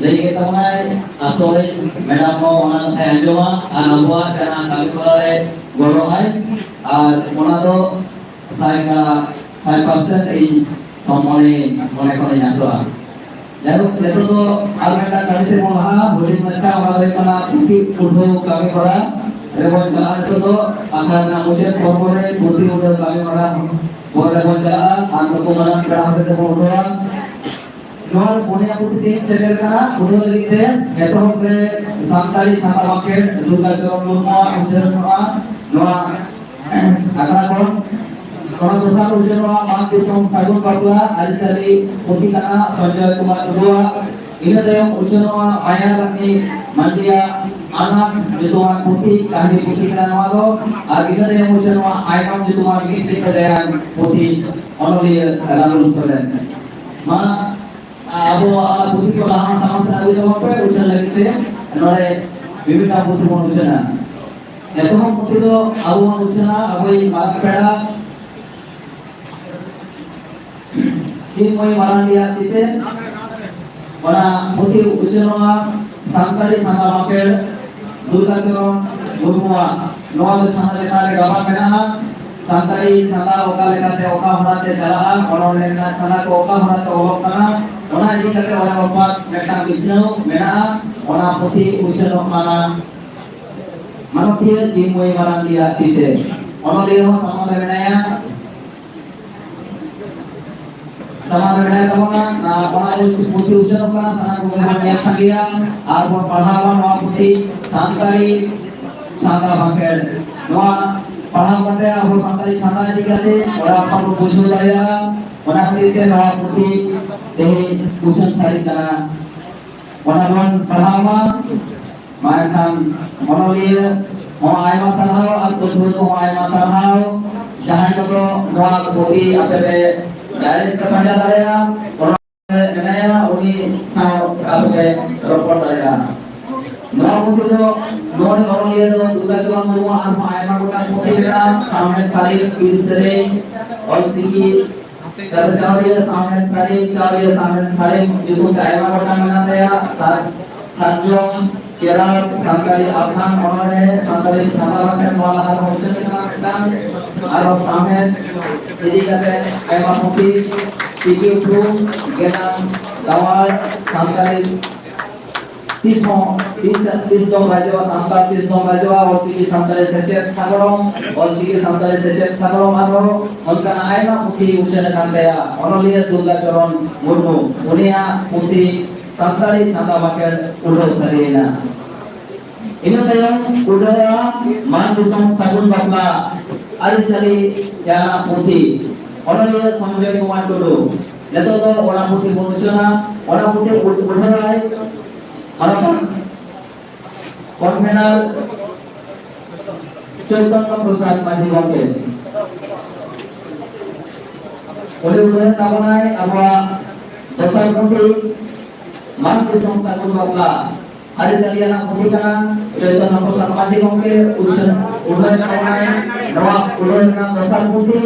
ᱞᱟᱹᱭ ᱠᱮᱫ ᱛᱟᱵᱚᱱᱟᱭ ᱟᱥᱚᱞᱤᱡ ᱢᱮᱰᱟᱢ ᱦᱚᱸ ᱚᱱᱟ ᱠᱟᱛᱷᱟᱭ ᱟᱸᱡᱚᱢᱟ ᱟᱨ ᱟᱵᱚᱣᱟᱜ ᱡᱟᱦᱟᱸ ᱠᱟᱹᱢᱤ ᱦᱚᱨᱟ ᱨᱮ ᱜᱚᱲᱚᱜ ᱟᱭ, ᱟᱨ ᱚᱱᱟ ᱫᱚ ᱥᱟᱭ ᱠᱟᱲᱟ ᱥᱟᱭ ᱯᱟᱨᱥᱮᱱᱴ ᱤᱧ ᱥᱚᱢᱢᱟᱱᱤᱧ ᱢᱚᱱᱮ ᱠᱷᱚᱱᱤᱧ ᱟᱥᱚᱜᱼᱟ᱾ ᱡᱟᱭᱦᱳᱠ, ᱱᱤᱛᱚᱜ ᱫᱚ ᱟᱨ ᱢᱤᱫᱴᱟᱝ ᱠᱟᱹᱢᱤ ᱥᱮᱫ ᱵᱚᱱ ᱞᱟᱦᱟᱜᱼᱟ᱾ ᱦᱩᱰᱤᱧ ᱢᱟᱪᱷᱟ, ᱚᱱᱟ ᱫᱚ ᱦᱩᱭᱩᱜ ᱠᱟᱱᱟ ᱯᱩᱛᱷᱤ ᱩᱰᱷᱟᱹᱣ ᱠᱟᱹᱢᱤ ᱦᱚᱨᱟ ᱨᱮᱵᱚᱱ ᱪᱟᱞᱟᱜᱼᱟ᱾ ᱱᱤᱛᱚᱜ ᱫᱚ ᱟᱠᱷᱲᱟ ᱨᱮᱱᱟᱜ ᱢᱩᱪᱟᱹᱫ ᱯᱚᱨᱵᱚ ᱨᱮ ᱯᱩᱛᱷᱤ ᱩᱰᱷᱟᱹᱣ ᱠᱟᱹᱢᱤ ᱦᱚᱨᱟ ᱯᱚᱨ ᱨᱮᱵᱚᱱ ᱪᱟᱞᱟᱜᱼᱟ᱾ ᱟᱨ ᱱᱩᱠᱩ ᱢᱟᱨᱟᱝ ᱯᱮᱲᱟ ᱦᱚᱛᱮ ᱛᱮᱵᱚᱱ ᱩᱰᱷᱟᱹᱣᱟ᱾ ᱱᱚᱣᱟ ᱨᱮ ᱯᱩᱱᱭᱟ ᱯᱩᱛᱷᱤ ᱛᱮᱦᱮᱧ ᱥᱮᱴᱮᱨ ᱠᱟᱱᱟ᱾ ᱩᱰᱷᱟᱹᱣ ᱞᱟᱹᱜᱤᱫ ᱛᱮ ᱮᱛᱚᱦᱚᱵ ᱨᱮ ᱥᱟᱱᱛᱟᱲᱤ ᱪᱷᱟᱛᱟ ᱢᱟᱨᱠᱮᱴ ᱫᱩᱨᱜᱟ ᱪᱚᱨᱚᱱ ᱢᱩᱨᱢᱩᱣᱟᱜ ᱩᱪᱷᱟᱹᱱᱚᱜᱼᱟ᱾ ᱱᱚᱣᱟ ᱟᱠᱷᱲᱟ ᱠᱷᱚᱱ ᱚᱱᱟ ᱫᱚᱥᱟᱨ ᱩᱪᱷᱟᱹᱱᱚᱜᱼᱟ ᱢᱟᱱ ᱫᱤᱥᱚᱢ ᱥᱟᱹᱜᱩᱱ ᱵᱟᱯᱞᱟ ᱟᱹᱨᱤᱪᱟᱹᱞᱤ ᱯᱩᱛᱷᱤ ᱠᱟᱱᱟ ᱥᱚᱧᱡᱚᱭ ᱠᱩᱢᱟᱨ ᱴᱩᱰᱩᱣᱟᱜ᱾ ᱤᱱᱟᱹ ᱛᱟᱭᱚᱢ ᱩᱪᱷᱟᱹᱱᱚᱜᱼᱟ ᱢᱟᱭᱟ ᱨᱟᱱᱤ ᱢᱟᱱᱰᱤᱭᱟ ᱟᱱᱟᱴ ᱧᱩᱛᱩᱢᱟᱱ ᱯᱩᱛᱷᱤ, ᱠᱟᱹᱦᱱᱤ ᱯᱩᱛᱷᱤ ᱠᱟᱱᱟ ᱱᱚᱣᱟ ᱫᱚ᱾ ᱟᱨ ᱤᱱᱟᱹ ᱛᱟᱭᱚᱢ ᱩᱪᱷᱟᱹᱱᱚᱜᱼᱟ ᱟᱭᱱᱚᱢ ᱧᱩᱛᱩᱢᱟᱱ ᱢᱤᱫ ᱥᱤᱧ ᱜᱟᱭᱟᱱ ᱯᱩᱛᱷᱤ, ᱚᱱᱚᱞᱤᱭᱟᱹ ᱨᱟᱦᱩᱞ ᱥᱚᱨᱮᱱ᱾ ᱢᱟ ᱟᱵᱚ ᱚᱱᱟ ᱯᱩᱛᱷᱤ ᱠᱚ ᱞᱟᱦᱟ ᱥᱟᱢᱟᱝ ᱥᱮᱫ ᱟᱹᱜᱩᱭ ᱛᱟᱵᱚᱱ ᱯᱮ ᱩᱪᱷᱟᱹᱱ ᱞᱟᱹᱜᱤᱫ ᱛᱮ᱾ ᱱᱚᱰᱮ ᱢᱤᱢᱤᱫᱴᱟᱝ ᱯᱩᱛᱷᱤ ᱵᱚᱱ ᱩᱪᱷᱟᱹᱱᱟ᱾ ᱮᱛᱚᱦᱚᱵ ᱯᱩᱛᱷᱤ ᱫᱚ ᱟᱵᱚ ᱵᱚᱱ ᱩᱪᱷᱟᱹᱱᱟ ᱟᱵᱚᱭᱤᱡ ᱢᱟᱨᱟᱝ ᱯᱮᱲᱟ ᱪᱤᱱᱢᱚᱭ ᱢᱟᱨᱟᱝᱰᱤᱭᱟᱜ ᱛᱤᱛᱮ᱾ ᱚᱱᱟ ᱯᱩᱛᱷᱤ ᱩᱪᱷᱟᱹᱱᱚᱜᱼᱟ ᱥᱟᱱᱛᱟᱲᱤ ᱥᱟᱸᱜᱟ ᱢᱟᱯᱮᱲ ᱫᱩᱨᱜᱟᱪᱚᱨᱚᱱ ᱢᱩᱨᱢᱩᱣᱟᱜ᱾ ᱱᱚᱣᱟ ᱫᱚ ᱪᱷᱟᱸᱫᱟ ᱪᱮᱛᱟᱱ ᱨᱮ ᱜᱟᱵᱟᱱ ᱢᱮᱱᱟᱜᱼᱟ᱾ ᱥᱟᱱᱛᱟᱲᱤ ᱪᱷᱟᱸᱫᱟ ᱚᱠᱟ ᱞᱮᱠᱟᱛᱮ ᱚᱠᱟ ᱦᱚᱨᱟᱛᱮ ᱪᱟᱞᱟᱜᱼᱟ, ᱚᱱᱚᱬᱦᱮ ᱨᱮᱱᱟᱜ ᱪᱷᱟᱸᱫᱟ ᱠᱚ ᱚᱠᱟ ᱦᱚᱨᱟᱛᱮ ᱚᱞᱚᱜ ᱠᱟᱱᱟ, ᱚᱱᱟ ᱤᱫᱤ ᱠᱟᱛᱮ ᱚᱱᱮ ᱚᱱᱠᱟ ᱢᱤᱫᱴᱟᱝ ᱵᱤᱪᱷᱱᱟᱹᱣ ᱢᱮᱱᱟᱜᱼᱟ᱾ ᱚᱱᱟ ᱯᱩᱛᱷᱤ ᱩᱪᱷᱟᱹᱱᱚᱜ ᱠᱟᱱᱟ ᱢᱟᱱᱚᱛᱤᱭᱟᱹ ᱪᱤᱱᱢᱚᱭ ᱢᱟᱨᱟᱱᱰᱤᱭᱟᱜ ᱛᱤ ᱛᱮ᱾ ᱚᱱᱚᱞᱤᱭᱟᱹ ᱦᱚᱸ ᱥᱟᱢᱟᱝ ᱨᱮ ᱢᱮᱱᱟᱭᱟ᱾ ᱥᱟᱢᱟᱝ ᱨᱮ ᱢᱮᱱᱟᱭ ᱛᱟᱵᱚᱱᱟ, ᱟᱨ ᱚᱱᱟ ᱯᱩᱛᱷᱤ ᱩᱪᱷᱟᱹᱱᱚᱜ ᱠᱟᱱᱟ, ᱥᱟᱱᱟᱢ ᱠᱚᱜᱮ ᱵᱚᱱ ᱧᱮᱞ ᱥᱟᱸᱜᱮᱭᱟ ᱟᱨ ᱵᱚᱱ ᱯᱟᱲᱦᱟᱣᱟ ᱱᱚᱣᱟ ᱯᱩᱛᱷᱤ ᱥᱟᱱᱛᱟᱲᱤ ᱪᱷᱟᱸᱫᱟ ᱵᱟᱸᱠᱷᱮᱲ᱾ ᱱᱚᱣᱟ ᱯᱟᱲᱦᱟᱣ ᱠᱟᱛᱮ ᱟᱵᱚ ᱥᱟᱱᱛᱟᱲᱤ ᱪᱷᱟᱸᱫᱟ ᱤᱫᱤ ᱠᱟᱛᱮ ᱚᱲᱟᱜ ᱦᱚᱲ ᱠᱚ ᱵᱩᱡᱷᱟᱹᱣ ᱫᱟᱲᱮᱭᱟᱜᱼᱟ᱾ ᱚᱱᱟ ᱠᱷᱟᱹᱛᱤᱨ ᱛᱮ ᱱᱚᱣᱟ ᱯᱩᱛᱷᱤ ᱛᱮᱦᱮᱧ ᱩᱪᱷᱟᱹᱱ ᱥᱟᱹᱨᱤ ᱠᱟᱱᱟ᱾ ᱚᱱᱟ ᱵᱚᱱ ᱯᱟᱲᱦᱟᱣ ᱢᱟ᱾ ᱢᱟ ᱮᱱᱠᱷᱟᱱ ᱚᱱᱚᱞᱤᱭᱟᱹ ᱦᱚᱸ ᱟᱭᱢᱟ ᱥᱟᱨᱦᱟᱣ ᱟᱨ ᱯᱟᱹᱴᱷᱩᱣᱟᱹ ᱠᱚᱦᱚᱸ ᱟᱭᱢᱟ ᱥᱟᱨᱦᱟᱣ, ᱡᱟᱦᱟᱸᱭ ᱠᱚᱫᱚ ᱱᱚᱣᱟ ᱯᱩᱛᱷᱤ ᱟᱯᱮ ᱯᱮ direct ᱯᱮ ᱯᱟᱸᱡᱟ ᱫᱟᱲᱮᱭᱟᱜᱼᱟ, ᱚᱱᱟ ᱢᱮᱱᱟᱭᱟ, ᱩᱱᱤ ᱥᱟᱶ ᱟᱯᱮ ᱯᱮ ᱨᱚᱯᱚᱲ ᱫᱟᱲᱮᱭᱟᱜᱼᱟ᱾ ᱱᱚᱣᱟ ᱯᱩᱛᱷᱤ ᱫᱚ, ᱱᱚᱣᱟ ᱚᱱᱚᱞᱤᱭᱟᱹ ᱫᱚ ᱫᱩᱨᱜᱟ ᱪᱚᱨᱚᱱ ᱢᱩᱨᱢᱩ ᱟᱨᱦᱚᱸ ᱟᱭᱢᱟ ᱜᱚᱴᱟᱝ ᱯᱩᱛᱷᱤ ᱢᱮᱱᱟᱜᱼᱟ, ᱥᱟᱶᱦᱮᱫ ᱥᱟᱹᱨᱤ, ᱵᱤᱨ ᱥᱮᱨᱮᱧ, ᱚᱞᱪᱤᱠᱤ, ᱛᱟᱨᱯᱚᱨ ᱪᱟᱣᱨᱤᱭᱟᱹ ᱥᱟᱶᱦᱮᱫ ᱥᱟᱹᱨᱤ, ᱪᱟᱣᱨᱤᱭᱟᱹ ᱥᱟᱶᱦᱮᱫ ᱥᱟᱹᱨᱤ ᱧᱩᱛᱩᱢ ᱛᱮ ᱟᱭᱢᱟ ᱜᱚᱴᱟᱝ ᱢᱮᱱᱟᱜ ᱛᱟᱭᱟ᱾ ᱥᱟᱨ-, ᱥᱟᱨᱡᱚᱢ, ᱠᱮᱨᱟᱲ, ᱥᱟᱱᱛᱟᱲᱤ ᱟᱠᱷᱟᱱ, ᱚᱱᱚᱬᱦᱮ, ᱥᱟᱱᱛᱟᱲᱤ ᱪᱷᱟᱸᱫᱟ ᱵᱟᱸᱠᱷᱮᱲ, ᱱᱚᱣᱟ ᱞᱟᱦᱟ ᱨᱮᱦᱚᱸ ᱩᱪᱷᱟᱹᱱ ᱠᱟᱱᱟ ᱢᱤᱫᱴᱟᱝ᱾ ᱟᱨᱦᱚᱸ ᱥᱟᱶᱦᱮᱫ ᱤᱫᱤ ᱠᱟᱛᱮ ᱟᱭᱢᱟ ᱯᱩᱛᱷᱤ, ᱪᱤᱠᱤ ᱩᱯᱨᱩᱢ, ᱜᱮᱞᱟᱝ, ᱜᱟᱣᱟᱲ, ᱥᱟᱱᱛᱟᱲᱤ ᱛᱤᱥ ᱦᱚᱸ, ᱛᱤᱥ, ᱛᱤᱥ ᱫᱚᱢ ᱨᱟᱡᱚᱜᱼᱟ, ᱥᱟᱱᱛᱟᱲ ᱛᱤᱥ ᱫᱚᱢ ᱨᱟᱡᱚᱜᱼᱟ, ᱚᱞᱪᱤᱠᱤ ᱥᱟᱱᱛᱟᱲᱤ ᱥᱮᱪᱮᱫ ᱥᱟᱜᱟᱲᱚᱢ, ᱚᱞᱪᱤᱠᱤ ᱥᱟᱱᱛᱟᱲᱤ ᱥᱮᱪᱮᱫ ᱥᱟᱜᱟᱲᱚᱢ, ᱟᱨᱦᱚᱸ ᱚᱱᱠᱟᱱᱟᱜ ᱟᱭᱢᱟ ᱯᱩᱛᱷᱤ ᱩᱪᱷᱟᱹᱱ ᱟᱠᱟᱱ ᱛᱟᱭᱟ ᱚᱱᱚᱞᱤᱭᱟᱹ ᱫᱩᱨᱜᱟ ᱪᱚᱨᱚᱱ ᱢᱩᱨᱢᱩ᱾ ᱩᱱᱤᱭᱟᱜ ᱯᱩᱛᱷᱤ ᱥᱟᱱᱛᱟᱲᱤ ᱪᱷᱟᱸᱫᱟ ᱵᱟᱸᱠᱷᱮᱲ ᱩᱰᱷᱟᱹᱣ ᱥᱟᱹᱨᱤᱭᱮᱱᱟ᱾ ᱤᱱᱟᱹ ᱛᱟᱭᱚᱢ ᱩᱰᱷᱟᱹᱣᱟ ᱢᱟᱱ ᱫᱤᱥᱚᱢ ᱥᱟᱹᱜᱩᱱ ᱵᱟᱯᱞᱟ ᱟᱹᱨᱤᱪᱟᱹᱞᱤ ᱨᱮᱭᱟᱜ ᱯᱩᱛᱷᱤ, ᱚᱱᱚᱞᱤᱭᱟᱹ ᱥᱚᱧᱡᱚᱭ ᱠᱩᱢᱟᱨ ᱴᱩᱰᱩ᱾ ᱱᱤᱛᱚᱜ ᱫᱚ ᱚᱱᱟ ᱯᱩᱛᱷᱤ ᱵᱚᱱ ᱩᱪᱷᱟᱹᱱᱟ᱾ ᱚᱱᱟ ᱯᱩᱛᱷᱤ ᱩᱰᱷᱟᱹᱣᱟᱭ ᱢᱟᱱᱚᱛᱟᱱ ᱠᱚᱱᱵᱷᱮᱱᱟᱨ ᱪᱳᱭᱛᱚᱱᱱᱚ ᱯᱨᱚᱥᱟᱫᱽ ᱢᱟᱹᱡᱷᱤ ᱜᱚᱢᱠᱮ᱾ ᱩᱱᱤ ᱩᱰᱷᱟᱹᱣ ᱛᱟᱵᱚᱱᱟᱭ ᱟᱵᱚᱣᱟᱜ ᱫᱚᱥᱟᱨ ᱯᱩᱛᱷᱤ ᱢᱟᱱ ᱫᱤᱥᱚᱢ ᱥᱟᱹᱜᱩᱱ ᱵᱟᱯᱞᱟ ᱟᱹᱨᱤᱪᱟᱹᱞᱤ ᱟᱱᱟᱜ ᱯᱩᱛᱷᱤ ᱠᱟᱱᱟ᱾ ᱪᱳᱭᱛᱚᱱᱱᱚ ᱯᱨᱚᱥᱟᱫᱽ ᱢᱟᱹᱡᱷᱤ ᱜᱚᱢᱠᱮ ᱩᱪᱷᱟᱹᱱ, ᱩᱰᱷᱟᱹᱣ ᱛᱟᱵᱚᱱᱟᱭ ᱱᱚᱣᱟ ᱩᱰᱷᱟᱹᱣ ᱨᱮᱱᱟᱜ ᱫᱚᱥᱟᱨ ᱯᱩᱛᱷᱤ᱾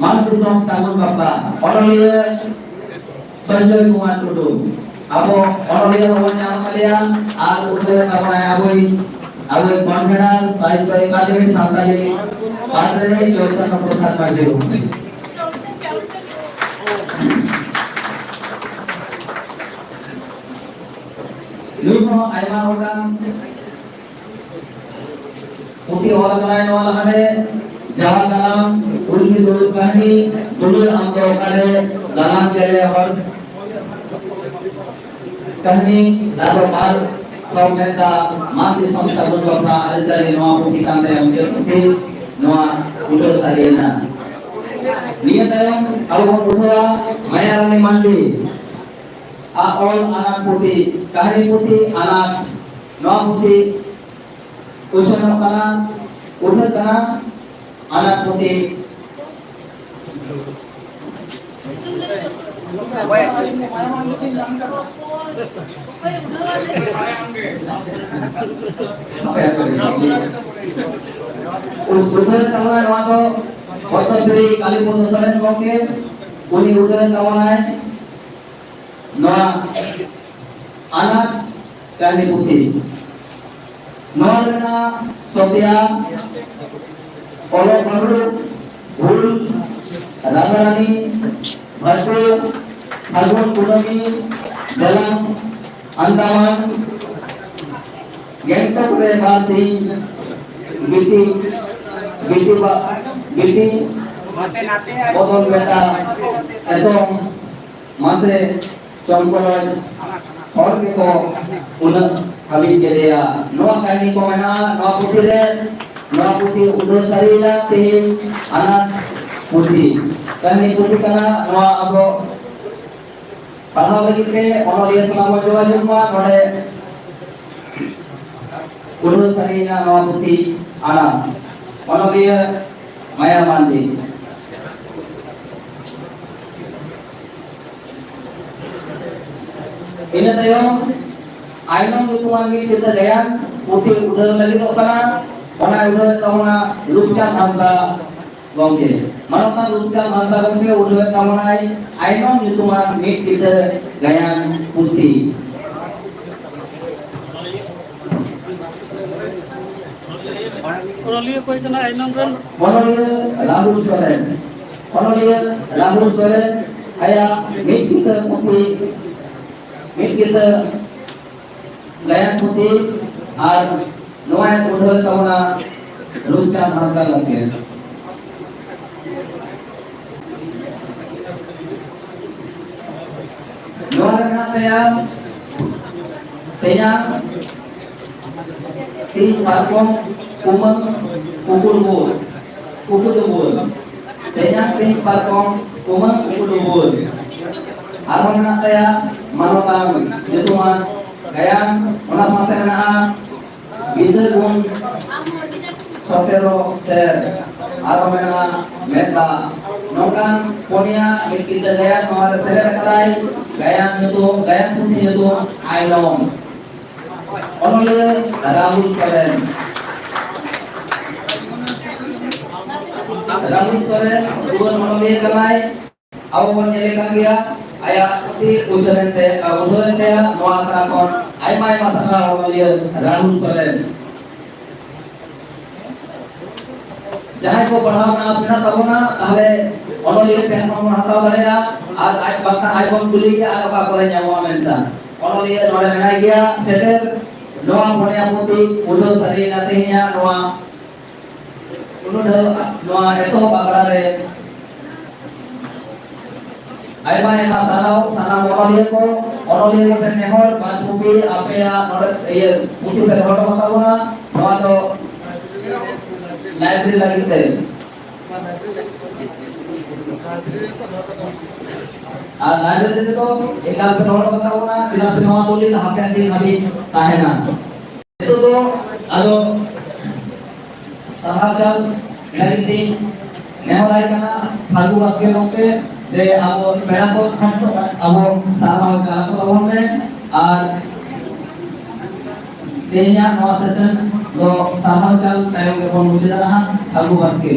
ᱢᱟᱱ ᱫᱤᱥᱚᱢ ᱥᱟᱹᱜᱩᱱ ᱵᱟᱯᱞᱟ, ᱚᱱᱚᱞᱤᱭᱟᱹ ᱥᱚᱧᱡᱚᱭ ᱠᱩᱢᱟᱨ ᱴᱩᱰᱩ᱾ ᱟᱵᱚ ᱚᱱᱚᱞᱤᱭᱟᱹ ᱦᱚᱸᱵᱚᱱ ᱧᱟᱢ ᱟᱠᱟᱫᱮᱭᱟ ᱟᱨ ᱩᱰᱷᱟᱹᱣ ᱛᱟᱵᱚᱱᱟᱭ ᱟᱵᱚᱭᱤᱡ, ᱟᱵᱚᱭᱤᱡ convener ᱥᱟᱦᱤᱛᱛᱚ ᱮᱠᱟᱰᱮᱢᱤ ᱥᱟᱱᱛᱟᱲᱤ ᱯᱟᱴᱷ ᱨᱮᱱᱤᱡ ᱪᱳᱭᱛᱚᱱᱱᱚ ᱯᱨᱚᱥᱟᱫᱽ ᱢᱟᱹᱡᱷᱤ ᱜᱚᱢᱠᱮ᱾ ᱱᱩᱭ ᱦᱚᱸ ᱟᱭᱢᱟ ᱜᱚᱴᱟᱝ ᱯᱩᱛᱷᱤ ᱚᱞ ᱟᱠᱟᱫᱟᱭ ᱱᱚᱣᱟ ᱞᱟᱦᱟᱨᱮ, ᱡᱟᱣᱟ ᱫᱟᱨᱟᱢ, ᱠᱩᱞᱦᱤ ᱫᱩᱲᱩᱵ ᱠᱟᱹᱦᱱᱤ, ᱫᱩᱞᱟᱹᱲ ᱟᱢ ᱫᱚ ᱚᱠᱟᱨᱮ, ᱫᱟᱱᱟᱝ ᱜᱮᱞᱮ ᱦᱚᱲ ᱠᱟᱹᱦᱱᱤ, ᱛᱟᱨᱯᱚᱨ ᱵᱟᱨ ᱠᱚ ᱢᱮᱱᱫᱟ, ᱢᱟᱱ ᱫᱤᱥᱚᱢ ᱥᱟᱹᱜᱩᱱ ᱵᱟᱯᱞᱟ ᱟᱹᱨᱤᱪᱟᱹᱞᱤ, ᱱᱚᱣᱟ ᱯᱩᱛᱷᱤ ᱠᱟᱱ ᱛᱟᱭᱟ ᱢᱩᱪᱟᱹᱫ ᱯᱩᱛᱷᱤ, ᱱᱚᱣᱟ ᱩᱰᱷᱟᱹᱣ ᱥᱟᱹᱨᱤᱭᱮᱱᱟ᱾ ᱱᱤᱭᱟᱹ ᱛᱟᱭᱚᱢ ᱟᱵᱚ ᱵᱚᱱ ᱩᱰᱷᱟᱹᱣᱟ ᱢᱟᱭᱟᱨᱟᱱᱤ ᱢᱟᱱᱰᱤ ᱟᱜ ᱚᱞ ᱟᱱᱟᱴ ᱯᱩᱛᱷᱤ, ᱠᱟᱹᱦᱱᱤ ᱯᱩᱛᱷᱤ ᱟᱱᱟᱴ, ᱱᱚᱣᱟ ᱯᱩᱛᱷᱤ ᱩᱪᱷᱟᱹᱱᱚᱜ ᱠᱟᱱᱟ, ᱩᱰᱷᱟᱹᱜ ᱠᱟᱱᱟ, ᱟᱱᱟᱴ ᱯᱩᱛᱷᱤ᱾ ᱩᱰᱷᱟᱹᱣ ᱛᱟᱵᱚᱱᱟ ᱱᱚᱣᱟ ᱫᱚ ᱯᱚᱫᱽᱢᱚᱥᱨᱤ ᱠᱟᱞᱤᱯᱚᱫᱚ ᱥᱚᱨᱮᱱ ᱜᱚᱢᱠᱮ, ᱩᱱᱤ ᱩᱰᱷᱟᱹᱣ ᱛᱟᱵᱚᱱᱟᱭ᱾ ᱱᱚᱣᱟ ᱟᱱᱟᱴ ᱠᱟᱹᱦᱱᱤ ᱯᱩᱛᱷᱤ᱾ ᱱᱚᱣᱟ ᱨᱮᱱᱟᱜ ᱥᱚᱛᱭᱟ, ᱚᱞᱚᱜ ᱯᱟᱲᱦᱟᱣ, ᱦᱩᱞ, ᱨᱟᱫᱷᱟᱨᱟᱱᱤ, ᱵᱷᱟᱴᱳ, ᱯᱷᱟᱹᱜᱩᱱ ᱠᱩᱱᱟᱹᱢᱤ, ᱫᱮᱞᱟᱝ, ᱟᱱᱫᱟᱢᱟᱱ, ᱜᱮᱝᱴᱚᱠ ᱨᱮ ᱵᱟᱨ ᱥᱤᱧ, ᱵᱤᱴᱤ, ᱵᱤᱴᱤ ᱵᱟ-, ᱵᱤᱴᱤ ᱵᱚᱫᱚᱞ ᱵᱮᱴᱟ, ᱮᱛᱚᱢ, ᱢᱟᱥᱮ ᱪᱚᱢᱠᱚᱞᱚᱡ ᱦᱚᱲ ᱜᱮᱠᱚ ᱩᱱᱟᱹᱜ ᱦᱟᱹᱵᱤᱡ ᱠᱮᱫᱮᱭᱟ᱾ ᱱᱚᱣᱟ ᱠᱟᱹᱦᱱᱤ ᱠᱚ ᱢᱮᱱᱟᱜᱼᱟ ᱱᱚᱣᱟ ᱯᱩᱛᱷᱤ ᱨᱮ᱾ ᱱᱚᱣᱟ ᱯᱩᱛᱷᱤ ᱩᱰᱷᱟᱹᱣ ᱥᱟᱹᱨᱤᱭᱮᱱᱟ ᱛᱮᱦᱮᱧ ᱟᱱᱟᱴ ᱯᱩᱛᱷᱤ᱾ ᱠᱟᱹᱦᱱᱤ ᱯᱩᱛᱷᱤ ᱠᱟᱱᱟ᱾ ᱱᱚᱣᱟ ᱟᱵᱚ ᱯᱟᱲᱦᱟᱣ ᱞᱟᱹᱜᱤᱫ ᱛᱮ ᱚᱱᱚᱞᱤᱭᱟᱹ ᱥᱟᱞᱟᱜ ᱵᱚᱱ ᱡᱳᱜᱟᱡᱳᱜᱽ ᱢᱟ᱾ ᱱᱚᱰᱮ ᱩᱰᱷᱟᱹᱣ ᱥᱟᱹᱨᱤᱭᱮᱱᱟ ᱱᱚᱣᱟ ᱯᱩᱛᱷᱤ ᱟᱱᱟᱴ᱾ ᱚᱱᱚᱞᱤᱭᱟᱹ ᱢᱟᱭᱟ ᱢᱟᱱᱰᱤ᱾ ᱤᱱᱟᱹ ᱛᱟᱭᱚᱢ ᱟᱭᱱᱚᱢ ᱧᱩᱛᱩᱢᱟᱱ ᱢᱤᱫ ᱠᱤᱛᱟᱹ ᱜᱟᱭᱟᱱ ᱯᱩᱛᱷᱤ ᱩᱰᱷᱟᱹᱣ ᱞᱟᱹᱜᱤᱫᱚᱜ ᱠᱟᱱᱟ᱾ ᱚᱱᱟ ᱩᱰᱷᱟᱹᱣᱮᱫ ᱛᱟᱵᱚᱱᱟ ᱨᱩᱯᱪᱟᱸᱫᱽ ᱦᱟᱸᱥᱫᱟ ᱜᱚᱢᱠᱮ᱾ ᱢᱟᱱᱚᱛᱟᱱ ᱨᱩᱯᱪᱟᱸᱫᱽ ᱦᱟᱸᱥᱫᱟ ᱜᱚᱢᱠᱮ ᱩᱰᱷᱟᱹᱣᱮᱫ ᱛᱟᱵᱚᱱᱟᱭ ᱟᱭᱱᱚᱢ ᱧᱩᱛᱩᱢᱟᱱ ᱢᱤᱫ ᱠᱤᱛᱟᱹ ᱜᱟᱭᱟᱱ ᱯᱩᱛᱷᱤ᱾ ᱚᱱᱚᱞᱤᱭᱟᱹ ᱚᱠᱚᱭ ᱠᱟᱱᱟ ᱟᱭᱱᱚᱢ ᱨᱮᱱ? ᱚᱱᱚᱞᱤᱭᱟᱹ ᱨᱟᱦᱩᱞ ᱥᱚᱨᱮᱱ᱾ ᱚᱱᱚᱞᱤᱭᱟᱹ ᱨᱟᱦᱩᱞ ᱥᱚᱨᱮᱱ ᱟᱭᱟᱜ ᱢᱤᱫ ᱠᱤᱛᱟᱹ ᱯᱩᱛᱷᱤ, ᱢᱤᱫ ᱠᱤᱛᱟᱹ ᱜᱟᱭᱟᱱ ᱯᱩᱛᱷᱤ ᱟᱨ ᱱᱚᱣᱟᱭ ᱩᱰᱷᱟᱹᱣ ᱛᱟᱵᱚᱱᱟ ᱨᱩᱯᱪᱟᱸᱫᱽ ᱦᱟᱸᱥᱫᱟ ᱜᱚᱢᱠᱮ᱾ ᱱᱚᱣᱟ ᱨᱮ ᱢᱮᱱᱟᱜ ᱛᱟᱭᱟ ᱛᱮᱧᱟᱝ ᱛᱤᱧ ᱯᱟᱨᱠᱚᱢ ᱠᱩᱢᱟᱹᱝ ᱠᱩᱠᱩ ᱰᱩᱵᱩᱨ, ᱠᱩᱠᱩ ᱰᱩᱵᱩᱨ᱾ ᱛᱮᱧᱟᱝ ᱛᱤᱧ ᱯᱟᱨᱠᱚᱢ ᱠᱩᱢᱟᱹᱝ ᱠᱩᱠᱩ ᱰᱩᱵᱩᱨ᱾ ᱟᱨᱦᱚᱸ ᱢᱮᱱᱟᱜ ᱛᱟᱭᱟ ᱢᱟᱱᱚᱛᱟᱱ ᱧᱩᱛᱩᱢᱟᱱ ᱜᱟᱭᱟᱱ, ᱚᱱᱟ ᱥᱟᱶᱛᱮ ᱢᱮᱱᱟᱜᱼᱟ ᱵᱤᱥᱟᱹ ᱜᱩᱱ ᱥᱚᱛᱮᱨᱚ ᱥᱮᱨ, ᱟᱨᱦᱚᱸ ᱢᱮᱱᱟᱜᱼᱟ ᱢᱮᱫ ᱫᱟᱜ᱾ ᱱᱚᱝᱠᱟᱱ ᱯᱩᱱᱭᱟ ᱢᱤᱫ ᱠᱤᱛᱟᱹ ᱜᱟᱭᱟᱱ ᱱᱚᱣᱟ ᱨᱮ ᱥᱮᱞᱮᱫ ᱟᱠᱟᱫᱟᱭ᱾ ᱜᱟᱭᱟᱱ ᱧᱩᱛᱩᱢ, ᱜᱟᱭᱟᱱ ᱯᱩᱛᱷᱤ ᱧᱩᱛᱩᱢ ᱟᱭᱱᱚᱢ᱾ ᱚᱱᱚᱞᱤᱭᱟᱹ ᱨᱟᱦᱩᱞ ᱥᱚᱨᱮᱱ᱾ ᱨᱟᱦᱩᱞ ᱥᱚᱨᱮᱱ ᱡᱩᱣᱟᱹᱱ ᱚᱱᱚᱞᱤᱭᱟᱹ ᱠᱟᱱᱟᱭ᱾ ᱟᱵᱚ ᱵᱚᱱ ᱧᱮᱞᱮ ᱠᱟᱱ ᱜᱮᱭᱟ, ᱟᱭᱟᱜ ᱯᱩᱛᱷᱤ ᱩᱪᱷᱟᱹᱱ ᱮᱱᱛᱮ, ᱟᱨ ᱩᱰᱷᱟᱹᱣ ᱮᱱᱛᱮ ᱱᱚᱣᱟ ᱟᱠᱷᱲᱟ ᱠᱷᱚᱱ ᱟᱭᱢᱟ ᱟᱭᱢᱟ ᱥᱟᱨᱦᱟᱣ ᱚᱱᱚᱞᱤᱭᱟᱹ ᱨᱟᱦᱩᱞ ᱥᱚᱨᱮᱱ᱾ ᱡᱟᱦᱟᱸᱭ ᱠᱚ ᱯᱟᱲᱦᱟᱣ ᱨᱮᱱᱟᱜ ᱟᱥ ᱢᱮᱱᱟᱜ ᱛᱟᱵᱚᱱᱟ, ᱛᱟᱦᱞᱮ ᱚᱱᱚᱞᱤᱭᱟᱹ ᱴᱷᱮᱱ ᱠᱷᱚᱱ ᱵᱚᱱ ᱦᱟᱛᱟᱣ ᱫᱟᱲᱮᱭᱟᱜᱼᱟ, ᱟᱨ ᱟᱡ ᱵᱟᱝᱠᱷᱟᱱ ᱟᱡ ᱵᱚᱱ ᱠᱩᱞᱤ ᱜᱮᱭᱟ, ᱟᱨ ᱚᱠᱟ ᱠᱚᱨᱮ ᱧᱟᱢᱚᱜᱼᱟ ᱢᱮᱱᱛᱮ᱾ ᱚᱱᱚᱞᱤᱭᱟᱹ ᱱᱚᱰᱮ ᱢᱮᱱᱟᱭ ᱜᱮᱭᱟ ᱥᱮᱴᱮᱨ᱾ ᱱᱚᱣᱟ ᱯᱩᱱᱭᱟ ᱯᱩᱛᱷᱤ ᱩᱰᱷᱟᱹᱣ ᱥᱟᱹᱨᱤᱭᱮᱱᱟ ᱛᱮᱦᱮᱧᱟᱜ ᱱᱚᱣᱟ ᱩᱰᱷᱟᱹᱣ, ᱱᱚᱣᱟ ᱮᱛᱚᱦᱚᱵ ᱟᱠᱷᱲᱟ ᱨᱮ ᱟᱭᱢᱟ ᱟᱭᱢᱟ ᱥᱟᱨᱦᱟᱣ ᱥᱟᱱᱟᱢ ᱚᱱᱚᱞᱤᱭᱟᱹ ᱠᱚ᱾ ᱚᱱᱚᱞᱤᱭᱟᱹ ᱠᱚ ᱴᱷᱮᱱ ᱱᱮᱦᱚᱨ, ᱵᱟᱨ ᱠᱚᱯᱤ ᱟᱯᱮᱭᱟᱜ ᱱᱚᱰᱮ ᱤᱭᱟᱹ ᱯᱩᱛᱷᱤ ᱯᱮ ᱫᱚᱦᱚ ᱦᱚᱴᱚ ᱠᱟᱛᱟ ᱵᱚᱱᱟ, ᱱᱚᱣᱟ ᱫᱚ ᱞᱟᱭᱵᱨᱮᱨᱤ ᱞᱟᱹᱜᱤᱫ ᱛᱮ᱾ ᱟᱨ ᱞᱟᱭᱵᱨᱮᱨᱤ ᱨᱮᱫᱚ ᱮᱠᱟᱞ ᱯᱮ ᱫᱚᱦᱚ ᱦᱚᱴᱚ ᱠᱟᱛᱟ ᱵᱚᱱᱟ, ᱪᱮᱫᱟᱜ ᱥᱮ ᱱᱚᱣᱟ ᱫᱚ ᱦᱟᱯᱮᱱ ᱫᱤᱱ ᱦᱟᱹᱵᱤᱡ ᱛᱟᱦᱮᱱᱟ᱾ ᱱᱤᱛᱚᱜ ᱫᱚ ᱟᱫᱚ ᱥᱟᱨᱦᱟᱣ ᱪᱟᱞ ᱞᱟᱹᱜᱤᱫ ᱛᱤᱧ ᱱᱮᱦᱚᱨᱟᱭ ᱠᱟᱱᱟ ᱯᱷᱟᱹᱜᱩ ᱵᱟᱥᱠᱮ ᱜᱚᱢᱠᱮ, ᱡᱮ ᱟᱵᱚ ᱯᱮᱲᱟ ᱠᱚ ᱴᱷᱮᱱ ᱠᱷᱚᱱ ᱟᱵᱚ ᱥᱟᱨᱦᱟᱣ ᱪᱟᱞ ᱟᱠᱚ ᱛᱟᱵᱚᱱ ᱢᱮ᱾ ᱟᱨ ᱛᱮᱦᱮᱧᱟᱜ ᱱᱚᱣᱟ ᱥᱮᱥᱚᱱ ᱫᱚ ᱥᱟᱨᱦᱟᱣ ᱪᱟᱞ ᱛᱟᱭᱚᱢ ᱜᱮᱵᱚᱱ ᱢᱩᱪᱟᱹᱫᱟ ᱱᱟᱦᱟᱜ ᱯᱷᱟᱹᱜᱩ ᱵᱟᱥᱠᱮ᱾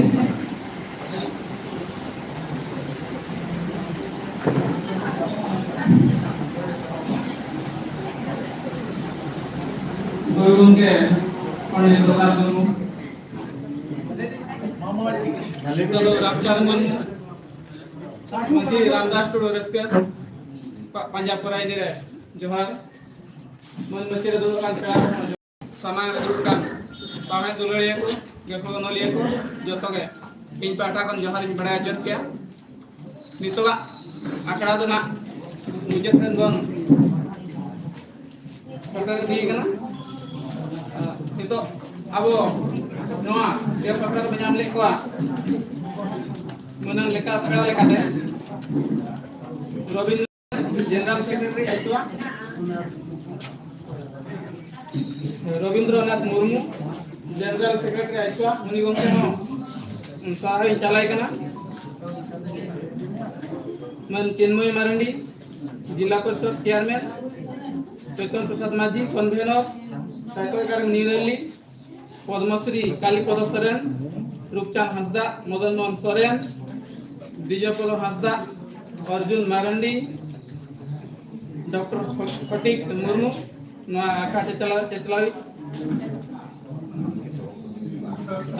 ᱦᱳᱭ ᱜᱚᱢᱠᱮ, ᱥᱟᱹᱫᱷᱩ ᱨᱟᱢᱪᱟᱸᱫᱽ ᱢᱩᱨᱢᱩ, ᱢᱟᱹᱡᱷᱤ ᱨᱟᱢᱫᱟᱥ ᱴᱩᱰᱩ ᱨᱟᱹᱥᱠᱟᱹ, ᱯᱟ-, ᱯᱟᱧᱡᱟᱵ ᱯᱚᱨᱟᱭᱱᱤ ᱨᱮ ᱡᱚᱦᱟᱨ᱾ ᱢᱟᱹᱱ ᱢᱟᱹᱪᱤ ᱨᱮ ᱫᱩᱲᱩᱵ ᱟᱠᱟᱱ ᱯᱮᱲᱟ ᱠᱚ, ᱥᱟᱢᱟᱝ ᱨᱮ ᱫᱩᱲᱩᱵ ᱟᱠᱟᱱ ᱥᱟᱶᱦᱮᱫ ᱫᱩᱞᱟᱹᱲᱤᱭᱟᱹ ᱠᱚ, ᱜᱟᱹᱠᱷᱩᱲ ᱚᱱᱚᱞᱤᱭᱟᱹ ᱠᱚ, ᱡᱚᱛᱚ ᱜᱮ ᱤᱧ ᱯᱟᱦᱴᱟ ᱠᱷᱚᱱ ᱡᱚᱦᱟᱨ ᱤᱧ ᱵᱟᱲᱟᱭ ᱦᱚᱪᱚᱭᱮᱫ ᱯᱮᱭᱟ᱾ ᱱᱤᱛᱚᱜᱟᱜ ᱟᱠᱷᱲᱟ ᱫᱚ ᱱᱟᱜ ᱢᱩᱪᱟᱹᱫ ᱥᱮᱱ ᱵᱚᱱ ᱥᱮᱴᱮᱨ ᱤᱫᱤᱭ ᱠᱟᱱᱟ᱾ ᱟᱨ ᱱᱤᱛᱚᱜ ᱟᱵᱚ ᱱᱚᱣᱟ ᱮᱯ ᱟᱠᱷᱲᱟ ᱨᱮᱵᱚᱱ ᱧᱟᱢ ᱞᱮᱫ ᱠᱚᱣᱟ, ᱢᱟᱹᱱᱟᱱ ᱞᱮᱠᱟ ᱟᱠᱷᱲᱟ ᱞᱮᱠᱟᱛᱮ ᱨᱚᱵᱤᱱᱫᱨᱚ ᱡᱮᱱᱟᱨᱮᱞ ᱥᱮᱠᱨᱮᱴᱟᱨᱤ ᱟᱭᱥᱩᱣᱟ, ᱨᱚᱵᱤᱱᱫᱨᱚᱱᱟᱛᱷ ᱢᱩᱨᱢᱩ, ᱡᱮᱱᱟᱨᱮᱞ ᱥᱮᱠᱨᱮᱴᱟᱨᱤ ᱟᱭᱥᱩᱣᱟ, ᱩᱱᱤ ᱜᱚᱢᱠᱮ ᱦᱚᱸ ᱥᱟᱨᱦᱟᱣ ᱤᱧ ᱪᱟᱞᱟᱭ ᱠᱟᱱᱟ᱾ ᱢᱟᱹᱱ ᱪᱤᱱᱢᱚᱭ ᱢᱟᱨᱟᱱᱰᱤ, ᱡᱤᱞᱟ ᱯᱚᱨᱤᱥᱚᱫ ᱪᱮᱭᱟᱨᱢᱮᱱ, ᱪᱚᱭᱛᱚᱱ ᱯᱨᱚᱥᱟᱫᱽ ᱢᱟᱹᱡᱷᱤ, ᱠᱚᱱᱵᱷᱮᱱᱚᱨ, ᱥᱟᱭᱠᱚᱞ academy new Delhi, Padmashri Kalipada Soren, Rupchand Hansda, Madan Mohan Soren, Bijaypada Hansda, Arjun Marandi, doctor Phatik Murmu, ᱱᱚᱣᱟ ᱟᱠᱷᱲᱟ ᱪᱟᱪᱞᱟᱣ, ᱪᱟᱪᱞᱟᱣᱤᱡ᱾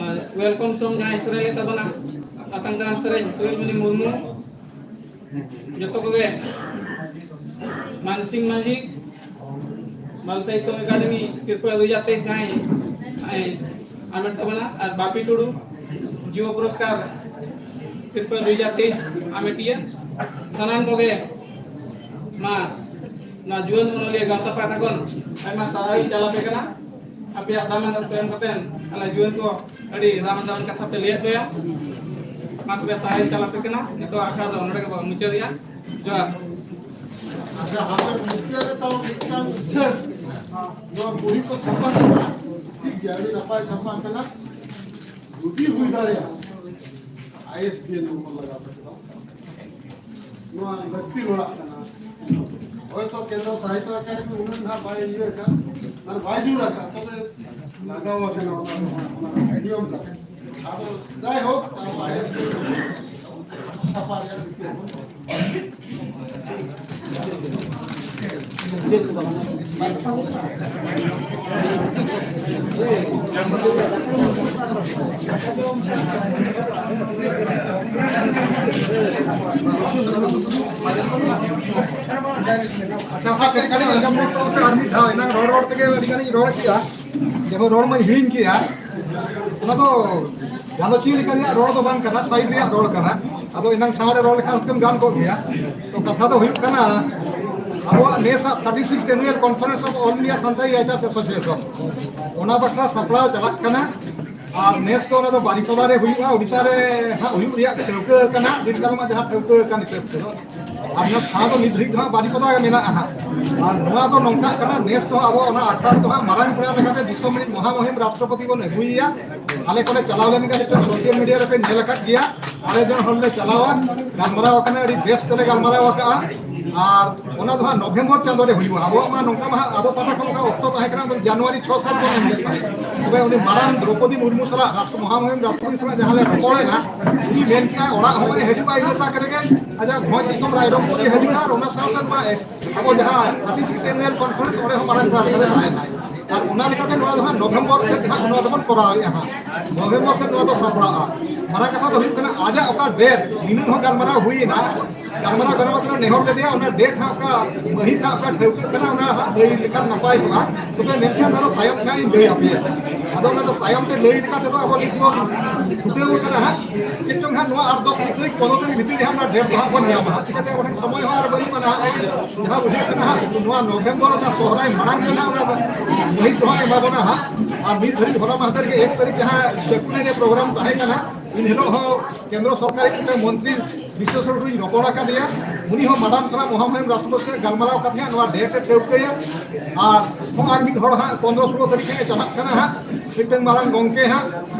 ᱟᱨ welcome song ᱡᱟᱦᱟᱸᱭ ᱥᱮᱨᱮᱧ ᱞᱮᱫ ᱛᱟᱵᱚᱱᱟ, ᱟᱛᱟᱝ ᱫᱟᱨᱟᱢ ᱥᱮᱨᱮᱧ ᱥᱩᱭᱤᱞᱢᱩᱱᱤ ᱢᱩᱨᱢᱩ, ᱡᱚᱛᱚ ᱠᱚᱜᱮ ᱢᱟᱱᱥᱤᱝ ᱢᱟᱹᱡᱷᱤ, ᱵᱟᱞ ᱥᱟᱦᱤᱛᱛᱚ ᱮᱠᱟᱰᱮᱢᱤ ᱥᱤᱨᱯᱟᱹ ᱫᱩ ᱦᱟᱡᱟᱨ ᱛᱮᱭᱤᱥ ᱡᱟᱦᱟᱸᱭ, ᱡᱟᱦᱟᱸᱭ ᱟᱢᱮᱴ ᱛᱟᱵᱚᱱᱟ, ᱟᱨ ᱵᱟᱯᱤ ᱴᱩᱰᱩ ᱡᱩᱵᱚ ᱯᱩᱨᱚᱥᱠᱟᱨ ᱥᱤᱨᱯᱟᱹ ᱫᱩ ᱦᱟᱡᱟᱨ ᱛᱮᱭᱤᱥ ᱟᱢᱮᱴᱤᱭᱟᱹ, ᱥᱟᱱᱟᱢ ᱠᱚᱜᱮ ᱢᱟ ᱱᱚᱣᱟ ᱡᱩᱣᱟᱹᱱ ᱚᱱᱚᱞᱤᱭᱟᱹ ᱜᱟᱶᱛᱟ ᱯᱟᱦᱴᱟ ᱠᱷᱚᱱ ᱟᱭᱢᱟ ᱥᱟᱨᱦᱟᱣ ᱤᱧ ᱪᱟᱞ ᱟᱯᱮ ᱠᱟᱱᱟ᱾ ᱟᱯᱮᱭᱟᱜ ᱫᱟᱢᱟᱱ ᱚᱠᱛᱚ ᱮᱢ ᱠᱟᱛᱮ ᱟᱞᱮ ᱡᱩᱣᱟᱹᱱ ᱠᱚ ᱟᱹᱰᱤ ᱫᱟᱢᱟᱱ ᱫᱟᱢᱟᱱ ᱠᱟᱛᱷᱟ ᱯᱮ ᱞᱟᱹᱭᱟᱫ ᱞᱮᱭᱟ᱾ ᱢᱟ ᱛᱚᱵᱮ ᱥᱟᱨᱦᱟᱣ ᱤᱧ ᱪᱟᱞ ᱟᱯᱮ ᱠᱟᱱᱟ᱾ ᱱᱤᱛᱚᱜ ᱟᱠᱷᱲᱟ ᱫᱚ ᱱᱚᱰᱮ ᱜᱮᱵᱚᱱ ᱢᱩᱪᱟᱹᱫᱮᱜᱼᱟ᱾ ᱡᱚᱦᱟᱨ᱾ ᱟᱪᱪᱷᱟ, ᱦᱟᱯᱮ ᱢᱩᱪᱟᱹᱫ ᱨᱮ ᱛᱟᱣ ᱢᱤᱫᱴᱟᱝ ᱩᱪᱷᱟᱹᱱ᱾ ᱱᱚᱣᱟ ᱵᱩᱲᱦᱤ ᱠᱚ ᱪᱷᱟᱯᱟ ᱠᱟᱱᱟ, ᱴᱷᱤᱠ ᱜᱮᱭᱟ, ᱟᱹᱰᱤ ᱱᱟᱯᱟᱭ ᱪᱷᱟᱯᱟ ᱠᱟᱱᱟ᱾ ᱡᱩᱫᱤ ᱦᱩᱭ ᱫᱟᱲᱮᱭᱟᱜᱼᱟ, ISBN ᱱᱚᱢᱵᱚᱨ ᱞᱟᱜᱟᱣ ᱠᱟᱛᱮ ᱫᱚ ᱱᱚᱣᱟ ᱞᱟᱹᱠᱛᱤ ᱞᱚᱲᱟᱜ ᱠᱟᱱᱟ᱾ ᱦᱚᱭᱛᱚ ᱠᱮᱱᱫᱨᱚ ᱥᱟᱦᱤᱛᱛᱚ ᱮᱠᱟᱰᱮᱢᱤ ᱩᱱᱟᱹᱜ ᱱᱟᱦᱟᱜ ᱵᱟᱭ ᱤᱭᱟᱹ ᱟᱠᱟᱫ, ᱢᱟᱱᱮ ᱵᱟᱭ ᱡᱳᱨ ᱟᱠᱟᱫ, ᱛᱚᱵᱮ ᱞᱟᱜᱟᱣ ᱟᱠᱟᱱᱟ ᱚᱱᱟ ᱫᱚ, ᱚᱱᱟ ᱱᱤᱭᱚᱢ ᱠᱟᱱᱟ᱾ ᱟᱫᱚ ᱡᱟᱭᱦᱳᱠ, ᱟᱵᱚ ISBN ᱪᱷᱟᱯᱟ ᱨᱮᱭᱟᱜ ᱨᱤᱠᱟᱹ ᱵᱚᱱ ᱫᱚᱦᱚᱭᱟ᱾ ᱟᱪᱪᱷᱟ, ᱦᱟᱯᱮ ᱠᱟᱹᱴᱤᱡ ᱟᱸᱡᱚᱢ ᱧᱚᱜ ᱛᱟᱵᱚᱱ ᱯᱮ, ᱟᱨ ᱢᱤᱫ ᱫᱷᱟᱣ᱾ ᱮᱱᱟᱝ ᱨᱚᱲ ᱨᱚᱲ ᱛᱮᱜᱮ ᱟᱹᱰᱤ ᱜᱟᱱᱤᱧ ᱨᱚᱲ ᱠᱮᱜᱼᱟ, ᱡᱮᱢᱚᱱ ᱨᱚᱲ ᱢᱟᱧ ᱦᱤᱲᱤᱧ ᱠᱮᱜᱼᱟ᱾ ᱚᱱᱟ ᱫᱚ ᱜᱟᱞᱚᱪᱤᱭᱟᱹ ᱞᱮᱠᱟ ᱨᱮᱭᱟᱜ ᱨᱚᱲ ᱫᱚ ᱵᱟᱝ ᱠᱟᱱᱟ, ᱥᱟᱭᱤᱰ ᱨᱮᱭᱟᱜ ᱨᱚᱲ ᱠᱟᱱᱟ᱾ ᱟᱫᱚ ᱮᱱᱟᱝ ᱥᱟᱶ ᱨᱮ ᱨᱚᱲ ᱞᱮᱠᱷᱟᱱ ᱦᱚᱸ ᱜᱟᱱ ᱠᱚᱜ ᱜᱮᱭᱟ᱾ ᱛᱚ, ᱠᱟᱛᱷᱟ ᱫᱚ ᱦᱩᱭᱩᱜ ᱠᱟᱱᱟ, ᱟᱵᱚᱣᱟᱜ ᱱᱮᱥᱟᱜ thirty sixth Annual Conference of All India Santali Writers Association, ᱚᱱᱟ ᱵᱟᱠᱷᱨᱟ ᱥᱟᱯᱲᱟᱣ ᱪᱟᱞᱟᱜ ᱠᱟᱱᱟ᱾ ᱟᱨ ᱱᱮᱥ ᱫᱚ ᱚᱱᱟ ᱫᱚ ᱵᱟᱨᱤᱯᱟᱫᱟ ᱨᱮ ᱦᱩᱭᱩᱜᱼᱟ, ᱳᱰᱤᱥᱟ ᱨᱮ ᱦᱟᱸᱜ ᱦᱩᱭᱩᱜ ᱨᱮᱭᱟᱜ ᱴᱷᱟᱹᱣᱠᱟᱹ ᱟᱠᱟᱱᱟ, ᱫᱤᱱ ᱠᱟᱞᱚᱢᱟᱜ ᱡᱟᱦᱟᱸ ᱴᱷᱟᱹᱣᱠᱟᱹ ᱟᱠᱟᱱ ᱦᱤᱥᱟᱹᱵ ᱛᱮᱫᱚ᱾ ᱟᱨ ᱱᱚᱣᱟ ᱴᱷᱟᱶ ᱫᱚ ᱱᱤᱛ ᱫᱷᱟᱹᱵᱤᱡ ᱫᱚ ᱦᱟᱸᱜ ᱵᱟᱨᱤᱯᱟᱫᱟ ᱜᱮ ᱢᱮᱱᱟᱜᱼᱟ ᱦᱟᱸᱜ᱾ ᱟᱨ ᱱᱚᱣᱟ ᱫᱚ ᱱᱚᱝᱠᱟᱜ ᱠᱟᱱᱟ, ᱱᱮᱥ ᱫᱚ ᱟᱵᱚ ᱚᱱᱟ ᱟᱠᱷᱲᱟ ᱨᱮᱫᱚ ᱦᱟᱸᱜ ᱢᱟᱨᱟᱝ ᱯᱮᱲᱟ ᱞᱮᱠᱟᱛᱮ ᱫᱤᱥᱚᱢ ᱨᱤᱱ ᱢᱚᱦᱟ ᱢᱩᱦᱤᱢ ᱨᱟᱥᱴᱨᱚᱯᱚᱛᱤ ᱵᱚᱱ ᱟᱹᱜᱩᱭᱮᱭᱟ᱾ ᱟᱞᱮ ᱠᱚᱞᱮ ᱪᱟᱞᱟᱣ ᱞᱮᱱ ᱜᱮᱭᱟ, ᱱᱤᱛᱚᱜ ᱥᱳᱥᱟᱞ ᱢᱤᱰᱤᱭᱟ ᱨᱮᱯᱮ ᱧᱮᱞ ᱟᱠᱟᱫ ᱜᱮᱭᱟ᱾ ᱟᱞᱮ ᱡᱚᱱ ᱦᱚᱲ ᱞᱮ ᱪᱟᱞᱟᱣᱟ, ᱜᱟᱞᱢᱟᱨᱟᱣ ᱟᱠᱟᱱᱟ, ᱟᱹᱰᱤ ᱵᱮᱥ ᱛᱮᱞᱮ ᱜᱟᱞᱢᱟᱨᱟᱣ ᱟᱠᱟᱜᱼᱟ᱾ ᱟᱨ ᱚᱱᱟ ᱫᱚ ᱦᱟᱸᱜ ᱱᱚᱵᱷᱮᱢᱵᱚᱨ ᱪᱟᱸᱫᱳ ᱨᱮ ᱦᱩᱭᱩᱜᱼᱟ᱾ ᱟᱵᱚᱣᱟᱜ ᱢᱟ ᱱᱚᱝᱠᱟ ᱢᱟ ᱦᱟᱸᱜ ᱟᱵᱚ ᱯᱟᱦᱴᱟ ᱠᱷᱚᱱ ᱚᱱᱠᱟ ᱚᱠᱛᱚ ᱛᱟᱦᱮᱸ ᱠᱟᱱᱟ, ᱚᱱᱟ ᱫᱚ ᱡᱟᱱᱩᱣᱟᱨᱤ ᱪᱷᱚ ᱥᱟᱛ ᱵᱚᱱ ᱮᱢ ᱞᱮᱫ ᱛᱟᱦᱮᱸᱫ᱾ ᱛᱚᱵᱮ ᱩᱱᱤ ᱢᱟᱨᱟᱝ ᱫᱨᱚᱯᱚᱫᱤ ᱢᱩᱨᱢᱩ ᱥᱟᱞᱟᱜ ᱨᱟᱥᱴᱨᱚ ᱢᱚᱦᱟ ᱢᱩᱦᱤᱢ ᱨᱟᱥᱴᱨᱚᱯᱚᱛᱤ ᱥᱟᱞᱟᱜ ᱡᱟᱦᱟᱸ ᱞᱮ ᱨᱚᱯᱚᱲᱮᱱᱟ, ᱩᱱᱤ ᱢᱮᱱ ᱠᱮᱫᱟᱭ ᱚᱲᱟᱜ ᱦᱚᱸ ᱦᱤᱡᱩᱜᱼᱟ, ᱤᱱᱟᱹ ᱛᱟᱠ ᱨᱮᱜᱮ ᱟᱡᱟᱜ ᱵᱷᱚᱸᱡᱽ ᱫᱤᱥᱚᱢ ᱨᱟᱭᱨᱚᱝᱯᱩᱨ ᱦᱤᱡᱩᱜᱼᱟ᱾ ᱟᱨ ᱚᱱᱟ ᱥᱟᱶᱛᱮ ᱱᱚᱣᱟ ᱟᱵᱚ ᱡᱟᱦᱟᱸ thirty sixth Annual Conference, ᱚᱸᱰᱮ ᱦᱚᱸ ᱢᱟᱨᱟᱝ ᱯᱮᱲᱟ ᱞᱮᱠᱟᱛᱮ ᱛᱟᱦᱮᱱᱟᱭ᱾ ᱟᱨ ᱚᱱᱟ ᱞᱮᱠᱟᱛᱮ ᱱᱚᱣᱟ ᱫᱚ ᱦᱟᱸᱜ ᱱᱚᱵᱷᱮᱢᱵᱚᱨ ᱥᱮᱫ ᱦᱟᱸᱜ ᱱᱚᱣᱟ ᱫᱚᱵᱚᱱ ᱠᱚᱨᱟᱣᱮᱫᱼᱟ ᱦᱟᱸᱜ᱾ ᱱᱚᱵᱷᱮᱢᱵᱚᱨ ᱥᱮᱫ ᱱᱚᱣᱟ ᱫᱚ ᱥᱟᱯᱲᱟᱜᱼᱟ᱾ ᱢᱟᱨᱟᱝ ᱠᱟᱛᱷᱟ ᱫᱚ ᱦᱩᱭᱩᱜ ᱠᱟᱱᱟ, ᱟᱡᱟᱜ ᱚᱠᱟ ᱰᱮᱴ, ᱱᱤᱱᱟᱹᱜ ᱦᱚᱸ ᱜᱟᱞᱢᱟᱨᱟᱣ ᱦᱩᱭᱮᱱᱟ, ᱜᱟᱞᱢᱟᱨᱟᱣ ᱜᱟᱱᱚᱜ ᱠᱟᱱᱟ, ᱱᱮᱦᱚᱨ ᱞᱮᱫᱮᱭᱟ, ᱚᱱᱟ ᱰᱮᱴ ᱦᱟᱸᱜ ᱚᱠᱟ ᱢᱟᱹᱦᱤᱛ ᱦᱟᱸᱜ ᱚᱠᱟ ᱴᱷᱟᱹᱣᱠᱟᱹᱜ ᱠᱟᱱᱟ, ᱚᱱᱟ ᱦᱟᱸᱜ ᱞᱟᱹᱭ ᱞᱮᱠᱷᱟᱱ ᱱᱟᱯᱟᱭ ᱠᱚᱜᱼᱟ᱾ ᱛᱚᱵᱮ ᱢᱮᱱᱠᱷᱟᱱ ᱚᱱᱟ ᱫᱚ ᱛᱟᱭᱚᱢ ᱛᱮ ᱦᱟᱸᱜ ᱤᱧ ᱞᱟᱹᱭ ᱟᱯᱮᱭᱟ᱾ ᱟᱫᱚ ᱚᱱᱟ ᱫᱚ ᱛᱟᱭᱚᱢ ᱛᱮ ᱞᱟᱹᱭ ᱞᱮᱠᱟ ᱛᱮᱫᱚ ᱟᱵᱚ ᱱᱤᱛ ᱵᱚᱱ ᱪᱷᱩᱴᱟᱹᱣ ᱟᱠᱟᱱᱟ ᱦᱟᱸᱜ᱾ ᱪᱮᱫ ᱪᱚᱝ ᱦᱟᱸᱜ ᱱᱚᱣᱟ ᱟᱴ ᱫᱚᱥ ᱛᱟᱹᱨᱤᱠᱷ, ᱯᱚᱱᱨᱚ ᱛᱟᱹᱨᱤᱠᱷ ᱵᱷᱤᱛᱤᱨ ᱨᱮ ᱦᱟᱸᱜ ᱚᱱᱟ ᱰᱮᱴ ᱫᱚ ᱦᱟᱸᱜ ᱵᱚᱱ ᱧᱟᱢᱟ ᱦᱟᱸᱜ᱾ ᱪᱤᱠᱟᱹᱛᱮ ᱟᱵᱚ ᱴᱷᱮᱱ ᱥᱚᱢᱚᱭ ᱦᱚᱸ ᱟᱨ ᱵᱟᱹᱱᱩᱜ ᱟᱱᱟ ᱦᱟᱸᱜ᱾ ᱡᱟᱦᱟᱸ ᱵᱩᱡᱷᱟᱹᱜ ᱠᱟᱱᱟ ᱦᱟᱸᱜ, ᱱᱚᱣᱟ ᱱᱚᱵᱷᱮᱢᱵᱚᱨ ᱚᱱᱟ ᱥᱚᱦᱨᱟᱭ ᱢᱟᱲᱟᱝ ᱥᱮᱫ ᱦᱟᱸᱜ ᱚᱱᱟ ᱢᱟᱹᱦᱤᱛ ᱫᱚ ᱦᱟᱸᱜ ᱮᱢᱟ ᱵᱚᱱᱟ ᱦᱟᱸᱜ᱾ ᱟᱨ ᱱᱤᱛ ᱫᱷᱟᱹᱵᱤᱡ ᱦᱚᱞᱟ ᱢᱟᱦᱫᱮᱨ ᱜᱮ ᱮᱠ ᱛᱟᱹᱨᱤᱠᱷ ᱡᱟᱦᱟᱸ ᱪᱟᱹᱠᱩᱞᱤ ᱨᱮ ᱯᱨᱳᱜᱨᱟᱢ ᱛᱟᱦᱮᱸ ᱠᱟᱱᱟ, ᱤᱱ ᱦᱤᱞᱳᱜ ᱦᱚᱸ ᱠᱮᱱᱫᱨᱚ ᱥᱚᱨᱠᱟᱨ ᱨᱤᱱ ᱢᱤᱫᱴᱟᱝ ᱢᱚᱱᱛᱨᱤ ᱵᱤᱥᱮᱥ ᱨᱩᱯ ᱨᱤᱧ ᱨᱚᱯᱚᱲ ᱟᱠᱟᱫᱮᱭᱟ᱾ ᱩᱱᱤ ᱦᱚᱸ ᱢᱟᱰᱟᱢ ᱥᱟᱞᱟᱜ ᱢᱚᱦᱟ ᱢᱩᱦᱤᱢ ᱨᱟᱥᱴᱨᱚ ᱥᱮ ᱜᱟᱞᱢᱟᱨᱟᱣ ᱠᱟᱛᱮ ᱦᱟᱸᱜ ᱱᱚᱣᱟ ᱰᱮᱴ ᱮ ᱴᱷᱟᱹᱣᱠᱟᱹᱭᱟ᱾ ᱟᱨ ᱦᱚᱸ ᱟᱨ ᱢᱤᱫ ᱦᱚᱲ ᱦᱟᱸᱜ ᱯᱚᱱᱨᱚ ᱥᱳᱞᱳ ᱛᱟᱹᱨᱤᱠᱷ ᱦᱟᱸᱜ ᱮ ᱪᱟᱞᱟᱜ ᱠᱟᱱᱟ ᱦᱟᱸᱜ, ᱢᱤᱫᱴᱟᱝ ᱢᱟᱨᱟᱝ ᱜᱚᱝᱠᱮ ᱦᱟᱸᱜ᱾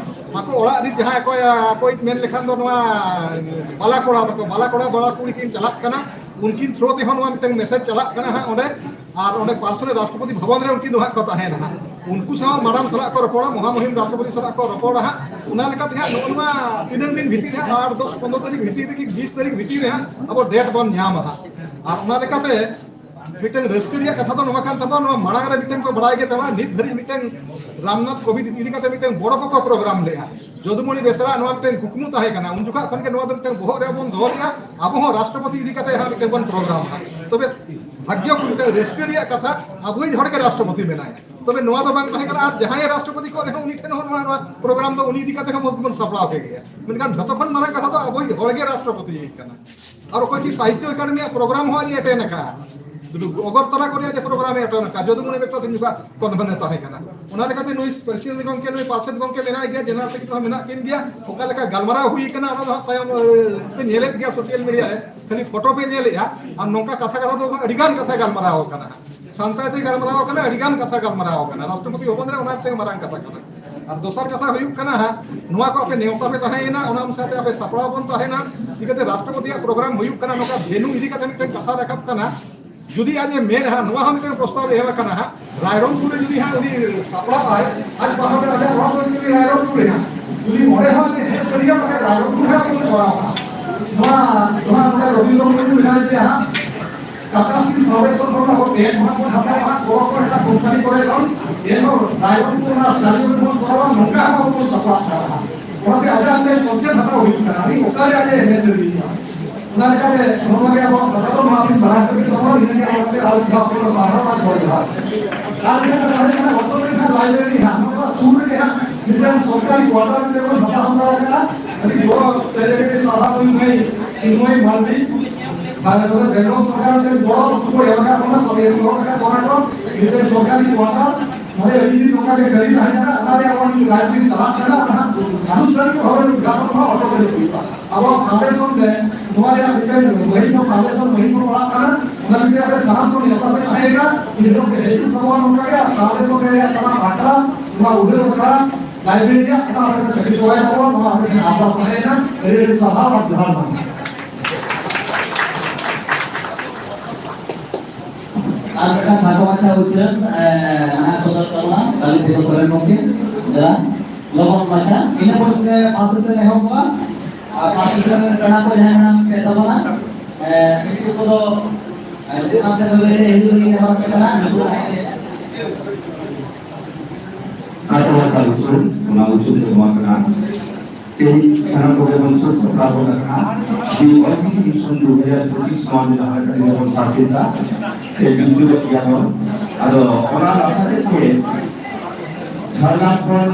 ᱟᱠᱚ ᱚᱲᱟᱜ ᱨᱤᱱ ᱡᱟᱦᱟᱸᱭ ᱚᱠᱚᱭ, ᱚᱠᱚᱭ ᱢᱮᱱ ᱞᱮᱠᱷᱟᱱ ᱫᱚ ᱱᱚᱣᱟ ᱵᱟᱞᱟ ᱠᱚᱲᱟ ᱛᱟᱠᱚ, ᱵᱟᱞᱟ ᱠᱚᱲᱟ ᱵᱟᱞᱟ ᱠᱩᱲᱤ ᱠᱤᱱ ᱪᱟᱞᱟᱜ ᱠᱟᱱᱟ, ᱩᱱᱠᱤᱱ ᱛᱷᱨᱳ ᱛᱮᱦᱚᱸ ᱱᱚᱣᱟ ᱢᱤᱫᱴᱟᱝ ᱢᱮᱥᱮᱡᱽ ᱪᱟᱞᱟᱜ ᱠᱟᱱᱟ ᱦᱟᱸᱜ ᱚᱸᱰᱮ᱾ ᱟᱨ ᱚᱸᱰᱮ ᱯᱟᱨᱥᱚᱱᱟᱞ ᱨᱟᱥᱴᱨᱚᱯᱚᱛᱤ ᱵᱷᱚᱵᱚᱱ ᱨᱮ ᱩᱱᱠᱤᱱ ᱫᱚ ᱦᱟᱸᱜ ᱠᱚ ᱛᱟᱦᱮᱱᱟ ᱦᱟᱸᱜ᱾ ᱩᱱᱠᱩ ᱥᱟᱶ ᱢᱟᱲᱟᱝ ᱥᱟᱞᱟᱜ ᱠᱚ ᱨᱚᱯᱚᱲᱟ, ᱢᱚᱦᱟᱢᱩᱦᱤᱢ ᱨᱟᱥᱴᱨᱚᱯᱚᱛᱤ ᱥᱟᱞᱟᱜ ᱠᱚ ᱨᱚᱯᱚᱲᱟ ᱦᱟᱸᱜ᱾ ᱚᱱᱟ ᱞᱮᱠᱟᱛᱮ ᱦᱟᱸᱜ ᱱᱚᱜᱼᱚ ᱱᱚᱣᱟ ᱛᱤᱱᱟᱹᱝ ᱫᱤᱱ ᱵᱷᱤᱛᱤᱨ ᱨᱮ ᱦᱟᱸᱜ, ᱟᱴ, ᱫᱚᱥ, ᱯᱚᱱᱨᱚ ᱛᱟᱹᱨᱤᱠᱷ ᱵᱷᱤᱛᱤᱨ ᱨᱮ ᱠᱤ ᱵᱤᱥ ᱛᱟᱹᱨᱤᱠᱷ ᱵᱷᱤᱛᱤᱨ ᱨᱮ ᱦᱟᱸᱜ ᱟᱵᱚ ᱰᱮᱴ ᱵᱚᱱ ᱧᱟᱢᱟ ᱦᱟᱸᱜ᱾ ᱟᱨ ᱚᱱᱟ ᱞᱮᱠᱟᱛᱮ ᱢᱤᱫᱴᱟᱝ ᱨᱟᱹᱥᱠᱟᱹ ᱨᱮᱭᱟᱜ ᱠᱟᱛᱷᱟ ᱫᱚ ᱱᱚᱣᱟ ᱠᱟᱱ ᱛᱟᱵᱚᱱᱟ, ᱱᱚᱣᱟ ᱢᱟᱲᱟᱝ ᱨᱮ ᱢᱤᱫᱴᱟᱝ ᱠᱚ ᱵᱟᱲᱟᱭ ᱜᱮ ᱛᱟᱦᱮᱱᱟ, ᱱᱤᱛ ᱫᱷᱟᱹᱨᱤᱡ ᱢᱤᱫᱴᱟᱝ ᱨᱟᱢᱱᱟᱛᱷ ᱠᱳᱵᱤᱫ ᱤᱫᱤ ᱠᱟᱛᱮ ᱢᱤᱫᱴᱟᱝ ᱵᱚᱲᱚ ᱠᱚᱠᱚ ᱯᱨᱳᱜᱨᱟᱢ ᱞᱮᱫᱼᱟ᱾ ᱡᱚᱫᱩᱢᱚᱬᱤ ᱵᱮᱥᱨᱟ ᱱᱚᱣᱟ ᱢᱤᱫᱴᱟᱝ ᱠᱩᱠᱢᱩ ᱛᱟᱦᱮᱸ ᱠᱟᱱᱟ, ᱩᱱ ᱡᱚᱠᱷᱚᱱ ᱠᱷᱚᱱ ᱜᱮ ᱱᱚᱣᱟ ᱫᱚ ᱢᱤᱫᱴᱟᱝ ᱵᱚᱦᱚᱜ ᱨᱮ ᱵᱚᱱ ᱫᱚᱦᱚ ᱞᱮᱫᱼᱟ, ᱟᱵᱚ ᱦᱚᱸ ᱨᱟᱥᱴᱨᱚᱯᱚᱛᱤ ᱤᱫᱤ ᱠᱟᱛᱮ ᱦᱟᱸᱜ ᱢᱤᱫᱴᱟᱝ ᱵᱚᱱ ᱯᱨᱳᱜᱨᱟᱢᱟ᱾ ᱛᱚᱵᱮ ᱵᱷᱟᱜᱽᱭᱚ ᱢᱤᱫᱴᱟᱝ ᱨᱟᱹᱥᱠᱟᱹ ᱨᱮᱭᱟᱜ ᱠᱟᱛᱷᱟ, ᱟᱵᱚᱭᱤᱡ ᱦᱚᱲ ᱜᱮ ᱨᱟᱥᱴᱨᱚᱯᱚᱛᱤ ᱢᱮᱱᱟᱭᱟ᱾ ᱛᱚᱵᱮ ᱱᱚᱣᱟ ᱫᱚ ᱵᱟᱝ ᱛᱟᱦᱮᱸ ᱠᱟᱱᱟ, ᱟᱨ ᱡᱟᱦᱟᱸᱭ ᱨᱟᱥᱴᱨᱚᱯᱚᱛᱤ ᱠᱚ ᱨᱮᱦᱚᱸ ᱩᱱᱤ ᱴᱷᱮᱱ ᱦᱚᱸ ᱱᱚᱣᱟ, ᱱᱚᱣᱟ ᱯᱨᱳᱜᱨᱟᱢ ᱫᱚ ᱩᱱᱤ ᱤᱫᱤ ᱠᱟᱛᱮ ᱦᱚᱸ ᱵᱚᱱ ᱥᱟᱯᱲᱟᱣ ᱠᱮᱫ ᱜᱮᱭᱟ᱾ ᱢᱮᱱᱠᱷᱟᱱ ᱡᱷᱚᱛᱚ ᱠᱷᱚᱱ ᱢᱟᱨᱟᱝ ᱠᱟᱛᱷᱟ ᱫᱚ ᱟᱵᱚᱭᱤᱡ ᱦᱚᱲ ᱜᱮ ᱨᱟᱥᱴᱨᱚᱯᱚᱛᱤ ᱠᱟᱱᱟ᱾ ᱟᱨ ᱚᱠᱚᱭ ᱠᱤ ᱥᱟᱦᱤᱛᱛᱚ ᱮᱠᱟᱰᱮᱢᱤᱭᱟᱜ ᱯᱨᱳᱜᱨᱟᱢ ᱦᱚᱸ ᱟᱡ ᱮ ᱮᱴᱮᱱ ᱟᱠᱟᱫᱼᱟ, ᱚᱜᱚᱨᱛᱚᱞᱟ ᱠᱚᱨᱮ ᱟᱡ ᱮ ᱯᱨᱳᱜᱨᱟᱢ ᱮ ᱮᱴᱮᱱ ᱟᱠᱟᱫᱼᱟ, ᱡᱚᱫᱩᱢᱚᱬᱤ ᱵᱮᱥᱨᱟ ᱛᱤᱱ ᱡᱚᱠᱷᱟ ᱠᱚᱱᱵᱷᱮᱱ ᱮ ᱛᱟᱦᱮᱸ ᱠᱟᱱᱟ᱾ ᱚᱱᱟ ᱞᱮᱠᱟᱛᱮ ᱱᱩᱭ ᱯᱨᱮᱥᱤᱰᱮᱱᱴ ᱜᱚᱢᱠᱮ, ᱱᱩᱭ ᱯᱟᱨᱥᱮᱛ ᱜᱚᱢᱠᱮ ᱢᱮᱱᱟᱭ ᱜᱮᱭᱟ, ᱡᱮᱱᱟᱨᱟᱞ ᱥᱮᱠᱨᱮᱴᱟᱨᱤ ᱦᱚᱸ ᱢᱮᱱᱟᱜ ᱠᱤᱱ ᱜᱮᱭᱟ᱾ ᱚᱠᱟ ᱞᱮᱠᱟ ᱜᱟᱞᱢᱟᱨᱟᱣ ᱦᱩᱭ ᱠᱟᱱᱟ, ᱚᱱᱟ ᱫᱚ ᱦᱟᱸᱜ ᱛᱟᱭᱚᱢ, ᱮ, ᱯᱮ ᱧᱮᱞᱮᱫ ᱜᱮᱭᱟ ᱥᱳᱥᱟᱞ ᱢᱤᱰᱤᱭᱟ ᱨᱮ, ᱠᱷᱟᱹᱞᱤ ᱯᱷᱳᱴᱳ ᱯᱮ ᱧᱮᱞᱮᱫᱼᱟ᱾ ᱟᱨ ᱱᱚᱝᱠᱟ ᱠᱟᱛᱷᱟ ᱠᱟᱛᱷᱟ ᱛᱮᱫᱚ ᱟᱹᱰᱤ ᱜᱟᱱ ᱠᱟᱛᱷᱟ ᱜᱟᱞᱢᱟᱨᱟᱣ ᱠᱟᱱᱟ᱾ ᱥᱟᱱᱛᱟᱲ ᱛᱮ ᱜᱟᱞᱢᱟᱨᱟᱣ ᱠᱟᱱᱟ, ᱟᱹᱰᱤ ᱜᱟᱱ ᱠᱟᱛᱷᱟ ᱜᱟᱞᱢᱟᱨᱟᱣ ᱠᱟᱱᱟ᱾ ᱨᱟᱥᱴᱨᱚᱯᱚᱛᱤ ᱵᱷᱚᱵᱚᱱ ᱨᱮ ᱚᱱᱟ ᱢᱤᱫᱴᱟᱝ ᱢᱟᱨᱟᱝ ᱠᱟᱛᱷᱟ ᱠᱟᱱᱟ᱾ ᱟᱨ ᱫᱚᱥᱟᱨ ᱠᱟᱛᱷᱟ ᱦᱩᱭᱩᱜ ᱠᱟᱱᱟ ᱦᱟᱸᱜ, ᱱᱚᱣᱟ ᱠᱚ ᱟᱯᱮ ᱱᱮᱣᱛᱟ ᱯᱮ ᱛᱟᱦᱮᱸᱭᱮᱱᱟ, ᱚᱱᱟ ᱚᱱᱩᱥᱟᱨ ᱛᱮ ᱟᱯᱮ ᱥᱟᱯᱲᱟᱣ ᱵᱚᱱ ᱛᱟᱦᱮᱸᱱᱟ᱾ ᱪᱤᱠᱟᱹᱛᱮ ᱨᱟᱥᱴᱨᱚᱯᱚᱛᱤᱭᱟᱜ ᱯᱨᱳᱜᱨᱟᱢ ᱦᱩᱭᱩᱜ ᱠᱟᱱᱟ, ᱱᱚᱝᱠᱟ ᱵᱷᱮᱱᱩ ᱤᱫᱤ ᱠᱟᱛᱮ ᱢᱤᱫᱴᱟᱝ ᱠᱟᱛᱷᱟ ᱨᱟᱠᱟᱵ ᱠᱟᱱᱟ᱾ ᱡᱩᱫᱤ ᱟᱡ ᱮ ᱢᱮᱱᱟ ᱦᱟᱸᱜ, ᱱᱚᱣᱟ ᱦᱚᱸ ᱢᱤᱫᱴᱟᱝ ᱯᱨᱚᱥᱛᱟᱵ ᱮᱢ ᱟᱠᱟᱱᱟ ᱦᱟᱸᱜ, ᱨᱟᱭᱨᱚᱝᱯᱩᱨ ᱨᱮ ᱡᱩᱫᱤ ᱦᱟᱸᱜ ᱩᱱᱤ ᱥᱟᱯᱲᱟᱜ ᱟᱭ, ᱟᱡ ᱯᱟᱦᱴᱟ ᱨᱮ ᱟᱡᱟᱜ ᱚᱲᱟᱜ ᱫᱚ ᱡᱩᱫᱤ ᱨᱟᱭᱨᱚᱝᱯᱩᱨ ᱨᱮ ᱦᱟᱸᱜ, ᱡᱩᱫᱤ ᱚᱸᱰᱮ ᱦᱚᱸ ᱟᱡ ᱮ ᱦᱮᱡ ᱥᱟᱹᱨᱤᱭᱟ, ᱛᱟᱦᱞᱮ ᱨᱟᱭᱨᱚᱝᱯᱩᱨ ᱨᱮ ᱦᱟᱸᱜ ᱵᱚᱱ ᱠᱚᱨᱟᱣᱟ᱾ ᱱᱚᱣᱟ, ᱱᱚᱣᱟ ᱱᱚᱰᱮ ᱨᱚᱵᱤᱱᱫᱨᱚ ᱢᱩᱨᱢᱩ ᱢᱮᱱᱟᱭ ᱜᱮᱭᱟ ᱦᱟᱸᱜ, ᱴᱟᱴᱟ ᱥᱴᱤᱞ ᱯᱷᱟᱣᱩᱱᱰᱮᱥᱚᱱ ᱠᱷᱚᱱ ᱟᱵᱚ ᱴᱮᱱ ᱠᱷᱚᱱ ᱵᱚᱱ ᱦᱟᱛᱟᱣᱟ, ᱠᱚᱲᱟ ᱠᱚ ᱮᱴᱟᱜ ᱠᱳᱢᱯᱟᱱᱤ ᱠᱚᱨᱮ ᱠᱷᱚᱱ, ᱮᱱᱦᱚᱸ ᱨᱟᱭᱨᱚᱝᱯᱩᱨ ᱚᱱᱟ ᱥᱴᱟᱰᱤᱭᱟᱢ ᱨᱮᱵᱚᱱ ᱠᱚᱨᱟᱣᱟ, ᱱᱚᱝᱠᱟ ᱦᱚᱸ ᱵᱚᱱ ᱥᱟᱯᱲᱟᱜ ᱠᱟᱱᱟ᱾ ᱚᱱᱟᱛᱮ ᱟᱡᱟᱜ ᱢᱤᱫᱴᱮᱱ ᱠᱚᱱᱥᱮᱯᱴ ᱦᱟᱛᱟᱣ ᱦᱩᱭᱩᱜ ᱠᱟᱱᱟ, ᱩᱱᱤ ᱚᱠᱟᱨᱮ ᱟᱡ ᱮ ᱮᱱᱮᱡ ᱥᱮᱨᱮᱧᱟ᱾ ᱚᱱᱟ ᱞᱮᱠᱟᱛᱮ ᱱᱚᱣᱟ ᱜᱮ ᱟᱵᱚᱣᱟᱜ ᱠᱟᱛᱷᱟ ᱫᱚ, ᱱᱚᱣᱟ ᱵᱤᱱ ᱵᱟᱲᱟᱭ ᱦᱚᱪᱚ ᱠᱮᱫ ᱛᱟᱵᱚᱱᱟ, ᱱᱤᱭᱟᱹ ᱜᱮ ᱟᱵᱚ ᱠᱟᱛᱮ ᱟᱨ ᱢᱤᱫ ᱫᱷᱟᱣ ᱟᱯᱮ ᱠᱚ ᱥᱟᱨᱦᱟᱣ ᱟᱨ ᱜᱚᱰ ᱡᱚᱦᱟᱨ᱾ ᱟᱨ ᱢᱤᱫᱴᱮᱱ ᱠᱟᱛᱷᱟ ᱦᱩᱭᱩᱜ ᱠᱟᱱᱟ, ᱚᱠᱚᱭ ᱠᱚ ᱱᱟᱦᱟᱜ ᱞᱟᱭᱵᱨᱮᱨᱤ ᱦᱟᱸᱜ, ᱱᱚᱣᱟ ᱥᱩᱨ ᱨᱮᱜᱮ ᱦᱟᱸᱜ ᱢᱤᱫᱴᱮᱱ ᱥᱚᱨᱠᱟᱨᱤ ᱠᱣᱟᱴᱟᱨ ᱢᱤᱫᱴᱮᱱ ᱵᱚᱱ ᱦᱟᱛᱟᱣ ᱦᱟᱛᱟᱲ ᱠᱟᱱᱟ᱾ ᱟᱹᱰᱤ ᱜᱚᱲᱚ ᱛᱮ ᱟᱹᱰᱤ ᱥᱟᱨᱦᱟᱣ ᱤᱧ ᱵᱷᱟᱹᱭ ᱪᱤᱱᱢᱚᱭ ᱢᱟᱨᱰᱤ᱾ ᱟᱨ ᱱᱚᱰᱮ ᱵᱮᱝᱜᱚᱞ ᱥᱚᱨᱠᱟᱨ ᱴᱷᱮᱱ ᱜᱚᱲᱚ ᱠᱚ ᱮᱢ ᱟᱠᱟᱫ ᱵᱚᱱᱟ, ᱥᱚᱵ ᱮᱢ ᱜᱚᱲᱚ ᱟᱠᱟᱫ ᱵᱚᱱᱟ ᱠᱚ᱾ ᱢᱤᱫᱴᱮᱱ ᱥᱚᱨᱠᱟᱨᱤ ᱠᱣᱟᱴᱟᱨ ᱱᱚᱰᱮ ᱟᱹᱰᱤ ᱫᱤᱱ ᱱᱚᱝᱠᱟ ᱜᱮ ᱠᱟᱹᱢᱤ ᱛᱟᱦᱮᱸ ᱠᱟᱱᱟ, ᱚᱱᱟ ᱨᱮᱭᱟᱜ ᱟᱵᱚ ᱱᱤᱛ ᱞᱟᱭᱵᱨᱮᱨᱤ ᱪᱟᱞᱟᱜ ᱠᱟᱱᱟ, ᱚᱱᱟ ᱦᱟᱸᱜ ᱟᱱᱩᱥᱴᱷᱟᱱᱤᱠ ᱵᱷᱟᱵᱮ ᱩᱫᱽᱜᱷᱟᱴᱚᱱ ᱦᱚᱸ ᱚᱴᱚ ᱠᱟᱛᱮ ᱦᱩᱭᱩᱜᱼᱟ᱾ ᱟᱵᱚᱣᱟᱜ ᱯᱷᱟᱣᱩᱱᱰᱮᱥᱚᱱ ᱨᱮ ᱱᱚᱣᱟ ᱨᱮᱭᱟᱜ ᱢᱤᱫᱴᱮᱱ ᱢᱟᱹᱦᱤᱛ ᱫᱚ ᱯᱷᱟᱣᱩᱱᱰᱮᱥᱚᱱ ᱢᱟᱹᱦᱤᱛ ᱵᱚᱱ ᱯᱟᱲᱟᱜ ᱠᱟᱱᱟ, ᱚᱱᱟ ᱞᱟᱹᱜᱤᱫ ᱟᱯᱮ ᱥᱟᱱᱟᱢ ᱠᱚ ᱱᱮᱣᱛᱟ ᱯᱮ ᱛᱟᱦᱮᱸ ᱠᱟᱱᱟ, ᱩᱱ ᱦᱤᱞᱳᱜ ᱯᱮ ᱦᱤᱡᱩᱜ ᱛᱟᱵᱚᱱᱟ ᱱᱚᱝᱠᱟ ᱜᱮ, ᱟᱨ ᱯᱷᱟᱣᱩᱱᱰᱮᱥᱚᱱ ᱨᱮᱭᱟᱜ ᱥᱟᱱᱟᱢ ᱟᱠᱷᱲᱟ, ᱱᱚᱣᱟ ᱩᱰᱷᱟᱹᱣ ᱟᱠᱷᱲᱟ, ᱞᱟᱭᱵᱨᱮᱨᱤ ᱨᱮᱭᱟᱜ ᱚᱱᱟ ᱟᱯᱮ ᱯᱮ ᱥᱟᱹᱠᱷᱤ ᱥᱚᱵᱷᱟᱭ ᱛᱟᱵᱚᱱᱟ, ᱱᱚᱣᱟ ᱟᱯᱮ ᱴᱷᱮᱱ ᱟᱨᱫᱟᱥ ᱛᱟᱦᱮᱸᱭᱮᱱᱟ᱾ ᱟᱹᱰᱤ ᱟᱹᱰᱤ ᱥᱟᱨᱦᱟᱣ ᱟᱨ ᱡᱚᱦᱟᱨ ᱢᱟ᱾ ᱟᱨ ᱢᱤᱫᱴᱟᱝ ᱠᱷᱟᱴᱚ ᱢᱟᱪᱷᱟ ᱩᱪᱷᱟᱹᱱ, ᱮ, ᱟᱱᱟᱜ ᱥᱚᱫᱚᱨ ᱛᱟᱵᱚᱱᱟ ᱠᱟᱞᱤᱯᱚᱫᱚ ᱥᱚᱨᱮᱱ ᱜᱚᱢᱠᱮ᱾ ᱫᱮᱞᱟ, ᱞᱚᱜᱚᱱ ᱢᱟᱪᱷᱟ᱾ ᱤᱱᱟᱹ ᱯᱚᱨᱮ ᱥᱮ ᱯᱷᱟᱥᱴ ᱥᱮᱥᱚᱱ ᱮᱦᱚᱵᱚᱜᱼᱟ᱾ ᱟᱨ ᱯᱷᱟᱥᱴ ᱥᱮᱥᱚᱱ ᱨᱮᱱ ᱯᱮᱲᱟ ᱠᱚ ᱡᱟᱦᱟᱸᱭ ᱢᱮᱱᱟᱜ ᱯᱮ ᱛᱟᱵᱚᱱᱟ, ᱮ, ᱩᱱᱠᱩ ᱠᱚᱫᱚ, ᱮ, ᱪᱮᱛᱟᱱ ᱥᱮᱫ ᱵᱟᱹᱭ ᱵᱟᱹᱭ ᱛᱮ ᱦᱤᱡᱩᱜ ᱞᱟᱹᱜᱤᱫ ᱱᱮᱦᱚᱨ ᱟᱯᱮ ᱠᱟᱱᱟ᱾ ᱱᱩᱠᱩ ᱠᱷᱟᱴᱚ ᱢᱟᱪᱷᱟ ᱩᱪᱷᱟᱹᱱ, ᱚᱱᱟ ᱩᱪᱷᱟᱹᱱ ᱫᱚ ᱱᱚᱣᱟ ᱠᱟᱱᱟ᱾ ᱛᱮᱦᱮᱧ ᱥᱟᱱᱟᱢ ᱠᱚᱜᱮ ᱵᱚᱱ ᱥᱟᱹᱛ ᱥᱟᱯᱲᱟᱣ ᱜᱚᱫ ᱟᱠᱟᱱᱟ᱾ ᱡᱮ ᱚᱞᱪᱤᱠᱤ ᱢᱤᱥᱚᱱ ᱫᱩ ᱦᱟᱡᱟᱨ ᱯᱚᱸᱪᱤᱥ ᱱᱚᱣᱟ ᱡᱟᱦᱟᱸ ᱞᱮᱠᱟ ᱛᱮᱜᱮ ᱵᱚᱱ ᱥᱟᱹᱛ ᱮᱫᱟ, ᱥᱮ ᱡᱩᱛ ᱜᱚᱫ ᱜᱮᱭᱟ ᱵᱚᱱ᱾ ᱟᱫᱚ ᱚᱱᱟ ᱞᱟᱥᱟᱲᱦᱮᱫ ᱛᱮ ᱡᱷᱟᱲᱜᱨᱟᱢ ᱠᱷᱚᱱ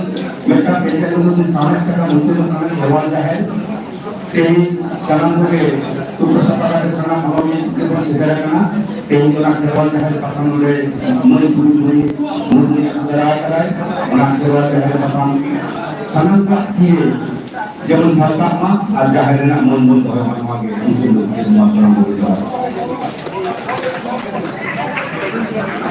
ᱢᱤᱫᱴᱟᱝ ᱯᱮᱱᱰᱮᱞ ᱩᱰᱩᱠ ᱥᱟᱶᱦᱮᱫ ᱥᱟᱠᱟᱢ ᱩᱪᱷᱟᱹᱱᱚᱜ ᱠᱟᱱᱟ ᱜᱷᱮᱨᱣᱟᱞ ᱡᱟᱦᱮᱨ᱾ ᱛᱮᱦᱮᱧ ᱥᱟᱱᱟᱢ ᱠᱚᱜᱮ ᱛᱩᱯᱩ ᱥᱟᱯᱷᱟ ᱠᱟᱛᱮ ᱥᱟᱱᱟᱢ ᱦᱚᱲ ᱢᱤᱫ ᱛᱮᱵᱚᱱ ᱥᱮᱴᱮᱨ ᱟᱠᱟᱱᱟ᱾ ᱛᱮᱦᱮᱧ ᱚᱱᱟ ᱠᱷᱮᱨᱣᱟᱞ ᱡᱟᱦᱮᱨ ᱯᱟᱛᱷᱟᱢ ᱱᱚᱰᱮ ᱢᱟᱹᱭ ᱥᱩᱵᱤᱨ ᱢᱟᱹᱭ ᱢᱩᱨᱢᱩᱭ ᱟᱹᱜᱩ ᱫᱟᱨᱟ ᱟᱠᱟᱫᱟᱭ᱾ ᱚᱱᱟ ᱠᱷᱮᱨᱣᱟᱞ ᱡᱟᱦᱮᱨ ᱯᱟᱛᱷᱟᱢ ᱥᱟᱱᱟᱢ ᱠᱚᱣᱟᱜ ᱛᱤ ᱨᱮ ᱡᱮᱢᱚᱱ ᱡᱷᱟᱞᱠᱟᱜ ᱢᱟ ᱟᱨ ᱡᱟᱦᱮᱨ ᱨᱮᱱᱟᱜ ᱢᱟᱹᱱ ᱵᱚᱱ ᱫᱚᱦᱚᱭ ᱢᱟ, ᱱᱚᱣᱟ ᱜᱮ ᱩᱱᱠᱩ ᱫᱚ ᱢᱟ ᱥᱟᱱᱟᱢ ᱠᱚᱜᱮ ᱡᱚᱦᱟᱨ᱾